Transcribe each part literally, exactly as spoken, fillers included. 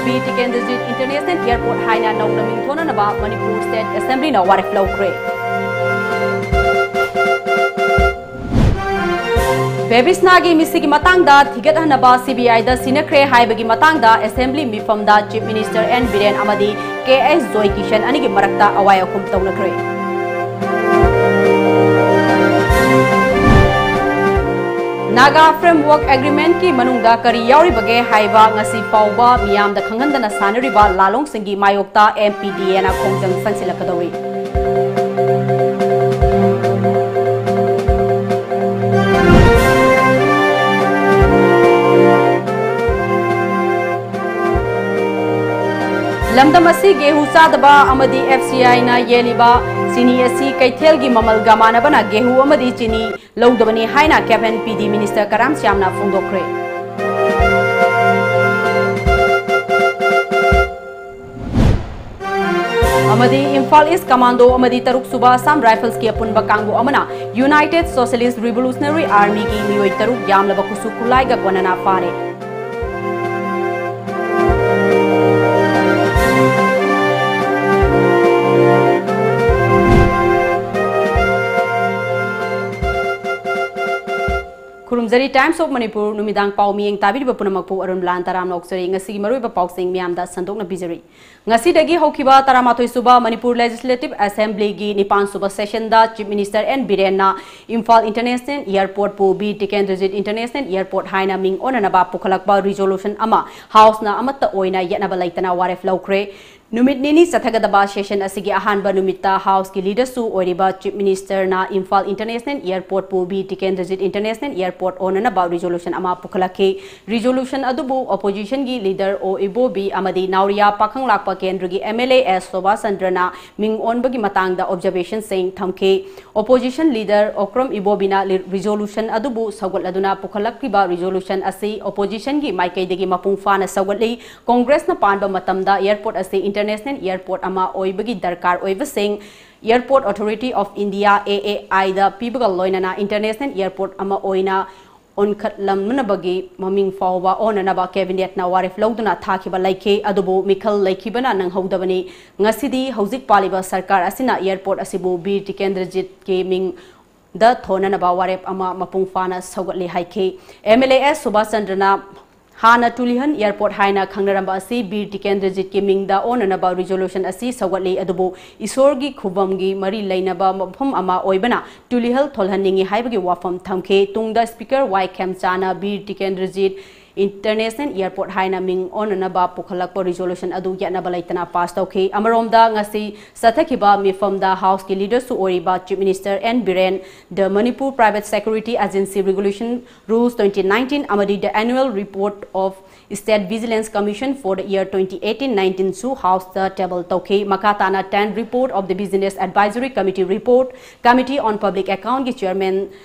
B Tikendrajit international airport ꯍꯥꯏꯅ ꯅꯧꯅ ꯃꯤꯡꯊꯣꯟꯅꯅꯕ Manipur state ꯑꯦꯁꯦꯝꯕ꯭ꯂꯤꯅ ꯋꯥꯔꯦꯞ ꯂꯧꯈ꯭ꯔꯦ꯫ ꯕꯦꯕꯤꯁꯅꯥꯒꯤ ꯃꯤꯁꯤꯒꯤ ꯃꯇꯥꯡꯗ ꯊꯤꯒꯠꯍꯟꯅꯕ ꯁꯤ ꯕꯤ ꯑꯥꯏꯗ ꯁꯤꯟꯅꯈ꯭ꯔꯦ ꯍꯥꯏꯕꯒꯤ ꯃꯇꯥꯡꯗ ꯑꯦꯁꯦꯝꯕ꯭ꯂꯤ ꯃꯤꯐꯝꯗ ꯆꯤꯐ ꯃꯤꯅꯤꯁꯇꯔ ꯑꯦꯟ ꯕꯤꯔꯦꯟ ꯑꯃꯗꯤ ꯀꯦ ꯑꯦꯁ ꯖꯣꯏ ꯀꯤꯁꯟ ꯑꯅꯤꯒꯤ ꯃꯔꯛꯇ ꯑꯋꯥꯏ ꯑꯈꯨꯝ ꯇꯧꯅꯈ꯭ꯔꯦ꯫ ꯅꯥꯒꯥ ꯐ꯭ꯔꯦꯝꯋꯔꯛ ꯑꯦꯒ꯭ꯔꯤꯃꯦꯟꯠꯀꯤ ꯃꯅꯨꯡꯗ ꯀꯔꯤ ꯌꯥꯎꯔꯤꯕꯒꯦ ꯍꯥꯏꯕ ꯉꯁꯤ ꯐꯥꯎꯕ ꯃꯤꯌꯥꯝꯗ ꯈꯪꯍꯟꯗꯅ ꯁꯥꯟꯅꯔꯤꯕ ꯂꯥꯂꯣꯡꯁꯤꯡꯒꯤ ꯃꯥꯌꯣꯛꯇ ꯑꯦꯝ ꯄꯤ ꯗꯤ ꯑꯦꯅ ꯈꯣꯡꯖꯪ ꯆꯪꯁꯤꯜꯂꯛꯀꯗꯧꯔꯤ꯫ ꯂꯝꯗꯝ ꯑꯁꯤ ꯒꯦꯍꯨ ꯆꯥꯗꯕ ꯑꯃꯗꯤ ꯑꯦꯐ ꯁꯤ ꯑꯥꯏꯅ ꯌꯦꯜꯂꯤꯕ ꯆꯤꯅꯤ ꯑꯁꯤ ꯀꯩꯊꯦꯜꯒꯤ ꯃꯃꯜꯒ ꯃꯥꯟꯅꯕꯅ ꯒꯦꯍꯨ ꯑꯃꯗꯤ ꯆꯤꯅꯤ ꯂꯧꯗꯕꯅꯤ ꯍꯥꯏꯅ ꯀꯦꯞ ꯑꯦꯟ ꯄꯤ ꯗꯤ ꯃꯤꯅꯤꯁꯇꯔ ꯀꯔꯥꯝ ꯁ꯭ꯌꯥꯝꯅ ꯐꯣꯡꯗꯣꯛꯈ꯭ꯔꯦ꯫ ꯑꯃꯗꯤ ꯏꯝꯐꯥꯜ ꯏꯁ ꯀꯃꯥꯟꯗꯣ ꯑꯃꯗꯤ ꯇꯔꯨꯛ ꯁꯨꯕ ꯑꯁꯥꯝ ꯔꯥꯏꯐꯜꯁꯀꯤ ꯑꯄꯨꯟꯕ ꯀꯥꯡꯕꯨ ꯑꯃꯅ ꯌꯨꯅꯥꯏꯇꯦꯗ ꯁꯣꯁꯤꯌꯦꯂꯤꯁ꯭ꯠ ꯔꯤꯚꯣꯂꯨꯁꯅꯔꯤ ꯑꯥꯔꯃꯤꯒꯤ ꯃꯤꯑꯣꯏ ꯇꯔꯨꯛ ꯌꯥꯝꯂꯕ ꯈꯨꯠꯁꯨ ꯈꯨꯠꯂꯥꯏꯒ ꯀꯣꯟꯅꯅ ꯐꯥꯔꯦ꯫ ꯈꯨꯔꯨꯝꯖꯔꯤ, Times of Manipur ꯅꯨꯃꯤꯗꯥꯡ ꯄꯥꯎ ꯃꯤꯠꯌꯦꯡ ꯇꯥꯕꯤꯔꯤꯕ ꯄꯨꯝꯅꯃꯛꯄꯨ ꯑꯔꯨꯟ ꯂꯥꯟ ꯇꯔꯥꯝꯅ ꯑꯣꯛꯆꯔꯤ꯫ ꯉꯁꯤꯒꯤ ꯃꯔꯨꯑꯣꯏꯕ ꯄꯥꯎꯁꯤꯡ ꯃꯤꯌꯥꯝꯗ ꯁꯟꯗꯣꯛꯅ ꯄꯤꯖꯔꯤ꯫ ꯉꯁꯤꯗꯒꯤ ꯍꯧꯈꯤꯕ ꯇꯔꯥꯃꯥꯊꯣꯏ ꯁꯨꯕ ꯃꯅꯤꯄꯨꯔ ꯂꯦꯖꯤꯁꯂꯦꯇꯤꯚ ꯑꯦꯁꯦꯝꯕ꯭ꯂꯤꯒꯤ ꯅꯤꯄꯥꯟ ꯁꯨꯕ ꯁꯦꯁꯟꯗ ꯆꯤꯐ ꯃꯤꯅꯤꯁꯇꯔ ꯑꯦꯟ ꯕꯤꯔꯦꯟꯅ ꯏꯝꯐꯥꯜ ꯏꯟꯇꯔꯅꯦꯁꯅꯦꯜ ꯑꯦꯌꯔꯄꯣꯔꯠꯄꯨ ꯕꯤ ꯇꯤꯀꯦꯟꯗ꯭ꯔꯖꯤꯠ ꯏꯟꯇꯔꯅꯦꯁꯅꯦꯜ ꯑꯦꯌꯔꯄꯣꯔꯠ ꯍꯥꯏꯅ ꯃꯤꯡ ꯑꯣꯟꯅꯅꯕ ꯄꯨꯈꯠꯂꯛꯄ ꯔꯤꯖꯣꯂꯨꯁꯟ ꯑꯃ ꯍꯥꯎꯁꯅ ꯑꯃꯠꯇ ꯑꯣꯏꯅ ꯌꯦꯠꯅꯕ ꯂꯩꯇꯅ ꯋꯥꯔꯦꯞ ꯂꯧꯈ꯭ꯔꯦ꯫ ꯅꯨꯃꯤꯠ ꯅꯤꯅꯤ ꯆꯠꯊꯒꯗꯕ ꯁꯦꯁꯟ ꯑꯁꯤꯒꯤ ꯑꯍꯥꯟꯕ ꯅꯨꯃꯤꯠꯇ ꯍꯥꯎꯁꯀꯤ ꯂꯤꯗꯔꯁꯨ ꯑꯣꯏꯔꯤꯕ ꯆꯤꯐ ꯃꯤꯅꯤꯁꯇꯔꯅ ꯏꯝꯐꯥꯜ ꯏꯟꯇꯔꯅꯦꯁꯅꯦꯜ ꯑꯦꯌꯔꯄꯣꯔꯠꯄꯨ ꯕꯤ ꯇꯤꯀꯦꯟꯗ꯭ꯔꯖꯤꯠ ꯏꯟꯇꯔꯅꯦꯁꯅꯦꯜ ꯑꯦꯌꯔꯄꯣꯔꯠ ꯑꯣꯟꯅꯅꯕ ꯔꯤꯖꯣꯂꯨꯁꯟ ꯑꯃ ꯄꯨꯈꯠꯂꯛꯈꯤ꯫ ꯔꯤꯖꯣꯂꯨꯁꯟ ꯑꯗꯨꯕꯨ ꯑꯣꯄꯣꯖꯤꯁꯟꯒꯤ ꯂꯤꯗꯔ ꯑꯣ ꯏꯕꯣꯕꯤ ꯑꯃꯗꯤ ꯅꯥꯎꯔꯤꯌꯥ ꯄꯥꯈꯪꯂꯥꯛꯄ ꯀꯦꯟꯗ꯭ꯔꯒꯤ M L A S Sobha ꯆꯟꯗ꯭ꯔꯅ ꯃꯤꯡ ꯑꯣꯟꯕꯒꯤ ꯃꯇꯥꯡꯗ ꯑꯣꯕꯖꯔꯕꯦꯁꯟꯁꯤꯡ ꯊꯝꯈꯤ꯫ ꯑꯣꯄꯣꯖꯤꯁꯟ ꯂꯤꯗꯔ ꯑꯣꯀ꯭ꯔꯝ ꯏꯕꯣꯕꯤꯅ ꯂꯤ-, ꯔꯤꯖꯣꯂꯨꯁꯟ ꯑꯗꯨꯕꯨ ꯁꯧꯒꯠꯂꯗꯨꯅ ꯄꯨꯈꯠꯂꯛꯂꯤꯕ ꯔꯤꯖꯣꯂꯨꯁꯟ ꯑꯁꯤ ꯑꯣꯄꯣꯖꯤꯁꯟꯒꯤ ꯃꯥꯏꯀꯩꯗꯒꯤ ꯃꯄꯨꯡ ꯐꯥꯅ ꯁꯧꯒꯠꯂꯤ꯫ ꯀꯣꯡꯒ꯭ꯔꯦꯁꯅ ꯄꯥꯟꯕ ꯃꯇꯝꯗ ꯑꯦꯌꯔꯄꯣꯔꯠ ꯑꯁꯤ ꯏꯟꯇꯔꯅꯦꯁꯅꯦꯜ ꯑꯦꯌꯔꯄꯣꯔꯠ ꯑꯃ ꯑꯣꯏꯕꯒꯤ ꯗꯔꯀꯥꯔ ꯑꯣꯏꯕꯁꯤꯡ, ꯑꯦꯌꯔꯄꯣꯔꯠ ꯑꯣꯊꯣꯔꯤꯇꯤ ꯑꯣꯐ ꯏꯟꯗꯤꯌꯥ, ꯑꯦ ꯑꯦ ꯑꯥꯏꯗ ꯄꯤꯕꯒ ꯂꯣꯏꯅꯅ ꯏꯟꯇꯔꯅꯦꯁꯅꯦꯜ ꯑꯦꯌꯔꯄꯣꯔꯠ ꯑꯃ ꯑꯣꯏꯅ ꯑꯣꯟꯈꯠꯂꯝꯅꯕꯒꯤ ꯃꯃꯤꯡ ꯐꯥꯎꯕ ꯑꯣꯟꯅꯅꯕ ꯀꯦꯕꯤꯅꯦꯠꯅ ꯋꯥꯔꯦꯞ ꯂꯧꯗꯨꯅ ꯊꯥꯈꯤꯕ ꯂꯩꯈꯤ꯫ ꯑꯗꯨꯕꯨ ꯃꯤꯈꯜ ꯂꯩꯈꯤꯕꯅ ꯅꯪꯍꯧꯗꯕꯅꯤ꯫ ꯉꯁꯤꯗꯤ ꯍꯧꯖꯤꯛ ꯄꯥꯜꯂꯤꯕ ꯁꯔꯀꯥꯔ ꯑꯁꯤꯅ ꯑꯦꯌꯔꯄꯣꯔꯠ ꯑꯁꯤꯕꯨ ꯕꯤꯔ ꯇꯤꯀꯦꯟꯗ꯭ꯔꯖꯤꯠꯀꯤ ꯃꯤꯡꯗ ꯊꯣꯟꯅꯅꯕ ꯋꯥꯔꯦꯞ ꯑꯃ ꯃꯄꯨꯡ ꯐꯥꯅ ꯁꯧꯒꯠꯂꯤ ꯍꯥꯏꯈꯤ꯫ ꯑꯦꯝ ꯑꯦꯜ ꯑꯦ ꯑꯦꯁ ꯁꯨꯕꯥꯁ ꯆꯟꯗ꯭ꯔꯅ ꯍꯥꯟꯅ ꯇꯨꯂꯤꯍꯜ ꯑꯦꯌꯔꯄꯣꯔꯠ ꯍꯥꯏꯅ ꯈꯪꯅꯔꯝꯕ ꯑꯁꯤ ꯕꯤꯔ ꯇꯤꯀꯦꯟꯗ꯭ꯔꯖꯤꯠꯀꯤ ꯃꯤꯡꯗ ꯑꯣꯟꯅꯅꯕ ꯔꯤꯖꯣꯂꯨꯁꯟ ꯑꯁꯤ ꯁꯧꯒꯠꯂꯤ꯫ ꯑꯗꯨꯕꯨ ꯏꯁꯣꯔꯒꯤ ꯈꯨꯕꯝꯒꯤ ꯃꯔꯤ ꯂꯩꯅꯕ ꯃꯐꯝ ꯑꯃ ꯑꯣꯏꯕꯅ ꯇꯨꯂꯤꯍꯜ ꯊꯣꯜꯍꯟꯅꯤꯡꯏ ꯍꯥꯏꯕꯒꯤ ꯋꯥꯐꯝ ꯊꯝꯈꯤ꯫ ꯇꯨꯡꯗ ꯁ꯭ꯄꯤꯀꯔ ꯋꯥꯏ ꯈꯦꯝꯆꯥꯅ ꯕꯤꯔ ꯇꯤꯀꯦꯟꯗ꯭ꯔꯖꯤꯠ ꯏꯟꯇꯔꯅꯦꯁꯅꯦꯜ ꯑꯦꯌꯔꯄꯣꯔꯠ ꯍꯥꯏꯅ ꯃꯤꯡ ꯑꯣꯟꯅꯅꯕ ꯄꯨꯈꯠꯂꯛꯄ ꯔꯤꯖꯣꯂꯨꯁꯟ ꯑꯗꯨ ꯌꯦꯠꯅꯕ ꯂꯩꯇꯅ ꯄꯥꯁ ꯇꯧꯈꯤ꯫ ꯑꯃꯔꯣꯝꯗ ꯉꯁꯤ ꯆꯠꯊꯈꯤꯕ ꯃꯤꯐꯝꯗ ꯍꯥꯎꯁꯀꯤ ꯂꯤꯗꯔꯁꯨ ꯑꯣꯏꯔꯤꯕ chief minister N Biren, The Manipur Private Security Agency Regulation Rules twenty nineteen ꯑꯃꯗꯤ The Annual Report of State Vigilance Commission for the year twenty eighteen nineteen ꯁꯨ ꯍꯥꯎꯁꯇ ꯇꯦꯕꯜ ꯇꯧꯈꯤ꯫ ꯃꯈꯥ ꯇꯥꯅ ten Report of the Business Advisory Committee Report, Committee on Public Account ꯒꯤ chairman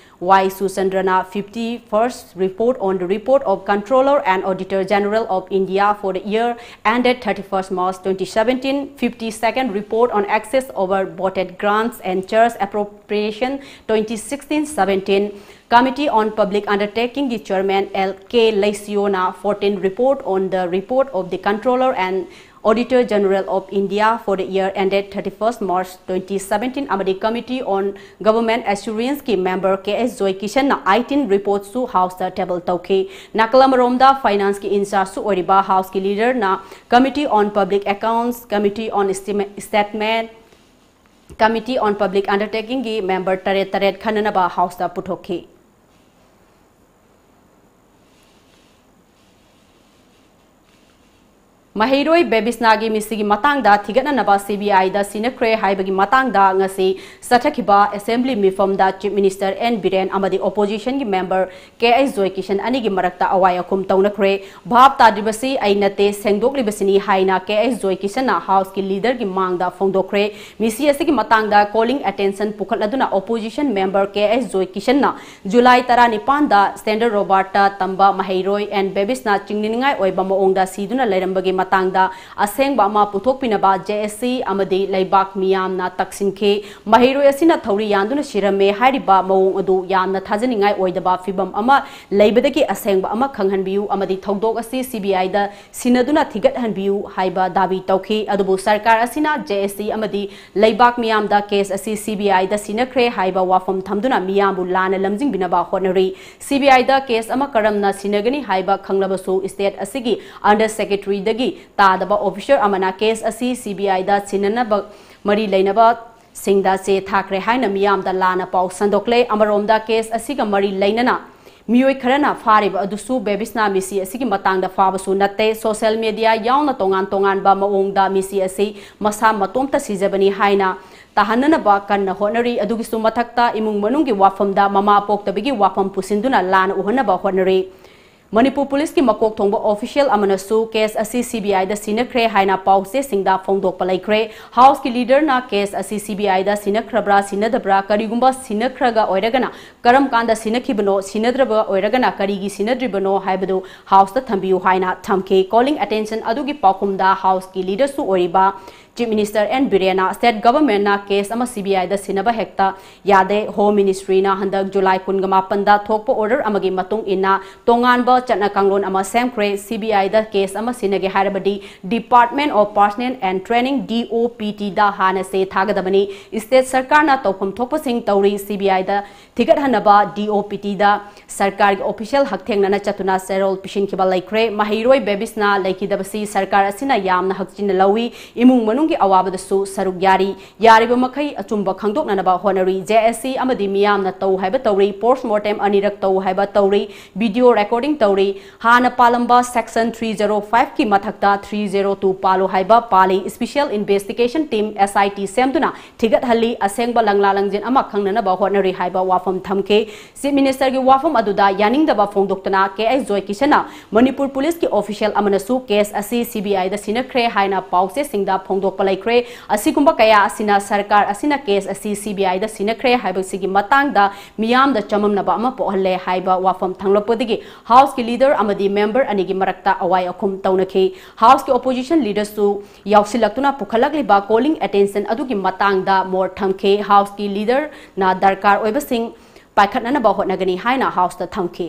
Y ꯁꯨꯆꯟꯗ꯭ꯔꯅ fifty first Report on the Report of Controller and Auditor General of India for the year ended thirty first March twenty seventeen, fifty second Report on Excess over Voted Grants and Charge Appropriation twenty sixteen seventeen, Committee on Public Undertaking ꯒꯤ chairman L K ꯂꯩꯁꯤꯌꯣꯅ fourteen Report on the Report of the Controller and Auditor General of India for the year ended thirty first March twenty seventeen ꯑꯃꯗꯤ Committee on Government Assurance ꯀꯤ member ꯀꯦ ꯑꯦꯁ ꯖꯣꯏ ꯀꯤꯁꯟꯅ eighteen Report ꯁꯨ ꯍꯥꯎꯁꯇ table ꯇꯧꯈꯤ꯫ ꯅꯥꯀꯜ ꯑꯃꯔꯣꯝꯗ ꯐꯥꯏꯅꯥꯟꯁꯀꯤ ꯏꯟꯆꯥꯔꯖꯁꯨ ꯑꯣꯏꯔꯤꯕ ꯍꯥꯎꯁꯀꯤ ꯂꯤꯗꯔꯅ Committee on Public Accounts, Committee on Estima- Statement, Committee on Public Undertaking ꯒꯤ member ꯇꯔꯦꯠ ꯇꯔꯦꯠ ꯈꯟꯅꯅꯕ ꯍꯥꯎꯁꯇ ꯄꯨꯊꯣꯛꯈꯤ꯫ ꯃꯍꯩꯔꯣꯏ ꯕꯦꯕꯤꯁꯅꯥꯒꯤ ꯃꯤꯁꯤꯒꯤ ꯃꯇꯥꯡꯗ ꯊꯤꯒꯠꯅꯅꯕ ꯁꯤ ꯕꯤ ꯑꯥꯏꯗ ꯁꯤꯟꯅꯈ꯭ꯔꯦ ꯍꯥꯏꯕꯒꯤ ꯃꯇꯥꯡꯗ ꯉꯁꯤ ꯆꯠꯊꯈꯤꯕ ꯑꯦꯁꯦꯝꯕ꯭ꯂꯤ ꯃꯤꯐꯝꯗ ꯆꯤꯐ ꯃꯤꯅꯤꯁꯇꯔ ꯑꯦꯟ ꯕꯤꯔꯦꯟ ꯑꯃꯗꯤ ꯑꯣꯄꯣꯖꯤꯁꯟꯒꯤ ꯃꯦꯝꯕꯔ ꯀꯦ ꯑꯦꯁ ꯖꯣꯏ ꯀꯤꯁꯟ ꯑꯅꯤꯒꯤ ꯃꯔꯛꯇ ꯑꯋꯥꯏ ꯑꯈꯨꯝ ꯇꯧꯅꯈ꯭ꯔꯦ꯫ ꯚꯥꯞ ꯇꯥꯗ꯭ꯔꯤꯕꯁꯤ ꯑꯩ ꯅꯠꯇꯦ, ꯁꯦꯡꯗꯣꯛꯂꯤꯕꯁꯤꯅꯤ ꯍꯥꯏꯅ ꯀꯦ ꯑꯦꯁ ꯖꯣꯏ ꯀꯤꯁꯟꯅ ꯍꯥꯎꯁꯀꯤ ꯂꯤꯗꯔꯒꯤ ꯃꯥꯡꯗ ꯐꯣꯡꯗꯣꯛꯈ꯭ꯔꯦ꯫ ꯃꯤꯁꯤ ꯑꯁꯤꯒꯤ ꯃꯇꯥꯡꯗ calling attention ꯄꯨꯈꯠꯂꯗꯨꯅ ꯑꯣꯄꯣꯖꯤꯁꯟ ꯃꯦꯝꯕꯔ ꯀꯦ ꯑꯦꯁ ꯖꯣꯏ ꯀꯤꯁꯟꯅ ꯖꯨꯂꯥꯏ ꯇꯔꯥꯅꯤꯄꯥꯟꯗ ꯁ꯭ꯇꯦꯟꯗꯔ ꯔꯣꯕꯥꯔꯠꯇ ꯇꯝꯕ ꯃꯍꯩꯔꯣꯏ ꯑꯦꯟ ꯕꯦꯕꯤꯁꯅꯥ ꯆꯤꯡꯅꯅꯤꯡꯉꯥꯏ ꯑꯣꯏꯕ ꯃꯑꯣꯡꯗ ꯁꯤꯗꯨꯅ ꯂꯩꯔꯝꯕꯒꯤ ꯃꯇꯥꯡꯗ ꯑꯁꯦꯡꯕ ꯑꯃ ꯄꯨꯊꯣꯛꯄꯤꯅꯕ ꯖꯦ ꯑꯦꯁ ꯁꯤ ꯑꯃꯗꯤ ꯂꯩꯕꯥꯛ ꯃꯤꯌꯥꯝꯅ ꯇꯛꯁꯤꯟꯈꯤ꯫ ꯃꯍꯩꯔꯣꯏ ꯑꯁꯤꯅ ꯊꯧꯔꯤ ꯌꯥꯟꯗꯨꯅ ꯁꯤꯔꯝꯃꯦ ꯍꯥꯏꯔꯤꯕ ꯃꯑꯣꯡ ꯑꯗꯨ ꯌꯥꯝꯅ ꯊꯥꯖꯅꯤꯡꯉꯥꯏ ꯑꯣꯏꯗꯕ ꯐꯤꯚꯝ ꯑꯃ ꯂꯩꯕꯗꯒꯤ ꯑꯁꯦꯡꯕ ꯑꯃ ꯈꯪꯍꯟꯕꯤꯌꯨ ꯑꯃꯗꯤ ꯊꯧꯗꯣꯛ ꯑꯁꯤ ꯁꯤ ꯕꯤ ꯑꯥꯏꯗ ꯁꯤꯟꯅꯗꯨꯅ ꯊꯤꯒꯠꯍꯟꯕꯤꯌꯨ ꯍꯥꯏꯕ ꯗꯥꯕꯤ ꯇꯧꯈꯤ꯫ ꯑꯗꯨꯕꯨ ꯁꯔꯀꯥꯔ ꯑꯁꯤꯅ ꯖꯦ ꯑꯦꯁ ꯁꯤ ꯑꯃꯗꯤ ꯂꯩꯕꯥꯛ ꯃꯤꯌꯥꯝꯗ ꯀꯦꯁ ꯑꯁꯤ ꯁꯤ ꯕꯤ ꯑꯥꯏꯗ ꯁꯤꯟꯅꯈ꯭ꯔꯦ ꯍꯥꯏꯕ ꯋꯥꯐꯝ ꯊꯝꯗꯨꯅ ꯃꯤꯌꯥꯝꯕꯨ ꯂꯥꯟꯅ ꯂꯝꯖꯤꯡꯕꯤꯅꯕ ꯍꯣꯠꯅꯔꯤ꯫ ꯁꯤ ꯕꯤ ꯑꯥꯏꯗ ꯀꯦꯁ ꯑꯃ ꯀꯔꯝꯅ ꯁꯤꯟꯅꯒꯅꯤ ꯍꯥꯏꯕ ꯈꯪꯂꯕꯁꯨ ꯁ꯭ꯇꯦꯠ ꯑꯁꯤꯒꯤ ꯑꯟꯗꯔ ꯁꯦꯀ꯭ꯔꯦꯇꯔꯤꯗꯒꯤ ꯇꯥꯗꯕ ꯑꯣꯐꯤꯁꯔ ꯑꯃꯅ ꯀꯦꯁ ꯑꯁꯤ ꯁꯤ ꯕꯤ ꯑꯥꯏꯗ ꯁꯤꯟꯅꯅꯕ ꯃꯔꯤ ꯂꯩꯅꯕꯁꯤꯡꯗ ꯆꯦ ꯊꯥꯈ꯭ꯔꯦ ꯍꯥꯏꯅ ꯃꯤꯌꯥꯝꯗ ꯂꯥꯟꯅ ꯄꯥꯎ ꯁꯟꯗꯣꯛꯂꯦ꯫ ꯑꯃꯔꯣꯝꯗ ꯀꯦꯁ ꯑꯁꯤꯒ ꯃꯔꯤ ꯂꯩꯅꯅ ꯃꯤꯑꯣꯏ ꯈꯔꯅ ꯐꯥꯔꯤꯕ ꯑꯗꯨꯁꯨ ꯕꯦꯕꯤꯁꯅꯥ ꯃꯤꯁꯤ ꯑꯁꯤꯒꯤ ꯃꯇꯥꯡꯗ ꯐꯥꯕꯁꯨ ꯅꯠꯇꯦ꯫ ꯁꯣꯁꯤꯌꯦꯜ ꯃꯤꯗꯤꯌꯥ ꯌꯥꯎꯅ ꯇꯣꯉꯥꯟ ꯇꯣꯉꯥꯟꯕ ꯃꯑꯣꯡꯗ ꯃꯤꯁꯤ ꯑꯁꯤ ꯃꯁꯥ ꯃꯇꯣꯝꯇ ꯁꯤꯖꯕꯅꯤ ꯍꯥꯏꯅ ꯇꯥꯍꯟꯅꯅꯕ ꯀꯟꯅ ꯍꯣꯠꯅꯔꯤ꯫ ꯑꯗꯨꯒꯤꯁꯨ ꯃꯊꯛꯇ ꯏꯃꯨꯡ ꯃꯅꯨꯡꯒꯤ ꯋꯥꯐꯝꯗ ꯃꯃꯥ ꯄꯣꯛꯇꯕꯒꯤ ꯋꯥꯐꯝ ꯄꯨꯁꯤꯟꯗꯨꯅ ꯂꯥꯟꯅ ꯎꯍꯟꯅꯕ ꯍꯣꯠꯅꯔꯤ꯫ ꯃꯅꯤꯄꯨꯔ ꯄꯨꯂꯤꯁꯀꯤ ꯃꯀꯣꯛ ꯊꯣꯡꯕ ꯑꯣꯐꯤꯁꯤꯌꯦꯜ ꯑꯃꯅꯁꯨ ꯀꯦꯁ ꯑꯁꯤ ꯁꯤ ꯕꯤ ꯑꯥꯏꯗ ꯁꯤꯟꯅꯈ꯭ꯔꯦ ꯍꯥꯏꯅ ꯄꯥꯎꯆꯦꯁꯤꯡꯗ ꯐꯣꯡꯗꯣꯛꯄ ꯂꯩꯈ꯭ꯔꯦ꯫ ꯍꯥꯎꯁꯀꯤ ꯂꯤꯗꯔꯅ ꯀꯦꯁ ꯑꯁꯤ ꯁꯤ ꯕꯤ ꯑꯥꯏꯗ ꯁꯤꯟꯅꯈ꯭ꯔꯕ꯭ꯔꯥ ꯁꯤꯟꯅꯗꯕ꯭ꯔꯥ, ꯀꯔꯤꯒꯨꯝꯕ ꯁꯤꯟꯅꯈ꯭ꯔꯒ ꯑꯣꯏꯔꯒꯅ ꯀꯔꯝ ꯀꯥꯟꯗ ꯁꯤꯟꯅꯈꯤꯕꯅꯣ, ꯁꯤꯟꯅꯗ꯭ꯔꯕ ꯑꯣꯏꯔꯒꯅ ꯀꯔꯤꯒꯤ ꯁꯤꯟꯅꯗ꯭ꯔꯤꯕꯅꯣ ꯍꯥꯏꯕꯗꯨ ꯍꯥꯎꯁꯇ ꯊꯝꯕꯤꯌꯨ ꯍꯥꯏꯅ ꯊꯝꯈꯤ꯫ ꯀꯣꯂꯤꯡ ꯑꯦꯇꯦꯟꯁꯟ ꯑꯗꯨꯒꯤ ꯄꯥꯎꯈꯨꯝꯗ ꯍꯥꯎꯁꯀꯤ ꯂꯤꯗꯔꯁꯨ ꯑꯣꯏꯔꯤꯕ ꯆꯤꯐ ꯃꯤꯅꯤꯁꯇꯔ ꯑꯦꯟ ꯕꯤꯔꯦꯟꯅ ꯁ꯭ꯇꯦꯠ ꯒꯚꯔꯟꯃꯦꯟꯠꯅ ꯀꯦꯁ ꯑꯃ ꯁꯤ ꯕꯤ ꯑꯥꯏꯗ ꯁꯤꯟꯅꯕ ꯍꯦꯛꯇ ꯌꯥꯗꯦ꯫ ꯍꯣꯝ ꯃꯤꯅꯤꯁꯇ꯭ꯔꯤꯅ ꯍꯟꯗꯛ ꯖꯨꯂꯥꯏ ꯀꯨꯟꯒ ꯃꯥꯄꯟꯗ ꯊꯣꯛꯄ ꯑꯣꯔꯗꯔ ꯑꯃꯒꯤ ꯃꯇꯨꯡ ꯏꯟꯅ ꯇꯣꯉꯥꯟꯕ ꯆꯠꯅ ꯀꯥꯡꯂꯣꯟ ꯑꯃ ꯁꯦꯝꯈ꯭ꯔꯦ꯫ ꯁꯤ ꯕꯤ ꯑꯥꯏꯗ ꯀꯦꯁ ꯑꯃ ꯁꯤꯟꯅꯒꯦ ꯍꯥꯏꯔꯕꯗꯤ Department of Personnel and Training, ꯗꯤ ꯑꯣ ꯄꯤ ꯇꯤꯗ ꯍꯥꯟꯅ ꯆꯦ ꯊꯥꯒꯗꯕꯅꯤ꯫ ꯁ꯭ꯇꯦꯠ ꯁꯔꯀꯥꯔꯅ ꯇꯧꯐꯝ ꯊꯣꯛꯄꯁꯤꯡ ꯇꯧꯔꯤ꯫ ꯁꯤ ꯕꯤ ꯑꯥꯏꯗ ꯊꯤꯒꯠꯍꯟꯅꯕ ꯗꯤ ꯑꯣ ꯄꯤ ꯇꯤꯗ ꯁꯔꯀꯥꯔꯒꯤ ꯑꯣꯐꯤꯁꯤꯌꯦꯜ ꯍꯛꯊꯦꯡꯅꯅ ꯆꯠꯇꯨꯅ ꯆꯦꯔꯣꯜ ꯄꯤꯁꯤꯟꯈꯤꯕ ꯂꯩꯈ꯭ꯔꯦ꯫ ꯃꯍꯩꯔꯣꯏ ꯕꯦꯕꯤꯁꯅꯥ ꯂꯩꯈꯤꯗꯕꯁꯤ ꯁꯔꯀꯥꯔ ꯑꯁꯤꯅ ꯌꯥꯝꯅ ꯍꯛꯆꯤꯟꯅ ꯂꯧꯏ꯫ ꯏꯃꯨꯡ ꯃꯅꯨꯡꯒꯤ ꯑꯋꯥꯕꯗꯁꯨ ꯁꯔꯨꯛ ꯌꯥꯔꯤ꯫ ꯌꯥꯔꯤꯕ ꯃꯈꯩ ꯑꯆꯨꯝꯕ ꯈꯪꯗꯣꯛꯅꯅꯕ ꯍꯣꯠꯅꯔꯤ꯫ ꯖꯦ ꯑꯦꯁ ꯁꯤ ꯑꯃꯗꯤ ꯃꯤꯌꯥꯝꯅ ꯇꯧ ꯍꯥꯏꯕ ꯇꯧꯔꯤ, ꯄꯣꯁꯃꯣꯔꯇꯦꯝ ꯑꯅꯤꯔꯛ ꯇꯧ ꯍꯥꯏꯕ ꯇꯧꯔꯤ, ꯚꯤꯗꯤꯑꯣ ꯔꯦꯀꯣꯔꯗꯤꯡ ꯇꯧꯔꯤ꯫ ꯍꯥꯟꯅ ꯄꯥꯜꯂꯝꯕ ꯁꯦꯛꯁꯟ ꯊ꯭ꯔꯤ ꯖꯦꯔꯣ ꯐꯥꯏꯚꯀꯤ ꯃꯊꯛꯇ ꯊ꯭ꯔꯤ ꯖꯦꯔꯣ ꯇꯨ ꯄꯥꯜꯂꯨ ꯍꯥꯏꯕ ꯄꯥꯜꯂꯤ꯫ ꯁ꯭ꯄꯤꯁꯦꯜ ꯏꯟꯚꯦꯁꯇꯤꯒꯦꯁꯟ ꯇꯤꯝ, ꯑꯦꯁ ꯑꯥꯏ ꯇꯤ, ꯁꯦꯝꯗꯨꯅ ꯊꯤꯒꯠꯍꯜꯂꯤ꯫ ꯑꯁꯦꯡꯕ ꯂꯪꯂꯥ ꯂꯪꯖꯤꯟ ꯑꯃ ꯈꯪꯅꯅꯕ ꯍꯣꯠꯅꯔꯤ ꯍꯥꯏꯕ ꯋꯥꯐꯝ ꯊꯝꯈꯤ꯫ ꯆꯤꯐ ꯃꯤꯅꯤꯁꯇꯔꯒꯤ ꯋꯥꯐꯝ ꯑꯗꯨꯗ ꯌꯥꯅꯤꯡꯗꯕ ꯐꯣꯡꯗꯣꯛꯇꯨꯅ ꯀꯦ ꯑꯩꯆ ꯖꯣꯏꯀꯤꯁꯟꯅ ꯃꯅꯤꯄꯨꯔ ꯄꯨꯂꯤꯁꯀꯤ ꯑꯣꯐꯤꯁꯤꯌꯦꯜ ꯑꯃꯅꯁꯨ ꯀꯦꯁ ꯑꯁꯤ ꯁꯤ ꯕꯤ ꯑꯥꯏꯗ ꯁꯤꯟꯅꯈ꯭ꯔꯦ ꯍꯥꯏꯅ ꯄꯥꯎꯆꯦꯁꯤꯡꯗ ꯐꯣꯡꯗꯣꯛ ꯂꯩꯈ꯭ꯔꯦ꯫ ꯑꯁꯤꯒꯨꯝꯕ ꯀꯌꯥ ꯑꯁꯤꯅ ꯁꯔꯀꯥꯔ ꯑꯁꯤꯅ case ꯑꯁꯤ CBI ꯗ ꯁꯤꯟꯅꯈ꯭ꯔꯦ ꯍꯥꯏꯕꯁꯤꯒꯤ ꯃꯇꯥꯡꯗ ꯃꯤꯌꯥꯝꯗ ꯆꯃꯝꯅꯕ ꯑꯃ ꯄꯣꯛꯍꯜꯂꯦ ꯍꯥꯏꯕ ꯋꯥꯐꯝ ꯊꯥꯡꯂꯛꯄꯗꯒꯤ House ꯀꯤ leader ꯑꯃꯗꯤ member ꯑꯅꯤꯒꯤ ꯃꯔꯛꯇ ꯑꯋꯥꯏ ꯑꯈꯨꯝ ꯇꯧꯅꯈꯤ꯫ House ꯀꯤ opposition leader ꯁꯨ ꯌꯥꯎꯁꯤꯜꯂꯛꯇꯨꯅ ꯄꯨꯈꯠꯂꯛꯂꯤꯕ calling attention ꯑꯗꯨꯒꯤ ꯃꯇꯥꯡꯗ ꯃꯣꯠ ꯊꯝꯈꯤ꯫ House ꯀꯤ leader ꯅ ꯗꯔꯀꯥꯔ ꯑꯣꯏꯕꯁꯤꯡ ꯄꯥꯏꯈꯠꯅꯅꯕ ꯍꯣꯠꯅꯒꯅꯤ ꯍꯥꯏꯅ House ꯇ ꯊꯝꯈꯤ꯫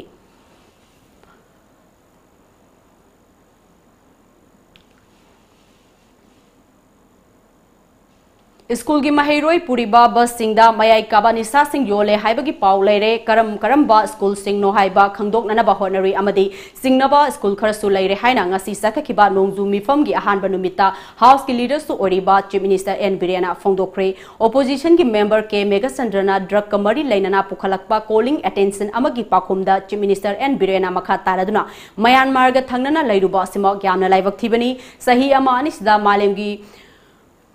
ꯁ꯭ꯀꯨꯜꯒꯤ ꯃꯍꯩꯔꯣꯏ ꯄꯨꯔꯤꯕ ꯕꯁꯁꯤꯡꯗ ꯃꯌꯥꯏ ꯀꯥꯕ ꯅꯤꯁꯥꯁꯤꯡ ꯌꯣꯜꯂꯦ ꯍꯥꯏꯕꯒꯤ ꯄꯥꯎ ꯂꯩꯔꯦ꯫ ꯀꯔꯝ ꯀꯔꯝꯕ ꯁ꯭ꯀꯨꯜꯁꯤꯡꯅꯣ ꯍꯥꯏꯕ ꯈꯪꯗꯣꯛꯅꯅꯕ ꯍꯣꯠꯅꯔꯤ ꯑꯃꯗꯤ ꯆꯤꯡꯅꯕ ꯁ꯭ꯀꯨꯜ ꯈꯔꯁꯨ ꯂꯩꯔꯦ ꯍꯥꯏꯅ ꯉꯁꯤ ꯆꯠꯊꯈꯤꯕ ꯅꯣꯡꯖꯨ ꯃꯤꯐꯝꯒꯤ ꯑꯍꯥꯟꯕ ꯅꯨꯃꯤꯠꯇ House ꯀꯤ leader ꯁꯨ ꯑꯣꯏꯔꯤꯕ Chief Minister N ꯕꯤꯔꯦꯟꯅ ꯐꯣꯡꯗꯣꯛꯈ꯭ꯔꯦ꯫ Opposition ꯒꯤ member ꯀꯦ ꯃꯦꯘꯆꯟꯗ꯭ꯔꯅ drug ꯀ ꯃꯔꯤ ꯂꯩꯅꯅ ꯄꯨꯈꯠꯂꯛꯄ calling attention ꯑꯃꯒꯤ ꯄꯥꯎꯈꯨꯝꯗ Chief Minister N ꯕꯤꯔꯦꯟꯅ ꯃꯈꯥ ꯇꯥꯔꯗꯨꯅ ꯃ꯭ꯌꯥꯟꯃꯥꯔꯒ ꯊꯪꯅꯅ ꯂꯩꯔꯨꯕ ꯑꯁꯤꯃꯛ ꯌꯥꯝꯅ ꯂꯥꯏꯕꯛ ꯊꯤꯕꯅꯤ꯫ ꯆꯍꯤ ꯑꯃ ꯑꯅꯤꯁꯤꯗ ꯃꯥꯂꯦꯝꯒꯤ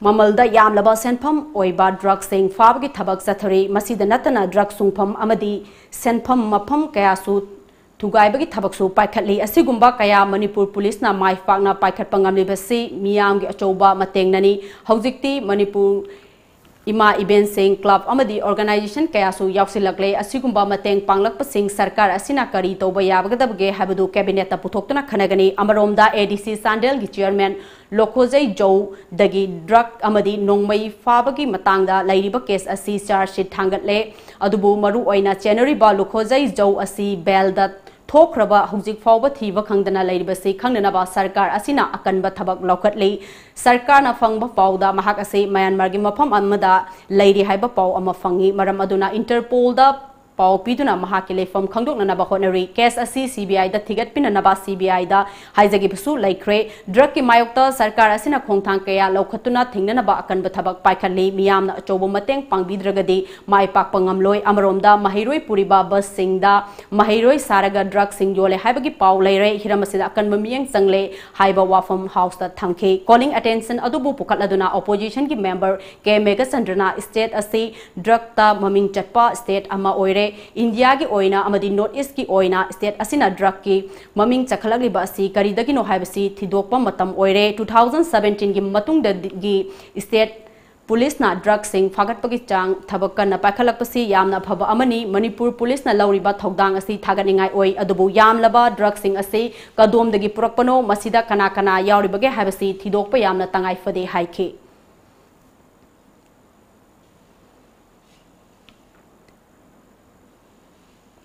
ꯃꯃꯜꯗ ꯌꯥꯝꯂꯕ ꯁꯦꯟꯐꯝ ꯑꯣꯏꯕ drug ꯁꯤꯡ ꯐꯥꯕꯒꯤ ꯊꯕꯛ ꯆꯠꯊꯔꯤ꯫ ꯃꯁꯤꯗ ꯅꯠꯇꯅ drug ꯁꯨꯡꯐꯝ ꯑꯃꯗꯤ ꯁꯦꯟꯐꯝ ꯃꯐꯝ ꯀꯌꯥꯁꯨ ꯊꯨꯒꯥꯏꯕꯒꯤ ꯊꯕꯛꯁꯨ ꯄꯥꯏꯈꯠꯂꯤ꯫ ꯑꯁꯤꯒꯨꯝꯕ ꯀꯌꯥ ꯃꯅꯤꯄꯨꯔ ꯄꯨꯂꯤꯁꯅ ꯃꯥꯏ ꯄꯥꯛꯅ ꯄꯥꯏꯈꯠꯄ ꯉꯝꯂꯤꯕꯁꯤ ꯃꯤꯌꯥꯝꯒꯤ ꯑꯆꯧꯕ ꯃꯇꯦꯡꯅꯅꯤ꯫ ꯍꯧꯖꯤꯛꯇꯤ ꯃꯅꯤꯄꯨꯔ ꯏꯃꯥ ꯏꯕꯦꯟꯁꯤꯡ, club ꯑꯃꯗꯤ organization ꯀꯌꯥꯁꯨ ꯌꯥꯎꯁꯤꯜꯂꯛꯂꯦ꯫ ꯑꯁꯤꯒꯨꯝꯕ ꯃꯇꯦꯡ ꯄꯥꯡꯂꯛꯄꯁꯤꯡ ꯁꯔꯀꯥꯔ ꯑꯁꯤꯅ ꯀꯔꯤ ꯇꯧꯕ ꯌꯥꯒꯗꯕꯒꯦ ꯍꯥꯏꯕꯗꯨ cabinet ꯇ ꯄꯨꯊꯣꯛꯇꯨꯅ ꯈꯟꯅꯒꯅꯤ꯫ ꯑꯃꯔꯣꯝꯗ, A D C ꯆꯥꯟꯗꯦꯜꯒꯤ chairman ꯂꯣꯈꯣꯖꯩ ꯖꯧꯗꯒꯤ drug ꯑꯃꯗꯤ ꯅꯣꯡꯃꯩ ꯐꯥꯕꯒꯤ ꯃꯇꯥꯡꯗ ꯂꯩꯔꯤꯕ case ꯑꯁꯤ charge sheet ꯊꯥꯡꯒꯠꯂꯦ꯫ ꯑꯗꯨꯕꯨ ꯃꯔꯨ ꯑꯣꯏꯅ ꯆꯦꯟꯅꯔꯤꯕ ꯂꯣꯈꯣꯖꯩ ꯖꯧ ꯑꯁꯤ bail ꯗ ꯊꯣꯛꯈ꯭ꯔꯕ ꯍꯧꯖꯤꯛ ꯐꯥꯎꯕ ꯊꯤꯕ ꯈꯪꯗꯅ ꯂꯩꯔꯤꯕꯁꯤ ꯈꯪꯅꯅꯕ ꯁꯔꯀꯥꯔ ꯑꯁꯤꯅ ꯑꯀꯟꯕ ꯊꯕꯛ ꯂꯧꯈꯠꯂꯤ꯫ ꯁꯔꯀꯥꯔꯅ ꯐꯪꯕ ꯄꯥꯎꯗ ꯃꯍꯥꯛ ꯑꯁꯤ ꯃ꯭ꯌꯥꯟꯃꯥꯔꯒꯤ ꯃꯐꯝ ꯑꯃꯗ ꯂꯩꯔꯤ ꯍꯥꯏꯕ ꯄꯥꯎ ꯑꯃ ꯐꯪꯏ꯫ ꯃꯔꯝ ꯑꯗꯨꯅ Interpol ꯗ ꯄꯥꯎ ꯄꯤꯗꯨꯅ ꯃꯍꯥꯛꯀꯤ ꯂꯩꯐꯝ ꯈꯪꯗꯣꯛꯅꯅꯕ ꯍꯣꯠꯅꯔꯤ꯫ Case ꯑꯁꯤ C B I the ꯊꯤꯒꯠꯄꯤꯅꯅꯕ C B I ꯗ ꯍꯥꯏꯖꯈꯤꯕꯁꯨ ꯂꯩꯈ꯭ꯔꯦ꯫ Drug ꯀꯤ ꯃꯥꯌꯣꯛꯇ ꯁꯔꯀꯥꯔ ꯑꯁꯤꯅ ꯈꯣꯡꯊꯥꯡ ꯀꯌꯥ ꯂꯧꯈꯠꯇꯨꯅ ꯊꯤꯡꯅꯅꯕ ꯑꯀꯟꯕ ꯊꯕꯛ ꯄꯥꯏꯈꯠꯂꯤ꯫ ꯃꯤꯌꯥꯝꯅ ꯑꯆꯧꯕ ꯃꯇꯦꯡ ꯄꯥꯡꯕꯤꯗ꯭ꯔꯒꯗꯤ ꯃꯥꯏ ꯄꯥꯛꯄ ꯉꯝꯂꯣꯏ꯫ ꯑꯃꯔꯣꯝꯗ, ꯃꯍꯩꯔꯣꯏ ꯄꯨꯔꯤꯕ ꯕꯁꯁꯤꯡꯗ ꯃꯍꯩꯔꯣꯏ ꯁꯥꯔꯒ drug ꯁꯤꯡ ꯌꯣꯜꯂꯦ ꯍꯥꯏꯕꯒꯤ ꯄꯥꯎ ꯂꯩꯔꯦ꯫ ꯍꯤꯔꯝ ꯑꯁꯤꯗ ꯑꯀꯟꯕ ꯃꯤꯠꯌꯦꯡ ꯆꯪꯂꯦ ꯍꯥꯏꯕ ꯋꯥꯐꯝ House ꯇ ꯊꯝꯈꯤ꯫ Calling attention ꯑꯗꯨꯕꯨ ꯄꯨꯈꯠꯂꯗꯨꯅ opposition ꯒꯤ member ꯀꯦ ꯃꯦꯘꯆꯟꯗ꯭ꯔꯅ state ꯑꯁꯤ drug ꯇ ꯃꯃꯤꯡ ꯆꯠꯄ state ꯑꯃ ꯑꯣꯏꯔꯦ꯫ ꯏꯟꯗꯤꯌꯥꯒꯤ ꯑꯣꯏꯅ ꯑꯃꯗꯤ ꯅꯣꯔꯠ ꯏꯁꯀꯤ ꯑꯣꯏꯅ ꯁ꯭ꯇꯦꯠ ꯑꯁꯤꯅ ꯗ꯭ꯔꯒꯀꯤ ꯃꯃꯤꯡ ꯆꯈꯠꯂꯛꯂꯤꯕ ꯑꯁꯤ ꯀꯔꯤꯗꯒꯤꯅꯣ ꯍꯥꯏꯕꯁꯤ ꯊꯤꯗꯣꯛꯄ ꯃꯇꯝ ꯑꯣꯏꯔꯦ꯫ ꯇꯨ ꯊꯥꯎꯖꯟ ꯁꯕꯦꯟꯇꯤꯟꯒꯤ ꯃꯇꯨꯡꯗꯒꯤ ꯁ꯭ꯇꯦꯠ ꯄꯨꯂꯤꯁꯅ ꯗ꯭ꯔꯒꯁꯤꯡ ꯐꯥꯒꯠꯄꯒꯤ ꯆꯥꯡ ꯊꯕꯛ ꯀꯟꯅ ꯄꯥꯏꯈꯠꯂꯛꯄꯁꯤ ꯌꯥꯝꯅ ꯑꯐꯕ ꯑꯃꯅꯤ꯫ ꯃꯅꯤꯄꯨꯔ ꯄꯨꯂꯤꯁꯅ ꯂꯧꯔꯤꯕ ꯊꯧꯗꯥꯡ ꯑꯁꯤ ꯊꯥꯒꯠꯅꯤꯡꯉꯥꯏ ꯑꯣꯏ, ꯑꯗꯨꯕꯨ ꯌꯥꯝꯂꯕ ꯗ꯭ꯔꯒꯁꯤꯡ ꯑꯁꯤ ꯀꯗꯣꯝꯗꯒꯤ ꯄꯨꯔꯛꯄꯅꯣ, ꯃꯁꯤꯗ ꯀꯅꯥ ꯀꯅꯥ ꯌꯥꯎꯔꯤꯕꯒꯦ ꯍꯥꯏꯕꯁꯤ ꯊꯤꯗꯣꯛꯄ ꯌꯥꯝꯅ ꯇꯉꯥꯏ ꯐꯗꯦ ꯍꯥꯏꯈꯤ꯫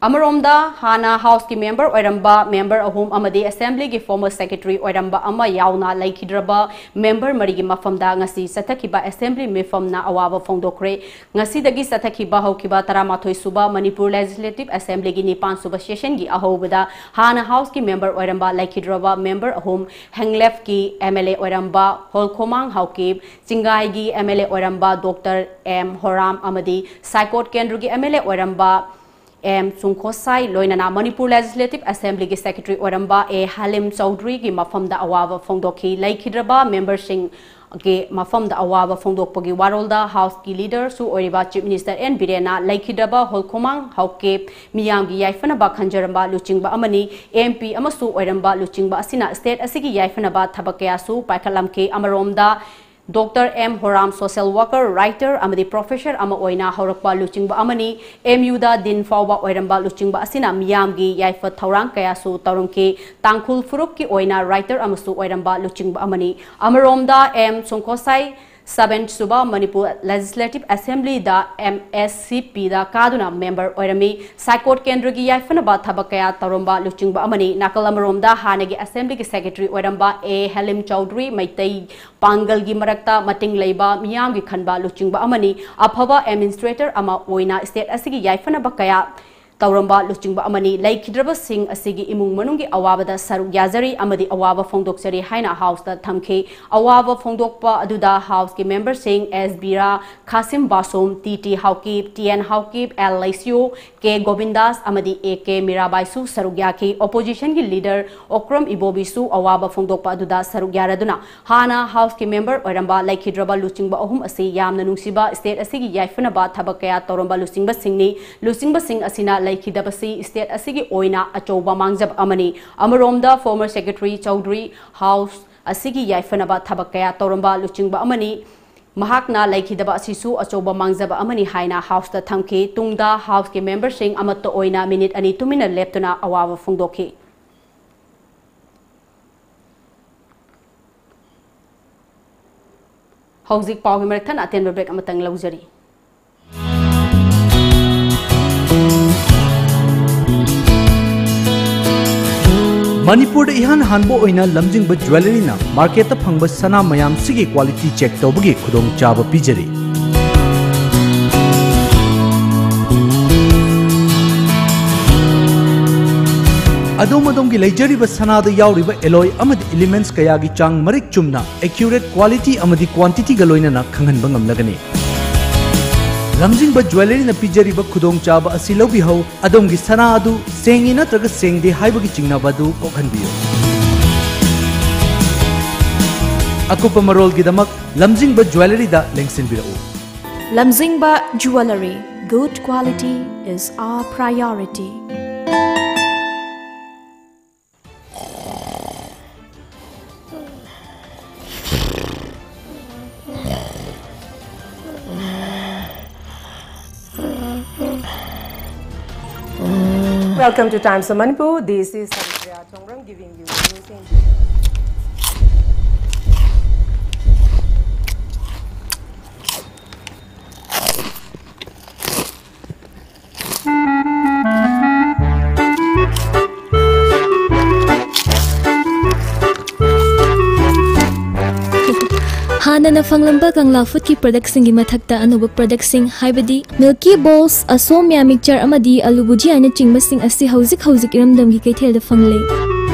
ꯑꯃꯔꯣꯝꯗ, ꯍꯥꯟꯅ ꯍꯥꯎꯁꯀꯤ ꯃꯦꯝꯕꯔ ꯑꯣꯏꯔꯝꯕ ꯃꯦꯝꯕꯔ ꯑꯍꯨꯝ ꯑꯃꯗꯤ ꯑꯦꯁꯦꯝꯕ꯭ꯂꯤꯒꯤ ꯐꯣꯔꯃꯔ ꯁꯦꯀ꯭ꯔꯦꯇꯔꯤ ꯑꯣꯏꯔꯝꯕ ꯑꯃ ꯌꯥꯎꯅ ꯂꯩꯈꯤꯗ꯭ꯔꯕ ꯃꯦꯝꯕꯔ ꯃꯔꯤꯒꯤ ꯃꯐꯝꯗ ꯉꯁꯤ ꯆꯠꯊꯈꯤꯕ ꯑꯦꯁꯦꯝꯕ꯭ꯂꯤ ꯃꯤꯐꯝꯅ ꯑꯋꯥꯕ ꯐꯣꯡꯗꯣꯛꯈ꯭ꯔꯦ꯫ ꯉꯁꯤꯗꯒꯤ ꯆꯠꯊꯈꯤꯕ ꯍꯧꯈꯤꯕ ꯇꯔꯥꯃꯥꯊꯣꯏ ꯁꯨꯕ ꯃꯅꯤꯄꯨꯔ ꯂꯦꯖꯤꯁꯂꯦꯇꯤꯚ ꯑꯦꯁꯦꯝꯕ꯭ꯂꯤꯒꯤ ꯅꯤꯄꯥꯟ ꯁꯨꯕ ꯁꯦꯁꯟꯒꯤ ꯑꯍꯧꯕꯗ ꯍꯥꯟꯅ ꯍꯥꯎꯁꯀꯤ ꯃꯦꯝꯕꯔ ꯑꯣꯏꯔꯝꯕ ꯂꯩꯈꯤꯗ꯭ꯔꯕ ꯃꯦꯝꯕꯔ ꯑꯍꯨꯝ, ꯍꯦꯡꯂꯦꯐꯀꯤ ꯑꯦꯝ ꯑꯦꯜ ꯑꯦ ꯑꯣꯏꯔꯝꯕ ꯍꯣꯜꯈꯣꯃꯥꯡ ꯍꯥꯎꯀꯤꯞ, ꯆꯤꯡꯒꯥꯏꯒꯤ ꯑꯦꯝ ꯑꯦꯜ ꯑꯦ ꯑꯣꯏꯔꯝꯕ ꯗꯣꯛꯇꯔ ꯑꯦꯝ ꯍꯣꯔꯥꯝ ꯑꯃꯗꯤ ꯁꯥꯏꯀꯣꯠ ꯀꯦꯟꯗ꯭ꯔꯒꯤ ꯑꯦꯝ ꯑꯦꯜ ꯑꯦ ꯑꯣꯏꯔꯝꯕ ꯑꯦꯝ ꯆꯨꯡꯈꯣꯁꯥꯏ, ꯂꯣꯏꯅꯅ ꯃꯅꯤꯄꯨꯔ ꯂꯦꯖꯤꯁꯂꯦꯇꯤꯚ ꯑꯦꯁꯦꯝꯕ꯭ꯂꯤꯒꯤ ꯁꯦꯀ꯭ꯔꯦꯇꯔꯤ ꯑꯣꯏꯔꯝꯕ ꯑꯦ ꯍꯂꯤꯝ ꯆꯧꯙꯔꯤꯒꯤ ꯃꯐꯝꯗ ꯑꯋꯥꯕ ꯐꯣꯡꯗꯣꯛꯈꯤ꯫ ꯂꯩꯈꯤꯗ꯭ꯔꯕ ꯃꯦꯝꯕꯔꯁꯤꯡꯒꯤ ꯃꯐꯝꯗ ꯑꯋꯥꯕ ꯐꯣꯡꯗꯣꯛꯄꯒꯤ ꯋꯥꯔꯣꯜꯗ ꯍꯥꯎꯁꯀꯤ ꯂꯤꯗꯔꯁꯨ ꯑꯣꯏꯔꯤꯕ ꯆꯤꯐ ꯃꯤꯅꯤꯁꯇꯔ ꯑꯦꯟ ꯕꯤꯔꯦꯟꯅ ꯂꯩꯈꯤꯗ꯭ꯔꯕ ꯍꯣꯜꯈꯣꯃꯥꯡ ꯍꯥꯎꯀꯤꯞ ꯃꯤꯌꯥꯝꯒꯤ ꯌꯥꯏꯐꯅꯕ ꯈꯟꯖꯔꯝꯕ ꯂꯨꯆꯤꯡꯕ ꯑꯃꯅꯤ, ꯑꯦꯝ ꯄꯤ ꯑꯃꯁꯨ ꯑꯣꯏꯔꯝꯕ ꯂꯨꯆꯤꯡꯕ ꯑꯁꯤꯅ ꯁ꯭ꯇꯦꯠ ꯑꯁꯤꯒꯤ ꯌꯥꯏꯐꯅꯕ ꯊꯕꯛ ꯀꯌꯥꯁꯨ ꯄꯥꯏꯈꯠꯂꯝꯈꯤ꯫ ꯑꯃꯔꯣꯝꯗ, doctor M Horam social worker, writer ꯑꯃꯗꯤ ꯄ꯭ꯔꯣꯐꯦꯁꯔ ꯑꯃ ꯑꯣꯏꯅ ꯍꯧꯔꯛꯄ ꯂꯨꯆꯤꯡꯕ ꯑꯃꯅꯤ꯫ ꯑꯦꯝ ꯌꯨꯗ ꯗꯤꯟ ꯐꯥꯎꯕ ꯑꯣꯏꯔꯝꯕ ꯂꯨꯆꯤꯡꯕ ꯑꯁꯤꯅ ꯃꯤꯌꯥꯝꯒꯤ ꯌꯥꯏꯐ ꯊꯧꯔꯥꯡ ꯀꯌꯥꯁꯨ ꯇꯧꯔꯝꯈꯤ꯫ ꯇꯥꯡꯈꯨꯜ ꯐꯨꯔꯨꯞꯀꯤ ꯑꯣꯏꯅ ꯔꯥꯏꯇꯔ ꯑꯃꯁꯨ ꯑꯣꯏꯔꯝꯕ ꯂꯨꯆꯤꯡꯕ ꯑꯃꯅꯤ꯫ ꯑꯃꯔꯣꯝꯗ, ꯑꯦꯝ ꯁꯨꯡꯈꯣꯁꯥꯏ ꯁꯕꯦꯟ ꯁꯨꯕ ꯃꯅꯤꯄꯨꯔ ꯂꯦꯖꯤꯁꯂꯦꯇꯤꯚ ꯑꯦꯁꯦꯝꯕ꯭ꯂꯤꯗ, ꯑꯦꯝ ꯑꯦꯁ ꯁꯤ ꯄꯤꯗ ꯀꯥꯗꯨꯅ ꯃꯦꯝꯕꯔ ꯑꯣꯏꯔꯝꯃꯤ꯫ ꯁꯥꯏꯀꯣꯠ ꯀꯦꯟꯗ꯭ꯔꯒꯤ ꯌꯥꯏꯐꯅꯕ ꯊꯕꯛ ꯀꯌꯥ ꯇꯧꯔꯝꯕ ꯂꯨꯆꯤꯡꯕ ꯑꯃꯅꯤ꯫ ꯅꯥꯀꯜ ꯑꯃꯔꯣꯝꯗ, ꯍꯥꯟꯅꯒꯤ ꯑꯦꯁꯦꯝꯕ꯭ꯂꯤꯒꯤ ꯁꯦꯀ꯭ꯔꯦꯇꯔꯤ ꯑꯣꯏꯔꯝꯕ ꯑꯦ ꯍꯦꯂꯤꯝ ꯆꯧꯙꯔꯤ, ꯃꯩꯇꯩ ꯄꯥꯡꯒꯜꯒꯤ ꯃꯔꯛꯇ ꯃꯇꯤꯡ ꯂꯩꯕ ꯃꯤꯌꯥꯝꯒꯤ ꯈꯟꯕ ꯂꯨꯆꯤꯡꯕ ꯑꯃꯅꯤ꯫ ꯑꯐꯕ ꯑꯦꯗꯃꯤꯅꯤꯁꯇ꯭ꯔꯦꯇꯔ ꯑꯃ ꯑꯣꯏꯅ ꯁ꯭ꯇꯦꯠ ꯑꯁꯤꯒꯤ ꯌꯥꯏꯐꯅꯕ ꯀꯌꯥ ꯇꯧꯔꯝꯕ ꯂꯨꯆꯤꯡꯕ ꯑꯃꯅꯤ꯫ ꯂꯩꯈꯤꯗ꯭ꯔꯕꯁꯤꯡ ꯑꯁꯤꯒꯤ ꯏꯃꯨꯡ ꯃꯅꯨꯡꯒꯤ ꯑꯋꯥꯕꯗ ꯁꯔꯨꯛ ꯌꯥꯖꯔꯤ ꯑꯃꯗꯤ ꯑꯋꯥꯕ ꯐꯣꯡꯗꯣꯛꯆꯔꯤ ꯍꯥꯏꯅ ꯍꯥꯎꯁꯇ ꯊꯝꯈꯤ꯫ ꯑꯋꯥꯕ ꯐꯣꯡꯗꯣꯛꯄ ꯑꯗꯨꯗ ꯍꯥꯎꯁꯀꯤ ꯃꯦꯝꯕꯔꯁꯤꯡ S Bira, Khasim Vashum, T T Haokip, T N Haokip, L Leishiyo, K Gobindas ꯑꯃꯗꯤ ꯑꯦ ꯀꯦ ꯃꯤꯔꯥꯕꯥꯏꯁꯨ ꯁꯔꯨꯛ ꯌꯥꯈꯤ꯫ ꯑꯣꯄꯣꯖꯤꯁꯟꯒꯤ ꯂꯤꯗꯔ ꯑꯣꯀ꯭ꯔꯝ ꯏꯕꯣꯕꯤꯁꯨ ꯑꯋꯥꯕ ꯐꯣꯡꯗꯣꯛꯄ ꯑꯗꯨꯗ ꯁꯔꯨꯛ ꯌꯥꯔꯗꯨꯅ ꯍꯥꯟꯅ ꯍꯥꯎꯁꯀꯤ ꯃꯦꯝꯕꯔ ꯑꯣꯏꯔꯝꯕ ꯂꯩꯈꯤꯗ꯭ꯔꯕ ꯂꯨꯆꯤꯡꯕ ꯑꯍꯨꯝ ꯑꯁꯤ ꯌꯥꯝꯅ ꯅꯨꯡꯁꯤꯕ, ꯁ꯭ꯇꯦꯠ ꯑꯁꯤꯒꯤ ꯌꯥꯏꯐꯅꯕ ꯊꯕꯛ ꯀꯌꯥ ꯇꯧꯔꯝꯕ ꯂꯨꯆꯤꯡꯕꯁꯤꯡꯅꯤ꯫ ꯂꯨꯆꯤꯡꯕꯁꯤꯡ ꯑꯁꯤꯅ ꯂꯩꯈꯤꯗꯕꯁꯤ ꯁ꯭ꯇꯦꯠ ꯑꯁꯤꯒꯤ ꯑꯣꯏꯅ ꯑꯆꯧꯕ ꯃꯥꯡꯖꯕ ꯑꯃꯅꯤ꯫ ꯑꯃꯔꯣꯝꯗ former secretary ꯆꯧꯙꯔꯤ ꯍꯥꯎꯁ ꯑꯁꯤꯒꯤ ꯌꯥꯏꯐꯅꯕ ꯊꯕꯛ ꯀꯌꯥ ꯇꯧꯔꯝꯕ ꯂꯨꯆꯤꯡꯕ ꯑꯃꯅꯤ꯫ ꯃꯍꯥꯛꯅ ꯂꯩꯈꯤꯗꯕ ꯑꯁꯤꯁꯨ ꯑꯆꯧꯕ ꯃꯥꯡꯖꯕ ꯑꯃꯅꯤ ꯍꯥꯏꯅ ꯍꯥꯎꯁꯇ ꯊꯝꯈꯤ꯫ ꯇꯨꯡꯗ ꯍꯥꯎꯁꯀꯤ ꯃꯦꯝꯕꯔꯁꯤꯡ ꯑꯃꯠꯇ ꯑꯣꯏꯅ ꯃꯤꯅꯤꯠ ꯑꯅꯤ ꯇꯨꯃꯤꯟꯅ ꯂꯦꯞꯇꯨꯅ ꯑꯋꯥꯕ ꯐꯣꯡꯗꯣꯛꯈꯤ꯫ ꯍꯧꯖꯤꯛ ꯄꯥꯎꯒꯤ ꯃꯔꯛ ꯊꯠꯅ ꯑꯇꯦꯟꯕ ꯕ꯭ꯔꯦꯛ ꯑꯃꯇꯪ ꯂꯧꯖꯔꯤ꯫ ꯃꯅꯤꯄꯨꯔꯗ ꯏꯍꯥꯟ ꯍꯥꯟꯕ ꯑꯣꯏꯅ ꯂꯝꯖꯤꯡꯕ ꯖ꯭ꯋꯦꯂꯔꯤꯅ ꯃꯥꯔꯀꯦꯠꯇ ꯐꯪꯕ ꯁꯅꯥ ꯃꯌꯥꯝꯁꯤꯒꯤ ꯀ꯭ꯋꯥꯂꯤꯇꯤ ꯆꯦꯛ ꯇꯧꯕꯒꯤ ꯈꯨꯗꯣꯡꯆꯥꯕ ꯄꯤꯖꯔꯤ꯫ ꯑꯗꯣꯝ ꯑꯗꯣꯝꯒꯤ ꯂꯩꯖꯔꯤꯕ ꯁꯅꯥꯗ ꯌꯥꯎꯔꯤꯕ alloy ꯑꯃꯗꯤ elements ꯀꯌꯥꯒꯤ ꯆꯥꯡ ꯃꯔꯤꯛ ꯆꯨꯝꯅ, accurate quality ꯑꯃꯗꯤ quantityꯒ ꯂꯣꯏꯅꯅ ꯈꯪꯍꯟꯕ ꯉꯝꯂꯒꯅꯤ꯫ ꯂꯝꯖꯤꯡꯕ ꯖ꯭ꯋꯦꯂꯔꯤꯅ ꯄꯤꯖꯔꯤꯕ ꯈꯨꯗꯣꯡꯆꯥꯕ ꯑꯁꯤ ꯂꯧꯕꯤꯍꯧ꯫ ꯑꯗꯣꯝꯒꯤ ꯁꯅꯥ ꯑꯗꯨ ꯁꯦꯡꯉꯤ ꯅꯠꯇ꯭ꯔꯒ ꯁꯦꯡꯗꯦ ꯍꯥꯏꯕꯒꯤ ꯆꯤꯡꯅꯕ ꯑꯗꯨ ꯀꯣꯛꯍꯟꯕꯤꯌꯨ꯫ ꯑꯀꯨꯞꯄ ꯃꯔꯣꯜꯒꯤꯗꯃꯛ ꯂꯝꯖꯤꯡꯕ ꯖ꯭ꯋꯦꯂꯔꯤꯗ ꯂꯦꯡꯁꯤꯟꯕꯤꯔꯛꯎ꯫ Lamzingba Jewellery, good quality is our priority. Welcome to Times of Manipur. This is Haripriya Chongbrang giving you news in ꯍꯥꯟꯅꯅ ꯐꯪꯂꯝꯕ ꯀꯪꯂꯥ ꯐꯨꯗꯀꯤ ꯄ꯭ꯔꯗꯛꯁꯤꯡꯒꯤ ꯃꯊꯛꯇ ꯑꯅꯧꯕ ꯄ꯭ꯔꯗꯛꯁꯤꯡ, ꯍꯥꯏꯕꯗꯤ ꯃꯤꯜꯀꯤ ꯕꯣꯜꯁ, ꯑꯁꯣꯝꯌꯥ ꯃꯤꯛꯆꯔ ꯑꯃꯗꯤ ꯑꯂꯨ ꯚꯨꯖꯤꯌꯥꯅꯆꯤꯡꯕꯁꯤꯡ ꯑꯁꯤ ꯍꯧꯖꯤꯛ ꯍꯧꯖꯤꯛ ꯏꯔꯝꯗꯝꯒꯤ ꯀꯩꯊꯦꯜꯗ ꯐꯪꯂꯦ꯫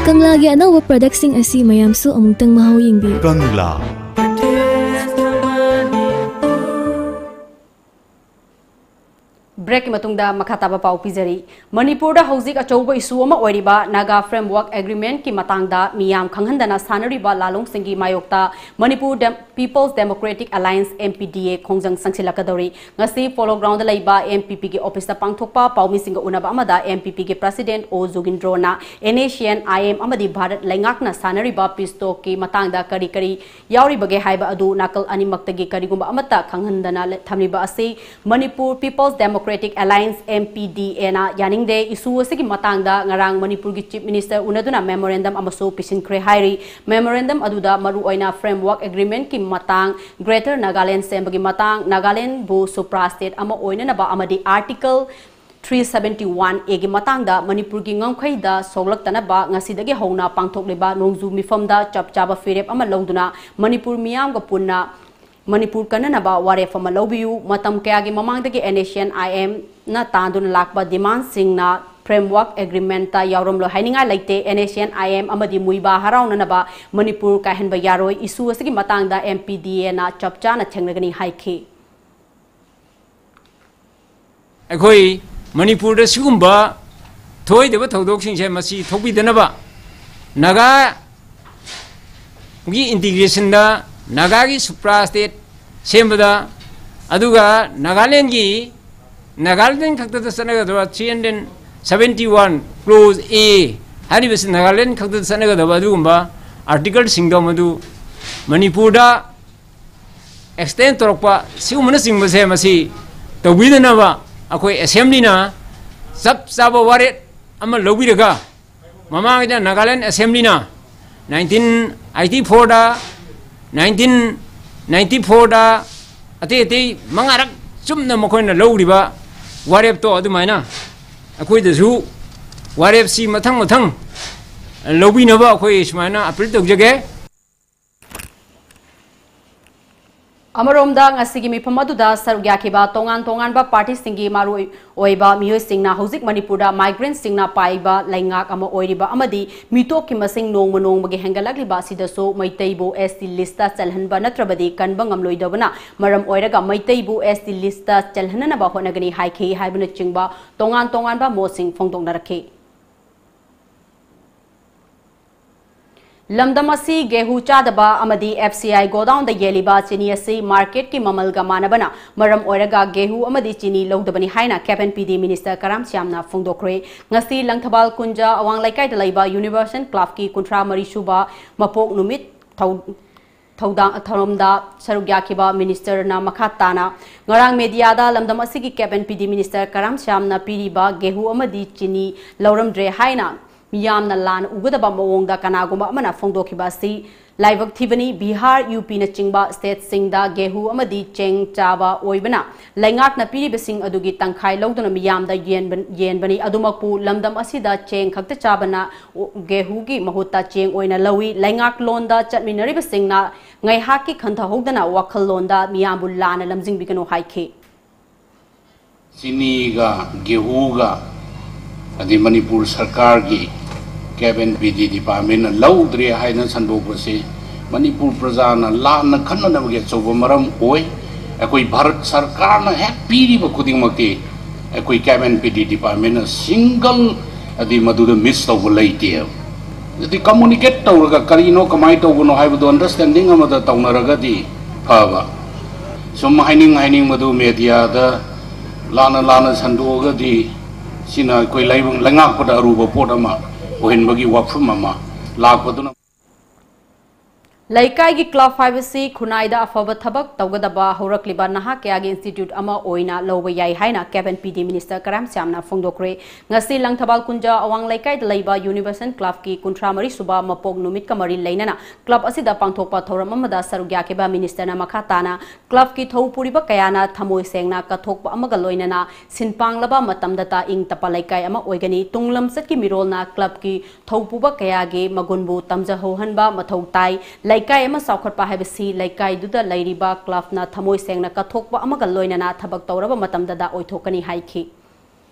ꯀꯪꯂꯥꯒꯤ ꯑꯅꯧꯕ ꯄ꯭ꯔꯗꯛꯁꯤꯡ ꯑꯁꯤ ꯃꯌꯥꯝꯁꯨ ꯑꯃꯨꯛꯇꯪ ꯃꯍꯥꯎ ꯌꯦꯡꯕꯤꯌꯨ꯫ ꯀꯪꯂꯥ꯫ ꯕ꯭ꯔꯦꯛꯀꯤ ꯃꯇꯨꯡꯗ ꯃꯈꯥ ꯇꯥꯕ ꯄꯥꯎ ꯄꯤꯖꯔꯤ꯫ ꯃꯅꯤꯄꯨꯔꯗ ꯍꯧꯖꯤꯛ ꯑꯆꯧꯕ ꯏꯁꯨ ꯑꯃ ꯑꯣꯏꯔꯤꯕ ꯅꯥꯒꯥ ꯐ꯭ꯔꯦꯝꯋꯥꯔꯛ ꯑꯦꯒ꯭ꯔꯤꯃꯦꯟꯠꯀꯤ ꯃꯇꯥꯡꯗ ꯃꯤꯌꯥꯝ ꯈꯪꯍꯟꯗꯅ ꯁꯥꯟꯅꯔꯤꯕ ꯂꯥꯂꯣꯡꯁꯤꯡꯒꯤ ꯃꯥꯌꯣꯛꯇ ꯃꯅꯤꯄꯨꯔ ꯗꯦꯝ-, people's democratic alliance, M P D A, ꯈꯣꯡꯖꯪ ꯁꯪꯁꯤꯜꯂꯛꯀꯗꯧꯔꯤ꯫ ꯉꯁꯤ ꯄꯣꯂꯣ ꯒ꯭ꯔꯥꯎꯟꯗ ꯂꯩꯕ ꯑꯦꯝ ꯄꯤ ꯄꯤꯒꯤ ꯑꯣꯐꯤꯁꯇ ꯄꯥꯡꯊꯣꯛꯄ ꯄꯥꯎꯃꯤꯁꯤꯡꯒ ꯎꯅꯕ ꯑꯃꯗ ꯑꯦꯝ ꯄꯤ ꯄꯤꯒꯤ ꯄ꯭ꯔꯁꯤꯗꯦꯟꯠ ꯑꯣ ꯖꯨꯒꯤꯟꯗ꯭ꯔꯣꯅ ꯑꯦꯟ ꯑꯦ ꯁꯤ ꯑꯦꯟ ꯑꯥꯏ ꯑꯦꯝ ꯑꯃꯗꯤ ꯚꯥꯔꯠ ꯂꯩꯉꯥꯛꯅ ꯁꯥꯟꯅꯔꯤꯕ ꯄꯤꯁ ꯇꯣꯛꯀꯤ ꯃꯇꯥꯡꯗ ꯀꯔꯤ ꯀꯔꯤ ꯌꯥꯎꯔꯤꯕꯒꯦ ꯍꯥꯏꯕ ꯑꯗꯨ ꯅꯥꯀꯜ ꯑꯅꯤꯃꯛꯇꯒꯤ ꯀꯔꯤꯒꯨꯝꯕ ꯑꯃꯠꯇ ꯈꯪꯍꯟꯗꯅ ꯂꯦ-, ꯊꯝꯂꯤꯕ ꯑꯁꯤ Manipur people's democratic alliance, M P D ꯑꯦꯅ ꯌꯥꯅꯤꯡꯗꯦ꯫ ꯏꯁꯨ ꯑꯁꯤꯒꯤ ꯃꯇꯥꯡꯗ ꯉꯔꯥꯡ ꯃꯅꯤꯄꯨꯔꯒꯤ ꯆꯤꯐ ꯃꯤꯅꯤꯁꯇꯔ ꯎꯅꯗꯨꯅ ꯃꯦꯃꯣꯔꯦꯟꯗꯝ ꯑꯃꯁꯨ ꯄꯤꯁꯤꯟꯈ꯭ꯔꯦ ꯍꯥꯏꯔꯤ꯫ ꯃꯦꯃꯣꯔꯦꯟꯗꯝ ꯑꯗꯨꯗ ꯃꯔꯨꯑꯣꯏꯅ ꯐ꯭ꯔꯦꯝꯋꯥꯔꯛ ꯑꯦꯒ꯭ꯔꯤꯃꯦꯟꯠꯀꯤ ꯃꯇꯥꯡ, ꯒ꯭ꯔꯦꯇꯔ ꯅꯥꯒꯥꯂꯦꯟ ꯁꯦꯝꯕꯒꯤ ꯃꯇꯥꯡ, ꯅꯥꯒꯥꯂꯦꯟꯕꯨ ꯁꯨꯄ꯭ꯔꯥ ꯁ꯭ꯇꯦꯠ ꯑꯃ ꯑꯣꯏꯅꯅꯕ ꯑꯃꯗꯤ ꯑꯥꯔꯇꯤꯀꯜ ꯊ꯭ꯔꯤ ꯁꯕꯦꯟꯇꯤ ꯋꯥꯟ ꯑꯦꯒꯤ ꯃꯇꯥꯡꯗ ꯃꯅꯤꯄꯨꯔꯒꯤ ꯉꯝꯈꯩꯗ ꯁꯣꯛꯂꯛꯇꯅꯕ ꯉꯁꯤꯗꯒꯤ ꯍꯧꯅ ꯄꯥꯡꯊꯣꯛꯂꯤꯕ ꯅꯣꯡꯖꯨ ꯃꯤꯐꯝꯗ ꯆꯞ ꯆꯥꯕ ꯐꯤꯔꯦꯞ ꯑꯃ ꯂꯧꯗꯨꯅ ꯃꯅꯤꯄꯨꯔ ꯃꯤꯌꯥꯝꯒ ꯄꯨꯟꯅ ꯃꯅꯤꯄꯨꯔ ꯀꯟꯅꯅꯕ ꯋꯥꯔꯦꯞ ꯑꯃ ꯂꯧꯕꯤꯌꯨ꯫ ꯃꯇꯝ ꯀꯌꯥꯒꯤ ꯃꯃꯥꯡꯗꯒꯤ ꯑꯦꯟ ꯑꯦ ꯁꯤ ꯑꯦꯟ ꯑꯥꯏ ꯑꯦꯝꯅ ꯇꯥꯟꯗꯨꯅ ꯂꯥꯛꯄ ꯗꯤꯃꯥꯟꯁꯤꯡꯅ ꯐ꯭ꯔꯦꯝꯋꯥꯔꯛ ꯑꯦꯒ꯭ꯔꯤꯃꯦꯟꯠꯇ ꯌꯥꯎꯔꯝꯂꯣꯏ ꯍꯥꯏꯅꯤꯡꯉꯥꯏ ꯂꯩꯇꯦ꯫ ꯑꯦꯟ ꯑꯦ ꯁꯤ ꯑꯦꯟ ꯑꯥꯏ ꯑꯦꯝ ꯑꯃꯗꯤ ꯃꯨꯏꯕꯥ ꯍꯔꯥꯎꯅꯅꯕ ꯃꯅꯤꯄꯨꯔ ꯀꯥꯏꯍꯟꯕ ꯌꯥꯔꯣꯏ꯫ ꯏꯁꯨ ꯑꯁꯤꯒꯤ ꯃꯇꯥꯡꯗ ꯑꯦꯝ ꯄꯤ ꯗꯤ ꯑꯦꯅ ꯆꯞ ꯆꯥꯅ ꯊꯦꯡꯅꯒꯅꯤ ꯍꯥꯏꯈꯤ꯫ ꯑꯩꯈꯣꯏ ꯃꯅꯤꯄꯨꯔꯗ ꯁꯤꯒꯨꯝꯕ ꯊꯣꯏꯗꯕ ꯊꯧꯗꯣꯛꯁꯤꯡꯁꯦ ꯃꯁꯤ ꯊꯣꯛꯄꯤꯗꯅꯕ ꯅꯥꯒꯥꯒꯤ ꯏꯟꯇꯤꯒ꯭ꯔꯦꯁꯟꯗ, ꯅꯥꯒꯥꯒꯤ ꯁꯨꯄ꯭ꯔꯥ ꯁ꯭ꯇꯦꯠ ꯁꯦꯝꯕꯗ, ꯑꯗꯨꯒ ꯅꯥꯒꯥꯂꯦꯟꯒꯤ, ꯅꯥꯒꯥꯂꯦꯟ ꯈꯛꯇꯗ ꯆꯠꯅꯒꯗꯕ three hundred seventy one clause A ꯍꯥꯏꯔꯤꯕꯁꯤ ꯅꯥꯒꯥꯂꯦꯟ ꯈꯛꯇꯗ ꯆꯠꯅꯒꯗꯕ ꯑꯗꯨꯒꯨꯝꯕ ꯑꯥꯔꯇꯤꯀꯜꯁꯤꯡꯗꯣ ꯃꯗꯨ ꯃꯅꯤꯄꯨꯔꯗ ꯑꯦꯛꯁꯇꯦꯟ ꯇꯧꯔꯛꯄ ꯁꯤꯒꯨꯝꯕꯅꯆꯤꯡꯕꯁꯦ ꯃꯁꯤ ꯇꯧꯕꯤꯗꯅꯕ ꯑꯩꯈꯣꯏ ꯑꯦꯁꯦꯝꯕ꯭ꯂꯤꯅ ꯆꯞ ꯆꯥꯕ ꯋꯥꯔꯦꯞ ꯑꯃ ꯂꯧꯕꯤꯔꯒ, ꯃꯃꯥꯡꯉꯩꯗ ꯅꯥꯒꯥꯂꯦꯟ ꯑꯦꯁꯦꯝꯕ꯭ꯂꯤꯅ ꯅꯥꯏꯟꯇꯤꯟ ꯑꯩꯠꯇꯤ ꯐꯣꯔꯗ, ꯅꯥꯏꯟꯇꯤꯟ ꯅꯥꯏꯟꯇꯤ ꯐꯣꯔꯗ, ꯑꯇꯩ ꯑꯇꯩ ꯃꯉꯥꯔꯛ ꯆꯨꯝꯅ ꯃꯈꯣꯏꯅ ꯂꯧꯔꯤꯕ ꯋꯥꯔꯦꯞꯇꯣ ꯑꯗꯨꯃꯥꯏꯅ ꯑꯩꯈꯣꯏꯗꯁꯨ ꯋꯥꯔꯦꯞꯁꯤ ꯃꯊꯪ ꯃꯊꯪ ꯂꯧꯕꯤꯅꯕ ꯑꯩꯈꯣꯏ ꯁꯨꯃꯥꯏꯅ ꯑꯄꯤꯜ ꯇꯧꯖꯒꯦ꯫ ꯑꯃꯔꯣꯝꯗ, ꯉꯁꯤꯒꯤ ꯃꯤꯐꯝ ꯑꯗꯨꯗ ꯁꯔꯨꯛ ꯌꯥꯈꯤꯕ ꯇꯣꯉꯥꯟ ꯇꯣꯉꯥꯟꯕ ꯄꯥꯔꯇꯤꯁꯤꯡꯒꯤ ꯃꯔꯨꯑꯣꯏ ꯑꯣꯏꯕ ꯃꯤꯑꯣꯏꯁꯤꯡꯅ ꯍꯧꯖꯤꯛ ꯃꯅꯤꯄꯨꯔꯗ ꯃꯥꯏꯒ꯭ꯔꯦꯟꯠꯁꯤꯡꯅ ꯄꯥꯏꯕ ꯂꯩꯉꯥꯛ ꯑꯃ ꯑꯣꯏꯔꯤꯕ ꯑꯃꯗꯤ ꯃꯤꯇꯣꯞꯀꯤ ꯃꯁꯤꯡ ꯅꯣꯡꯃ ꯅꯣꯡꯃꯒꯤ ꯍꯦꯟꯒꯠꯂꯛꯂꯤꯕ ꯑꯁꯤꯗꯁꯨ ꯃꯩꯇꯩꯕꯨ S T list ꯆꯜꯍꯟꯕ ꯅꯠꯇ꯭ꯔꯕꯗꯤ ꯀꯟꯕ ꯉꯝꯂꯣꯏꯗꯕꯅ ꯃꯔꯝ ꯑꯣꯏꯔꯒ ꯃꯩꯇꯩꯕꯨ S T list ꯆꯜꯍꯟꯅꯅꯕ ꯍꯣꯠꯅꯒꯅꯤ ꯍꯥꯏꯈꯤ ꯍꯥꯏꯕꯅꯆꯤꯡꯕ ꯇꯣꯉꯥꯟ ꯇꯣꯉꯥꯟꯕ ꯃꯣꯠꯁꯤꯡ ꯐꯣꯡꯗꯣꯛꯅꯔꯛꯈꯤ꯫ ꯂꯝꯗꯝ ꯑꯁꯤ ꯒꯦꯍꯨ ꯆꯥꯗꯕ ꯑꯃꯗꯤ F C I ꯒꯣꯗꯥꯎꯟꯗ ꯌꯦꯜꯂꯤꯕ ꯆꯤꯅꯤ ꯑꯁꯤ ꯃꯥꯔꯀꯦꯠꯀꯤ ꯃꯃꯜꯒ ꯃꯥꯟꯅꯕꯅ ꯃꯔꯝ ꯑꯣꯏꯔꯒ ꯒꯦꯍꯨ ꯑꯃꯗꯤ ꯆꯤꯅꯤ ꯂꯧꯗꯕꯅꯤ ꯍꯥꯏꯅ K N P D minister Karam ꯁ꯭ꯌꯥꯝꯅ ꯐꯣꯡꯗꯣꯛꯈ꯭ꯔꯦ꯫ ꯉꯁꯤ ꯂꯪꯊꯕꯥꯜ ꯀꯨꯟꯖꯥ ꯑꯋꯥꯡ ꯂꯩꯀꯥꯏꯗ ꯂꯩꯕ ꯌꯨꯅꯤꯚꯔꯁꯦꯜ ꯀ꯭ꯂꯕꯀꯤ ꯀꯨꯟꯊ꯭ꯔꯥ ꯃꯔꯤ ꯁꯨꯕ ꯃꯄꯣꯛ ꯅꯨꯃꯤꯠ ꯊꯧ-, ꯊꯧꯗꯥꯡ, ꯊꯧꯔꯝꯗ ꯁꯔꯨꯛ ꯌꯥꯈꯤꯕ ꯃꯤꯅꯤꯁꯇꯔꯅ ꯃꯈꯥ ꯇꯥꯅ ꯉꯔꯥꯡ ꯃꯦꯗꯤꯌꯥꯗ ꯂꯝꯗꯝ ꯑꯁꯤꯒꯤ K N P D minister Karam ꯁ꯭ꯌꯥꯝꯅ ꯄꯤꯔꯤꯕ ꯒꯦꯍꯨ ꯑꯃꯗꯤ ꯆꯤꯅꯤ ꯂꯧꯔꯝꯗ꯭ꯔꯦ ꯍꯥꯏꯅ ꯃꯤꯌꯥꯝꯅ ꯂꯥꯟꯅ ꯎꯒꯗꯕ ꯃꯑꯣꯡꯗ ꯀꯅꯥꯒꯨꯝꯕ ꯑꯃꯅ ꯐꯣꯡꯗꯣꯛꯈꯤꯕ ꯑꯁꯤ ꯂꯥꯏꯕꯛ ꯊꯤꯕꯅꯤ꯫ ꯕꯤꯍꯥꯔ, UP ꯅꯆꯤꯡꯕ ꯁ꯭ꯇꯦꯠꯁꯤꯡꯗ ꯒꯦꯍꯨ ꯑꯃꯗꯤ ꯆꯦꯡ ꯆꯥꯕ ꯑꯣꯏꯕꯅ ꯂꯩꯉꯥꯛꯅ ꯄꯤꯔꯤꯕꯁꯤꯡ ꯑꯗꯨꯒꯤ ꯇꯪꯈꯥꯏ ꯂꯧꯗꯨꯅ ꯃꯤꯌꯥꯝꯗ ꯌꯦꯟꯕ-, ꯌꯦꯟꯕꯅꯤ꯫ ꯑꯗꯨꯃꯛꯄꯨ ꯂꯝꯗꯝ ꯑꯁꯤꯗ ꯆꯦꯡ ꯈꯛꯇ ꯆꯥꯕꯅ ꯒꯦꯍꯨꯒꯤ ꯃꯍꯨꯠꯇ ꯆꯦꯡ ꯑꯣꯏꯅ ꯂꯧꯏ꯫ ꯂꯩꯉꯥꯛꯂꯣꯟꯗ ꯆꯠꯃꯤꯟꯅꯔꯤꯕꯁꯤꯡꯅ ꯉꯥꯏꯍꯥꯛꯀꯤ ꯈꯟꯊꯍꯧꯗꯅ ꯋꯥꯈꯜꯂꯣꯟꯗ ꯃꯤꯌꯥꯝꯕꯨ ꯂꯥꯟꯅ ꯂꯝꯖꯤꯡꯕꯤꯒꯅꯨ ꯍꯥꯏꯈꯤ꯫ ꯆꯤꯅꯤꯒ ꯒꯦꯍꯨꯒ ꯑꯗꯩ ꯃꯅꯤꯄꯨꯔ ꯁꯔꯀꯥꯔꯒꯤ K N P D department ꯅ ꯂꯧꯗ꯭ꯔꯦ ꯍꯥꯏꯅ ꯁꯟꯗꯣꯛꯄꯁꯤ ꯃꯅꯤꯄꯨꯔ ꯄ꯭ꯔꯖꯥꯅ ꯂꯥꯟꯅ ꯈꯟꯅꯅꯕꯒꯤ ꯑꯆꯧꯕ ꯃꯔꯝ ꯑꯣꯏ꯫ ꯑꯩꯈꯣꯏ ꯚꯥꯔꯠ ꯁꯔꯀꯥꯔꯅ ꯍꯦꯛ ꯄꯤꯔꯤꯕ ꯈꯨꯗꯤꯡꯃꯛꯇꯤ ꯑꯩꯈꯣꯏ K N P D department ꯅ single ꯑꯗꯤ ꯃꯗꯨꯗ miss ꯇꯧꯕ ꯂꯩꯇꯦꯕ꯫ ꯑꯗꯨꯗꯤ communicate ꯇꯧꯔꯒ ꯀꯔꯤꯅꯣ ꯀꯃꯥꯏꯅ ꯇꯧꯕꯅꯣ ꯍꯥꯏꯕꯗꯣ understanding ꯑꯃꯗ ꯇꯧꯅꯔꯒꯗꯤ ꯐꯕ꯫ ꯁꯨꯝ ꯍꯥꯏꯅꯤꯡ ꯍꯥꯏꯅꯤꯡꯕꯗꯨ media ꯗ ꯂꯥꯟꯅ ꯂꯥꯟꯅ ꯁꯟꯗꯣꯛꯑꯒꯗꯤ ꯁꯤꯅ ꯑꯩꯈꯣꯏ ꯂꯩꯕ-, ꯂꯩꯉꯥꯛꯄꯗ ꯑꯔꯨꯕ ꯄꯣꯠ ꯑꯃ ꯑꯣꯏꯍꯟꯕꯒꯤ ꯋꯥꯐꯝ ꯑꯃ ꯂꯥꯛꯄꯗꯨꯅ ꯂꯩꯀꯥꯏꯒꯤ ꯀ꯭ꯂꯕ ꯍꯥꯏꯕꯁꯤ ꯈꯨꯟꯅꯥꯏꯗ ꯑꯐꯕ ꯊꯕꯛ ꯇꯧꯒꯗꯕ ꯍꯧꯔꯛꯂꯤꯕ ꯅꯍꯥ ꯀꯌꯥꯒꯤ institute ꯑꯃ ꯑꯣꯏꯅ ꯂꯧꯕ ꯌꯥꯏ ꯍꯥꯏꯅ K N P D minister Karam ꯁ꯭ꯌꯥꯝꯅ ꯐꯣꯡꯗꯣꯛꯈ꯭ꯔꯦ꯫ ꯉꯁꯤ ꯂꯪꯊꯕꯥꯜ ꯀꯨꯟꯖꯥ ꯑꯋꯥꯡ ꯂꯩꯀꯥꯏꯗ ꯂꯩꯕ ꯌꯨꯅꯤꯚꯔꯁꯦꯜ ꯀ꯭ꯂꯕꯀꯤ ꯀꯨꯟꯊ꯭ꯔꯥ ꯃꯔꯤ ꯁꯨꯕ ꯃꯄꯣꯛ ꯅꯨꯃꯤꯠꯀ ꯃꯔꯤ ꯂꯩꯅꯅ ꯀ꯭ꯂꯕ ꯑꯁꯤꯗ ꯄꯥꯡꯊꯣꯛꯄ ꯊꯧꯔꯝ ꯑꯃꯗ ꯁꯔꯨꯛ ꯌꯥꯈꯤꯕ ꯃꯤꯅꯤꯁꯇꯔꯅ ꯃꯈꯥ ꯇꯥꯅ ꯀ꯭ꯂꯕꯀꯤ ꯊꯧ ꯄꯨꯔꯤꯕ ꯀꯌꯥꯅ ꯊꯃꯣꯏ ꯁꯦꯡꯅ ꯀꯠꯊꯣꯛꯄ ꯑꯃꯒ ꯂꯣꯏꯅꯅ ꯁꯤꯟ ꯄꯥꯡꯂꯕ ꯃꯇꯝꯗꯇ ꯏꯪ ꯇꯞꯄ ꯂꯩꯀꯥꯏ ꯑꯃ ꯑꯣꯏꯒꯅꯤ꯫ ꯇꯨꯡ ꯂꯝꯆꯠꯀꯤ ꯃꯤꯔꯣꯜꯅ ꯀ꯭ꯂꯕꯀꯤ ꯊꯧꯄꯨꯕ ꯀꯌꯥꯒꯤ ꯃꯒꯨꯟꯕꯨ ꯇꯝꯖꯍꯧꯍꯟꯕ ꯃꯊꯧ ꯇꯥꯏ꯫ ꯂꯩ-, ꯂꯩꯀꯥꯏ ꯑꯃ ꯆꯥꯎꯈꯠꯄ ꯍꯥꯏꯕꯁꯤ ꯂꯩꯀꯥꯏꯗꯨꯗ ꯂꯩꯔꯤꯕ ꯀ꯭ꯂꯕꯅ ꯊꯃꯣꯏ ꯁꯦꯡꯅ ꯀꯠꯊꯣꯛꯄ ꯑꯃꯒ ꯂꯣꯏꯅꯅ ꯊꯕꯛ ꯇꯧꯔꯕ ꯃꯇꯝꯗꯗ ꯑꯣꯏꯊꯣꯛꯀꯅꯤ ꯍꯥꯏꯈꯤ꯫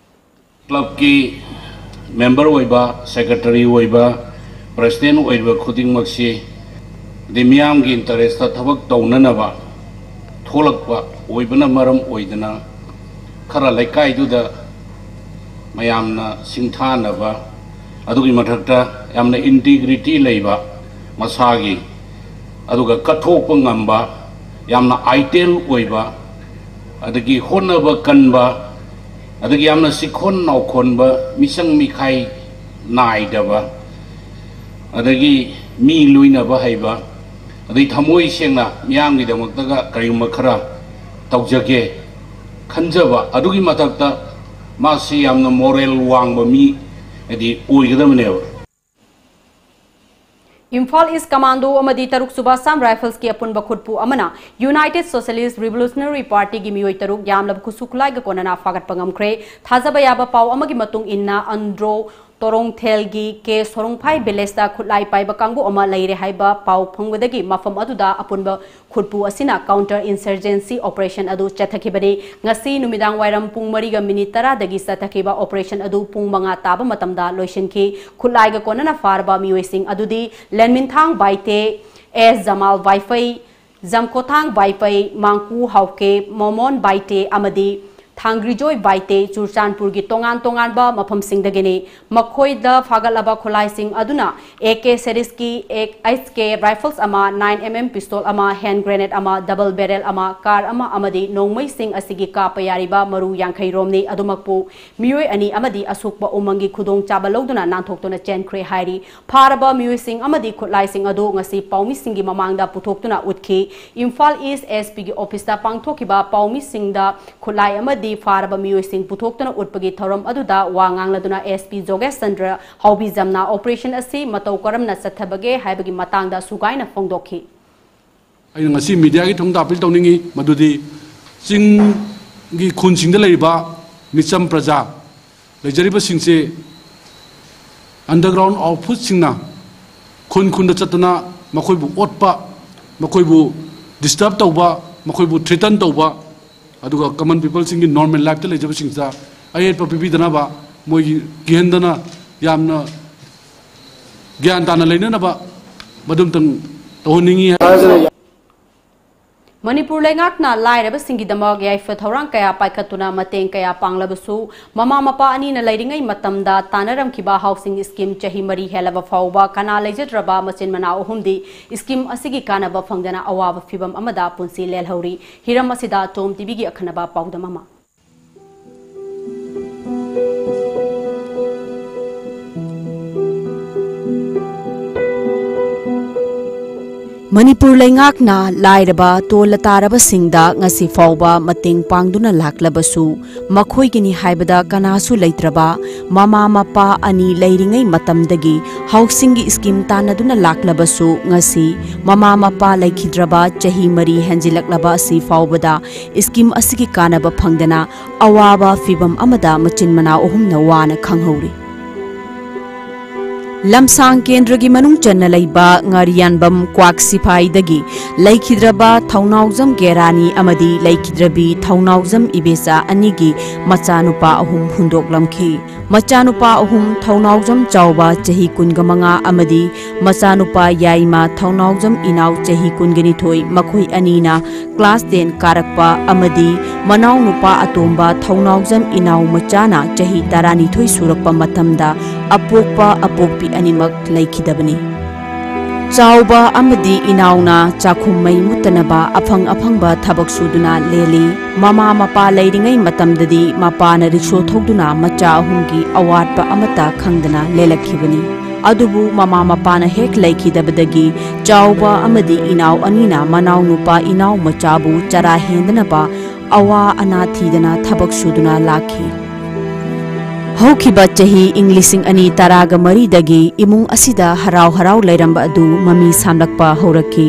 ꯀ꯭ꯂꯕꯀꯤ ꯃꯦꯝꯕꯔ ꯑꯣꯏꯕ, ꯁꯦꯀ꯭ꯔꯦꯇꯔꯤ ꯑꯣꯏꯕ, ꯄ꯭ꯔꯦꯁꯤꯗꯦꯟ ꯑꯣꯏꯕ ꯈꯨꯗꯤꯡꯃꯛꯁꯤ ꯑꯗꯩ ꯃꯤꯌꯥꯝꯒꯤ ꯏꯟꯇꯔꯦꯁꯇ ꯊꯕꯛ ꯇꯧꯅꯅꯕ ꯊꯣꯛꯂꯛꯄ ꯑꯣꯏꯕꯅ ꯃꯔꯝ ꯑꯣꯏꯗꯅ ꯈꯔ ꯂꯩꯀꯥꯏꯗꯨꯗ ꯃꯌꯥꯝꯅ ꯁꯤꯡꯊꯥꯅꯕ, ꯑꯗꯨꯒꯤ ꯃꯊꯛꯇ ꯌꯥꯝꯅ ꯏꯟꯇꯤꯒ꯭ꯔꯤꯇꯤ ꯂꯩꯕ, ꯃꯁꯥꯒꯤ ꯑꯗꯨꯒ ꯀꯠꯊꯣꯛꯄ ꯉꯝꯕ, ꯌꯥꯝꯅ ꯑꯥꯏꯗꯦꯜ ꯑꯣꯏꯕ, ꯑꯗꯒꯤ ꯍꯣꯠꯅꯕ ꯀꯟꯕ, ꯑꯗꯒꯤ ꯌꯥꯝꯅ ꯆꯤꯛꯈꯣꯟ ꯅꯥꯎꯈꯣꯟꯕ, ꯃꯤꯆꯪ ꯃꯤꯈꯥꯏ ꯅꯥꯏꯗꯕ, ꯑꯗꯒꯤ ꯃꯤ ꯂꯣꯏꯅꯕ ꯍꯩꯕ, ꯑꯗꯩ ꯊꯃꯣꯏ ꯁꯦꯡꯅ ꯃꯤꯌꯥꯝꯒꯤꯗꯃꯛꯇꯒ ꯀꯔꯤꯒꯨꯝꯕ ꯈꯔ ꯇꯧꯖꯒꯦ ꯈꯟꯖꯕ, ꯑꯗꯨꯒꯤ ꯃꯊꯛꯇ ꯃꯥꯁꯤ ꯌꯥꯝꯅ ꯃꯣꯔꯦꯜ ꯋꯥꯡꯕ ꯃꯤ ꯍꯥꯏꯗꯤ ꯑꯣꯏꯒꯗꯕꯅꯦꯕ꯫ ꯏꯝꯐꯥꯜ ꯏꯁ ꯀꯃꯥꯟꯗꯣ ꯑꯃꯗꯤ ꯇꯔꯨꯛ ꯁꯨꯕ ꯑꯁꯥꯝ ꯔꯥꯏꯐꯜꯁꯀꯤ ꯑꯄꯨꯟꯕ ꯈꯨꯠꯄꯨ ꯑꯃꯅ United Socialist Revolutionary Partyꯒꯤ ꯃꯤꯑꯣꯏ ꯇꯔꯨꯛ ꯌꯥꯝꯂꯕ ꯈꯨꯠꯁꯨ ꯈꯨꯠꯂꯥꯏꯒ ꯀꯣꯟꯅꯅ ꯐꯥꯒꯠꯄ ꯉꯝꯈ꯭ꯔꯦ꯫ ꯊꯥꯖꯕ ꯌꯥꯕ ꯄꯥꯎ ꯑꯃꯒꯤ ꯃꯇꯨꯡ ꯏꯟꯅ ꯑꯟꯗ꯭ꯔꯣ ꯇꯣꯔꯣꯡꯊꯦꯜꯒꯤ ꯀꯦ ꯁꯣꯔꯣꯡꯐꯥꯏ ꯚꯤꯂꯦꯖꯇ ꯈꯨꯠꯂꯥꯏ ꯄꯥꯏꯕ ꯀꯥꯡꯕꯨ ꯑꯃ ꯂꯩꯔꯦ ꯍꯥꯏꯕ ꯄꯥꯎ ꯐꯪꯕꯗꯒꯤ ꯃꯐꯝ ꯑꯗꯨꯗ ꯑꯄꯨꯟꯕ ꯈꯨꯠꯄꯨ ꯑꯁꯤꯅ counter insurgency operation ꯑꯗꯨ ꯆꯠꯊꯈꯤꯕꯅꯤ꯫ ꯉꯁꯤ ꯅꯨꯃꯤꯗꯥꯡ ꯋꯥꯏꯔꯝ ꯄꯨꯡ ꯃꯔꯤꯒ ꯃꯤꯅꯤꯠ ꯇꯔꯥꯗꯒꯤ ꯆꯠꯊꯈꯤꯕ operation ꯑꯗꯨ ꯄꯨꯡ ꯃꯉꯥ ꯇꯥꯕ ꯃꯇꯝꯗ ꯂꯣꯏꯁꯤꯟꯈꯤ꯫ ꯈꯨꯠꯂꯥꯏꯒ ꯀꯣꯟꯅꯅ ꯐꯥꯔꯕ ꯃꯤꯑꯣꯏꯁꯤꯡ ꯑꯗꯨꯗꯤ ꯂꯦꯟꯃꯤꯟꯊꯥꯡ ꯕꯥꯏꯇꯦ, ꯑꯦꯁ ꯖꯃꯥꯜ ꯕꯥꯏꯐꯩ, ꯖꯝꯈꯣꯊꯥꯡ ꯕꯥꯏꯄꯩ, ꯃꯥꯡꯀꯨ ꯍꯥꯎꯀꯦ, ꯃꯣꯃꯣꯟ ꯕꯥꯏꯇꯦ ꯑꯃꯗꯤ ꯊꯥꯡꯒ꯭ꯔꯤꯖꯣꯏ ꯕꯥꯏꯇꯦ ꯆꯨꯔꯆꯥꯟꯄꯨꯔꯒꯤ ꯇꯣꯉꯥꯟ ꯇꯣꯉꯥꯟꯕ ꯃꯐꯝꯁꯤꯡꯗꯒꯤꯅꯤ꯫ ꯃꯈꯣꯏꯗ ꯐꯥꯒꯠꯂꯕ ꯈꯨꯠꯂꯥꯏꯁꯤꯡ ꯑꯗꯨꯅ ꯑꯦ ꯀꯦ ꯁꯦꯔꯤꯁꯀꯤ ꯑꯦꯁ ꯀꯦ ꯔꯥꯏꯐꯜꯁ ꯑꯃ, ꯅꯥꯏꯟ ꯑꯦꯝ ꯑꯦꯝ ꯄꯤꯁꯇꯣꯜ ꯑꯃ, ꯍꯦꯟ ꯒ꯭ꯔꯦꯅꯦꯗ ꯑꯃ, ꯗꯕꯜ ꯕꯦꯔꯦꯜ ꯑꯃ, ꯀꯥꯔ ꯑꯃ ꯑꯃꯗꯤ ꯅꯣꯡꯃꯩꯁꯤꯡ ꯑꯁꯤꯒꯤ ꯀꯥꯞꯄ ꯌꯥꯔꯤꯕ ꯃꯔꯨ ꯌꯥꯡꯈꯩ ꯔꯣꯝꯅꯤ꯫ ꯑꯗꯨꯃꯛꯄꯨ ꯃꯤꯑꯣꯏ ꯑꯅꯤ ꯑꯃꯗꯤ ꯑꯁꯣꯛꯄ ꯎꯃꯪꯒꯤ ꯈꯨꯗꯣꯡꯆꯥꯕ ꯂꯧꯗꯨꯅ ꯅꯥꯟꯊꯣꯛꯇꯨꯅ ꯆꯦꯟꯈ꯭ꯔꯦ ꯍꯥꯏꯔꯤ꯫ ꯐꯥꯔꯕ ꯃꯤꯑꯣꯏꯁꯤꯡ ꯑꯃꯗꯤ ꯈꯨꯠꯂꯥꯏꯁꯤꯡ ꯑꯗꯨ ꯉꯁꯤ ꯄꯥꯎꯃꯤꯁꯤꯡꯒꯤ ꯃꯃꯥꯡꯗ ꯄꯨꯊꯣꯛꯇꯨꯅ ꯎꯠꯈꯤ꯫ ꯏꯝꯐꯥꯜ ꯏꯁ ꯑꯦꯁ ꯄꯤꯒꯤ ꯑꯣꯐꯤꯁꯇ ꯄꯥꯡꯊꯣꯛꯈꯤꯕ ꯄꯥꯎꯃꯤꯁꯤꯡꯗ ꯈꯨꯠꯂꯥꯏ ꯑꯃꯗꯤ ꯐꯥꯔꯕ ꯃꯤꯑꯣꯏꯁꯤꯡ ꯄꯨꯊꯣꯛꯇꯨꯅ ꯎꯠꯄꯒꯤ ꯊꯧꯔꯝ ꯑꯗꯨꯗ ꯋꯥ ꯉꯥꯡꯂꯗꯨꯅ ꯑꯦꯁ ꯄꯤ ꯖꯣꯒꯦꯁ ꯆꯟꯗ꯭ꯔ ꯍꯥꯎꯕꯤꯖꯝꯅ operation ꯑꯁꯤ ꯃꯇꯧ ꯀꯔꯝꯅ ꯆꯠꯊꯕꯒꯦ ꯍꯥꯏꯕꯒꯤ ꯃꯇꯥꯡꯗ ꯁꯨꯒꯥꯏꯅ ꯐꯣꯡꯗꯣꯛꯈꯤ꯫ ꯑꯩꯅ ꯉꯁꯤ ꯃꯤꯗꯤꯌꯥꯒꯤ ꯊꯣꯡꯗ ꯑꯄꯤꯜ ꯇꯧꯅꯤꯡꯏ ꯃꯗꯨꯗꯤ ꯆꯤꯡꯒꯤ ꯈꯨꯟꯁꯤꯡꯗ ꯂꯩꯔꯤꯕ ꯃꯤꯆꯝ ꯄ꯭ꯔꯖꯥ ꯂꯩꯖꯔꯤꯕꯁꯤꯡꯁꯦ underground outfitꯁꯤꯡꯅ ꯈꯨꯟ ꯈꯨꯟꯗ ꯆꯠꯇꯨꯅ ꯃꯈꯣꯏꯕꯨ ꯑꯣꯠꯄ, ꯃꯈꯣꯏꯕꯨ ꯗꯤꯁꯇꯔꯕ ꯇꯧꯕ, ꯃꯈꯣꯏꯕꯨ ꯊ꯭ꯔꯦꯇꯟ ꯇꯧꯕ, ꯑꯗꯨꯒ ꯀꯃꯟ ꯄꯤꯄꯜꯁꯤꯡꯒꯤ ꯅꯣꯔꯃꯦꯜ ꯂꯥꯏꯐꯇ ꯂꯩꯖꯕꯁꯤꯡꯁꯤꯗ ꯑꯌꯦꯠꯄ ꯄꯤꯕꯤꯗꯅꯕ, ꯃꯣꯏꯒꯤ ꯀꯤꯍꯟꯗꯅ ꯌꯥꯝꯅ ꯒ꯭ꯌꯥꯟ ꯇꯥꯅ ꯂꯩꯅꯅꯕ ꯃꯗꯨꯝꯇꯪ ꯇꯧꯍꯟꯅꯤꯡꯉꯤ꯫ ꯃꯅꯤꯄꯨꯔ ꯂꯩꯉꯥꯛꯅ ꯂꯥꯏꯔꯕꯁꯤꯡꯒꯤꯗꯃꯛ ꯌꯥꯏꯐ ꯊꯧꯔꯥꯡ ꯀꯌꯥ ꯄꯥꯏꯈꯠꯇꯨꯅ ꯃꯇꯦꯡ ꯀꯌꯥ ꯄꯥꯡꯂꯕꯁꯨ, ꯃꯃꯥ ꯃꯄꯥ ꯑꯅꯤꯅ ꯂꯩꯔꯤꯉꯩ ꯃꯇꯝꯗ ꯇꯥꯟꯅꯔꯝꯈꯤꯕ ꯍꯥꯎꯁꯤꯡ ꯁ꯭ꯀꯤꯝ ꯆꯍꯤ ꯃꯔꯤ ꯍꯦꯜꯂꯕ ꯐꯥꯎꯕ ꯀꯅꯥ ꯂꯩꯖꯗ꯭ꯔꯕ ꯃꯆꯤꯟ ꯃꯅꯥꯎ ꯑꯍꯨꯝꯗꯤ ꯁ꯭ꯀꯤꯝ ꯑꯁꯤꯒꯤ ꯀꯥꯟꯅꯕ ꯐꯪꯗꯅ ꯑꯋꯥꯕ ꯐꯤꯚꯝ ꯑꯃꯗ ꯄꯨꯟꯁꯤ ꯂꯦꯜꯍꯧꯔꯤ꯫ ꯍꯤꯔꯝ ꯑꯁꯤꯗ ꯇꯣꯝ ꯇꯤꯚꯤꯒꯤ ꯑꯈꯟꯅꯕ ꯄꯥꯎꯗꯝ ꯑꯃ꯫ ꯃꯅꯤꯄꯨꯔ ꯂꯩꯉꯥꯛꯅ ꯂꯥꯏꯔꯕ ꯇꯣꯜꯂ ꯇꯥꯔꯕꯁꯤꯡꯗ ꯉꯁꯤ ꯐꯥꯎꯕ ꯃꯇꯦꯡ ꯄꯥꯡꯗꯨꯅ ꯂꯥꯛꯂꯕꯁꯨ, ꯃꯈꯣꯏꯒꯤꯅꯤ ꯍꯥꯏꯕꯗ ꯀꯅꯥꯁꯨ ꯂꯩꯇ꯭ꯔꯕ ꯃꯃꯥ ꯃꯄꯥ ꯑꯅꯤ ꯂꯩꯔꯤꯉꯩ ꯃꯇꯝꯗꯒꯤ ꯍꯥꯎꯁꯤꯡꯒꯤ ꯁ꯭ꯀꯤꯝ ꯇꯥꯟꯅꯗꯨꯅ ꯂꯥꯛꯂꯕꯁꯨ, ꯉꯁꯤ ꯃꯃꯥ ꯃꯄꯥ ꯂꯩꯈꯤꯗ꯭ꯔꯕ ꯆꯍꯤ ꯃꯔꯤ ꯍꯦꯟꯖꯤꯜꯂꯛꯂꯕ ꯑꯁꯤ ꯐꯥꯎꯕꯗ ꯁ꯭ꯀꯤꯝ ꯑꯁꯤꯒꯤ ꯀꯥꯟꯅꯕ ꯐꯪꯗꯅ ꯑꯋꯥꯕ ꯐꯤꯚꯝ ꯑꯃꯗ ꯃꯆꯤꯟ ꯃꯅꯥꯎ ꯑꯍꯨꯝꯅ ꯋꯥꯅ ꯈꯪꯍꯧꯔꯤ꯫ ꯂꯝꯁꯥꯡ ꯀꯦꯟꯗ꯭ꯔꯒꯤ ꯃꯅꯨꯡ ꯆꯟꯅ ꯂꯩꯕ ꯉꯥꯔꯤꯌꯥꯟꯕꯝ ꯀ꯭ꯋꯥꯛ ꯁꯤꯐꯥꯏꯗꯒꯤ ꯂꯩꯈꯤꯗ꯭ꯔꯕ ꯊꯧꯅꯥꯎꯖꯝ ꯒꯦꯔꯥꯅꯤ ꯑꯃꯗꯤ ꯂꯩꯈꯤꯗ꯭ꯔꯕꯤ ꯊꯧꯅꯥꯎꯖꯝ ꯏꯕꯦꯆꯥ ꯑꯅꯤꯒꯤ ꯃꯆꯥꯅꯨꯄꯥ ꯑꯍꯨꯝ ꯍꯨꯟꯗꯣꯛꯂꯝꯈꯤ꯫ ꯃꯆꯥꯅꯨꯄꯥ ꯑꯍꯨꯝ, ꯊꯧꯅꯥꯎꯖꯝ ꯆꯥꯎꯕ ꯆꯍꯤ ꯀꯨꯟꯒ ꯃꯉꯥ ꯑꯃꯗꯤ ꯃꯆꯥꯅꯨꯄꯥ ꯌꯥꯏꯃ ꯊꯧꯅꯥꯎꯖꯝ ꯏꯅꯥꯎ ꯆꯍꯤ ꯀꯨꯟꯒ ꯅꯤꯊꯣꯏ, ꯃꯈꯣꯏ ꯑꯅꯤꯅ ꯀ꯭ꯂꯥꯁ ꯇꯦꯟ ꯀꯥꯔꯛꯄ ꯑꯃꯗꯤ ꯃꯅꯥꯎꯅꯨꯄꯥ ꯑꯇꯣꯝꯕ ꯊꯧꯅꯥꯎꯖꯝ ꯏꯅꯥꯎ ꯃꯆꯥꯅ ꯆꯍꯤ ꯇꯔꯥꯅꯤꯊꯣꯏ ꯁꯨꯔꯛꯄ ꯃꯇꯝꯗ ꯑꯄꯣꯛꯄ ꯑꯄꯣꯛꯄꯤ ꯑꯅꯤꯃꯛ ꯂꯩꯈꯤꯗꯕꯅꯤ꯫ ꯆꯥꯎꯕ ꯑꯃꯗꯤ ꯏꯅꯥꯎꯅ ꯆꯥꯛꯈꯨꯝ ꯃꯩ ꯃꯨꯠꯇꯅꯕ ꯑꯐꯪ ꯑꯐꯪꯕ ꯊꯕꯛ ꯁꯨꯗꯨꯅ ꯂꯦꯜꯂꯤ꯫ ꯃꯃꯥ ꯃꯄꯥ ꯂꯩꯔꯤꯉꯩ ꯃꯇꯝꯗꯗꯤ ꯃꯄꯥꯅ ꯔꯤꯛꯁꯣ ꯊꯧꯗꯨꯅ ꯃꯆꯥ ꯑꯍꯨꯝꯒꯤ ꯑꯋꯥꯠꯄ ꯑꯃꯠꯇ ꯈꯪꯗꯅ ꯂꯦꯜꯂꯛꯈꯤꯕꯅꯤ꯫ ꯑꯗꯨꯕꯨ ꯃꯃꯥ ꯃꯄꯥꯅ ꯍꯦꯛ ꯂꯩꯈꯤꯗꯕꯗꯒꯤ ꯆꯥꯎꯕ ꯑꯃꯗꯤ ꯏꯅꯥꯎ ꯑꯅꯤꯅ ꯃꯅꯥꯎꯅꯨꯄꯥ ꯏꯅꯥꯎ ꯃꯆꯥꯕꯨ ꯆꯔꯥ ꯍꯦꯟꯗꯅꯕ ꯑꯋꯥ ꯑꯅꯥ ꯊꯤꯗꯅ ꯊꯕꯛ ꯁꯨꯗꯨꯅ ꯂꯥꯛꯈꯤ꯫ ꯍꯧꯈꯤꯕ ꯆꯍꯤ ꯏꯪ ꯂꯤꯁꯤꯡ ꯑꯅꯤ ꯇꯔꯥꯒ ꯃꯔꯤꯗꯒꯤ ꯏꯃꯨꯡ ꯑꯁꯤꯗ ꯍꯔꯥꯎ ꯍꯔꯥꯎ ꯂꯩꯔꯝꯕ ꯑꯗꯨ ꯃꯃꯤ ꯁꯥꯝꯂꯛꯄ ꯍꯧꯔꯛꯈꯤ꯫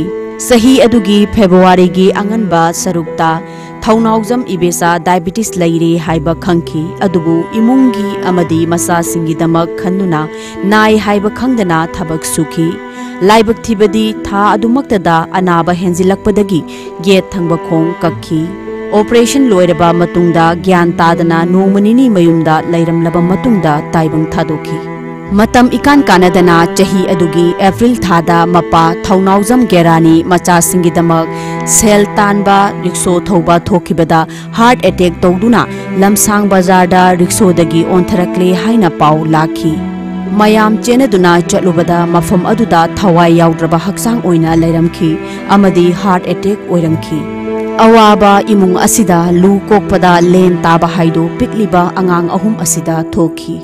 ꯆꯍꯤ ꯑꯗꯨꯒꯤ ꯐꯦꯕ꯭ꯔꯨꯋꯥꯔꯤꯒꯤ ꯑꯉꯟꯕ ꯁꯔꯨꯛꯇ ꯊꯧꯅꯥꯎꯖꯝ ꯏꯕꯦꯆꯥ ꯗꯥꯏꯕꯤꯇꯤꯁ ꯂꯩꯔꯦ ꯍꯥꯏꯕ ꯈꯪꯈꯤ꯫ ꯑꯗꯨꯕꯨ ꯏꯃꯨꯡꯒꯤ ꯑꯃꯗꯤ ꯃꯆꯥꯁꯤꯡꯒꯤꯗꯃꯛ ꯈꯟꯗꯨꯅ ꯅꯥꯏ ꯍꯥꯏꯕ ꯈꯪꯗꯅ ꯊꯕꯛ ꯁꯨꯈꯤ꯫ ꯂꯥꯏꯕꯛ ꯊꯤꯕꯗꯤ ꯊꯥ ꯑꯗꯨꯃꯛꯇꯗ ꯑꯅꯥꯕ ꯍꯦꯟꯖꯤꯜꯂꯛꯄꯗꯒꯤ ꯌꯦꯠ ꯊꯪꯕ ꯈꯣꯡ ꯀꯛꯈꯤ꯫ ꯑꯣꯄꯔꯦꯁꯟ ꯂꯣꯏꯔꯕ ꯃꯇꯨꯡꯗ ꯒ꯭ꯌꯥꯟ ꯇꯥꯗꯅ ꯅꯣꯡꯃ ꯅꯤꯅꯤ ꯃꯌꯨꯝꯗ ꯂꯩꯔꯝꯂꯕ ꯃꯇꯨꯡꯗ ꯇꯥꯏꯕꯪ ꯊꯥꯗꯣꯛꯈꯤ꯫ ꯃꯇꯝ ꯏꯀꯥꯟ ꯀꯥꯟꯅꯗꯅ ꯆꯍꯤ ꯑꯗꯨꯒꯤ ꯑꯦꯄ꯭ꯔꯤꯜ ꯊꯥꯗ ꯃꯄꯥ ꯊꯧꯅꯥꯎꯖꯝ ꯒꯦꯔꯥꯅꯤ ꯃꯆꯥꯁꯤꯡꯒꯤꯗꯃꯛ ꯁꯦꯜ ꯇꯥꯟꯕ ꯔꯤꯛꯁꯣ ꯊꯧꯕ ꯊꯣꯛꯈꯤꯕꯗ ꯍꯥꯔꯠ ꯑꯦꯇꯦꯛ ꯇꯧꯗꯨꯅ ꯂꯝꯁꯥꯡ ꯕꯖꯥꯔꯗ ꯔꯤꯛꯁꯣꯗꯒꯤ ꯑꯣꯟꯊꯔꯛꯂꯦ ꯍꯥꯏꯅ ꯄꯥꯎ ꯂꯥꯛꯈꯤ꯫ ꯃꯌꯥꯝ ꯆꯦꯟꯅꯗꯨꯅ ꯆꯠꯂꯨꯕꯗ ꯃꯐꯝ ꯑꯗꯨꯗ ꯊꯋꯥꯏ ꯌꯥꯎꯗ꯭ꯔꯕ ꯍꯛꯆꯥꯡ ꯑꯣꯏꯅ ꯂꯩꯔꯝꯈꯤ ꯑꯃꯗꯤ ꯍꯥꯔꯠ ꯑꯦꯇꯦꯛ ꯑꯣꯏꯔꯝꯈꯤ꯫ ꯑꯋꯥꯕ ꯏꯃꯨꯡ ꯑꯁꯤꯗ ꯂꯨ ꯀꯣꯛꯄꯗ ꯂꯦꯟ ꯇꯥꯕ ꯍꯥꯏꯗꯨ ꯄꯤꯛꯂꯤꯕ ꯑꯉꯥꯡ ꯑꯍꯨꯝ ꯑꯁꯤꯗ ꯊꯣꯛꯈꯤ꯫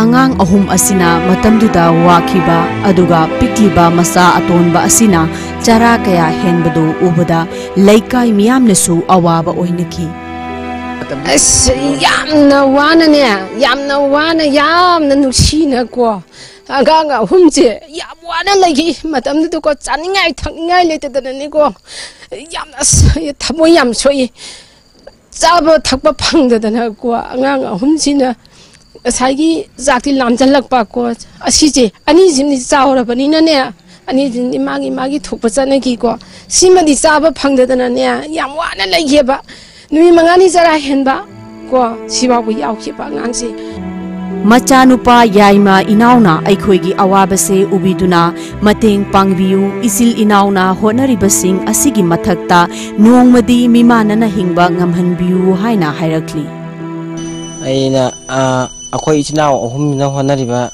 ꯑꯉꯥꯡ ꯑꯍꯨꯝ ꯑꯁꯤꯅ ꯃꯇꯝꯗꯨꯗ ꯋꯥꯈꯤꯕ ꯑꯗꯨꯒ ꯄꯤꯛꯂꯤꯕ ꯃꯆꯥ ꯑꯇꯣꯟꯕ ꯑꯁꯤꯅ ꯆꯔꯥ ꯀꯌꯥ ꯍꯦꯟꯕꯗꯨ ꯎꯕꯗ ꯂꯩꯀꯥꯏ ꯃꯤꯌꯥꯝꯅꯁꯨ ꯑꯋꯥꯕ ꯑꯣꯏꯅꯈꯤ꯫ ꯑꯁ, ꯌꯥꯝꯅ ꯋꯥꯅꯅꯦ, ꯌꯥꯝꯅ ꯋꯥꯅ, ꯌꯥꯝꯅ ꯅꯨꯡꯁꯤꯅꯀꯣ, ꯑꯉꯥꯡ ꯑꯍꯨꯝꯁꯦ ꯌꯥꯝ ꯋꯥꯅ ꯂꯩꯈꯤ꯫ ꯃꯇꯝꯗꯨꯗꯀꯣ, ꯆꯥꯅꯤꯡꯉꯥꯏ ꯊꯛꯅꯤꯡꯉꯥꯏ ꯂꯩꯇꯗꯅꯅꯦꯀꯣ, ꯌꯥꯝꯅ ꯑꯁ, ꯊꯃꯣꯏ ꯌꯥꯝ ꯁꯣꯛꯏ꯫ ꯆꯥꯕ ꯊꯛꯄ ꯐꯪꯗꯗꯅꯀꯣ, ꯑꯉꯥꯡ ꯑꯍꯨꯝꯁꯤꯅ ꯉꯁꯥꯏꯒꯤ ꯆꯥꯛꯇꯤ ꯂꯥꯝꯁꯤꯜꯂꯛꯄ ꯀꯣ, ꯑꯁꯤꯁꯦ ꯑꯅꯤꯁꯤꯃꯗꯤ ꯆꯥꯎꯔꯕꯅꯤꯅꯅꯦ, ꯑꯅꯤꯁꯤꯃꯗꯤ ꯃꯥꯒꯤ ꯃꯥꯒꯤ ꯊꯣꯛꯄ ꯆꯠꯅꯈꯤꯀꯣ꯫ ꯁꯤꯃꯗꯤ ꯆꯥꯕ ꯐꯪꯗꯗꯅꯅꯦ, ꯌꯥꯝ ꯋꯥꯅ ꯂꯩꯈꯤꯑꯕ꯫ ꯅꯨꯃꯤꯠ ꯃꯉꯥꯅꯤ ꯆꯔꯥ ꯍꯦꯟꯕ ꯀꯣ, ꯁꯤꯐꯥꯎꯕ ꯌꯥꯎꯈꯤꯕ ꯑꯉꯥꯡꯁꯦ꯫ ꯃꯆꯥꯅꯨꯄꯥ ꯌꯥꯏꯃ ꯏꯅꯥꯎꯅ ꯑꯩꯈꯣꯏꯒꯤ ꯑꯋꯥꯕꯁꯦ ꯎꯕꯤꯗꯨꯅ ꯃꯇꯦꯡ ꯄꯥꯡꯕꯤꯌꯨ, ꯏꯆꯤꯜ ꯏꯅꯥꯎꯅ ꯍꯣꯠꯅꯔꯤꯕꯁꯤꯡ ꯑꯁꯤꯒꯤ ꯃꯊꯛꯇ ꯅꯣꯡꯃꯗꯤ ꯃꯤꯃꯥꯟꯅꯅ ꯍꯤꯡꯕ ꯉꯝꯍꯟꯕꯤꯌꯨ ꯍꯥꯏꯅ ꯍꯥꯏꯔꯛꯂꯤ꯫ ꯑꯩꯅ ꯑ, ꯑꯩꯈꯣꯏ ꯏꯆꯤꯟ ꯏꯅꯥꯎ ꯑꯍꯨꯝꯁꯤꯅ ꯍꯣꯠꯅꯔꯤꯕ,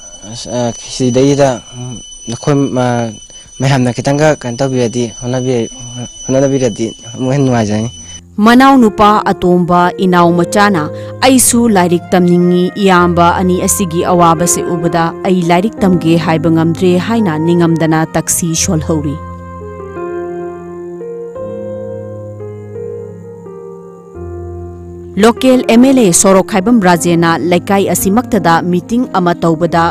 ꯑ, ꯁꯤꯗꯩꯗ, ꯎꯝ, ꯅꯈꯣꯏ, ꯑ, ꯃꯌꯥꯝꯅ ꯈꯤꯇꯪꯒ ꯀꯩꯅꯣ ꯇꯧꯕꯤꯔꯗꯤ, ꯍꯣꯠꯅꯕꯤ-, ꯍꯣꯠꯅꯕꯤꯔꯗꯤ ꯑꯃꯨꯛ ꯍꯦꯟꯅ ꯅꯨꯡꯉꯥꯏꯖꯒꯅꯤ꯫ ꯃꯅꯥꯎꯅꯨꯄꯥ ꯑꯇꯣꯝꯕ ꯏꯅꯥꯎ ꯃꯆꯥꯅ "ꯑꯩꯁꯨ ꯂꯥꯏꯔꯤꯛ ꯇꯝꯅꯤꯡꯉꯤ, ꯏꯌꯥꯝꯕ ꯑꯅꯤ ꯑꯁꯤꯒꯤ ꯑꯋꯥꯕꯁꯦ ꯎꯕꯗ ꯑꯩ ꯂꯥꯏꯔꯤꯛ ꯇꯝꯒꯦ ꯍꯥꯏꯕ ꯉꯝꯗ꯭ꯔꯦ" ꯍꯥꯏꯅ ꯅꯤꯡꯉꯝꯗꯅ ꯇꯛꯁꯤ ꯁꯣꯜꯍꯧꯔꯤ꯫ ꯂꯣꯀꯦꯜ ꯑꯦꯝ ꯑꯦꯜ ꯑꯦ ꯁꯣꯔꯣꯛꯈꯥꯏꯕꯝ ꯔꯥꯖꯦꯅ ꯂꯩꯀꯥꯏ ꯑꯁꯤꯃꯛꯇꯗ ꯃꯤꯇꯤꯡ ꯑꯃ ꯇꯧꯕꯗ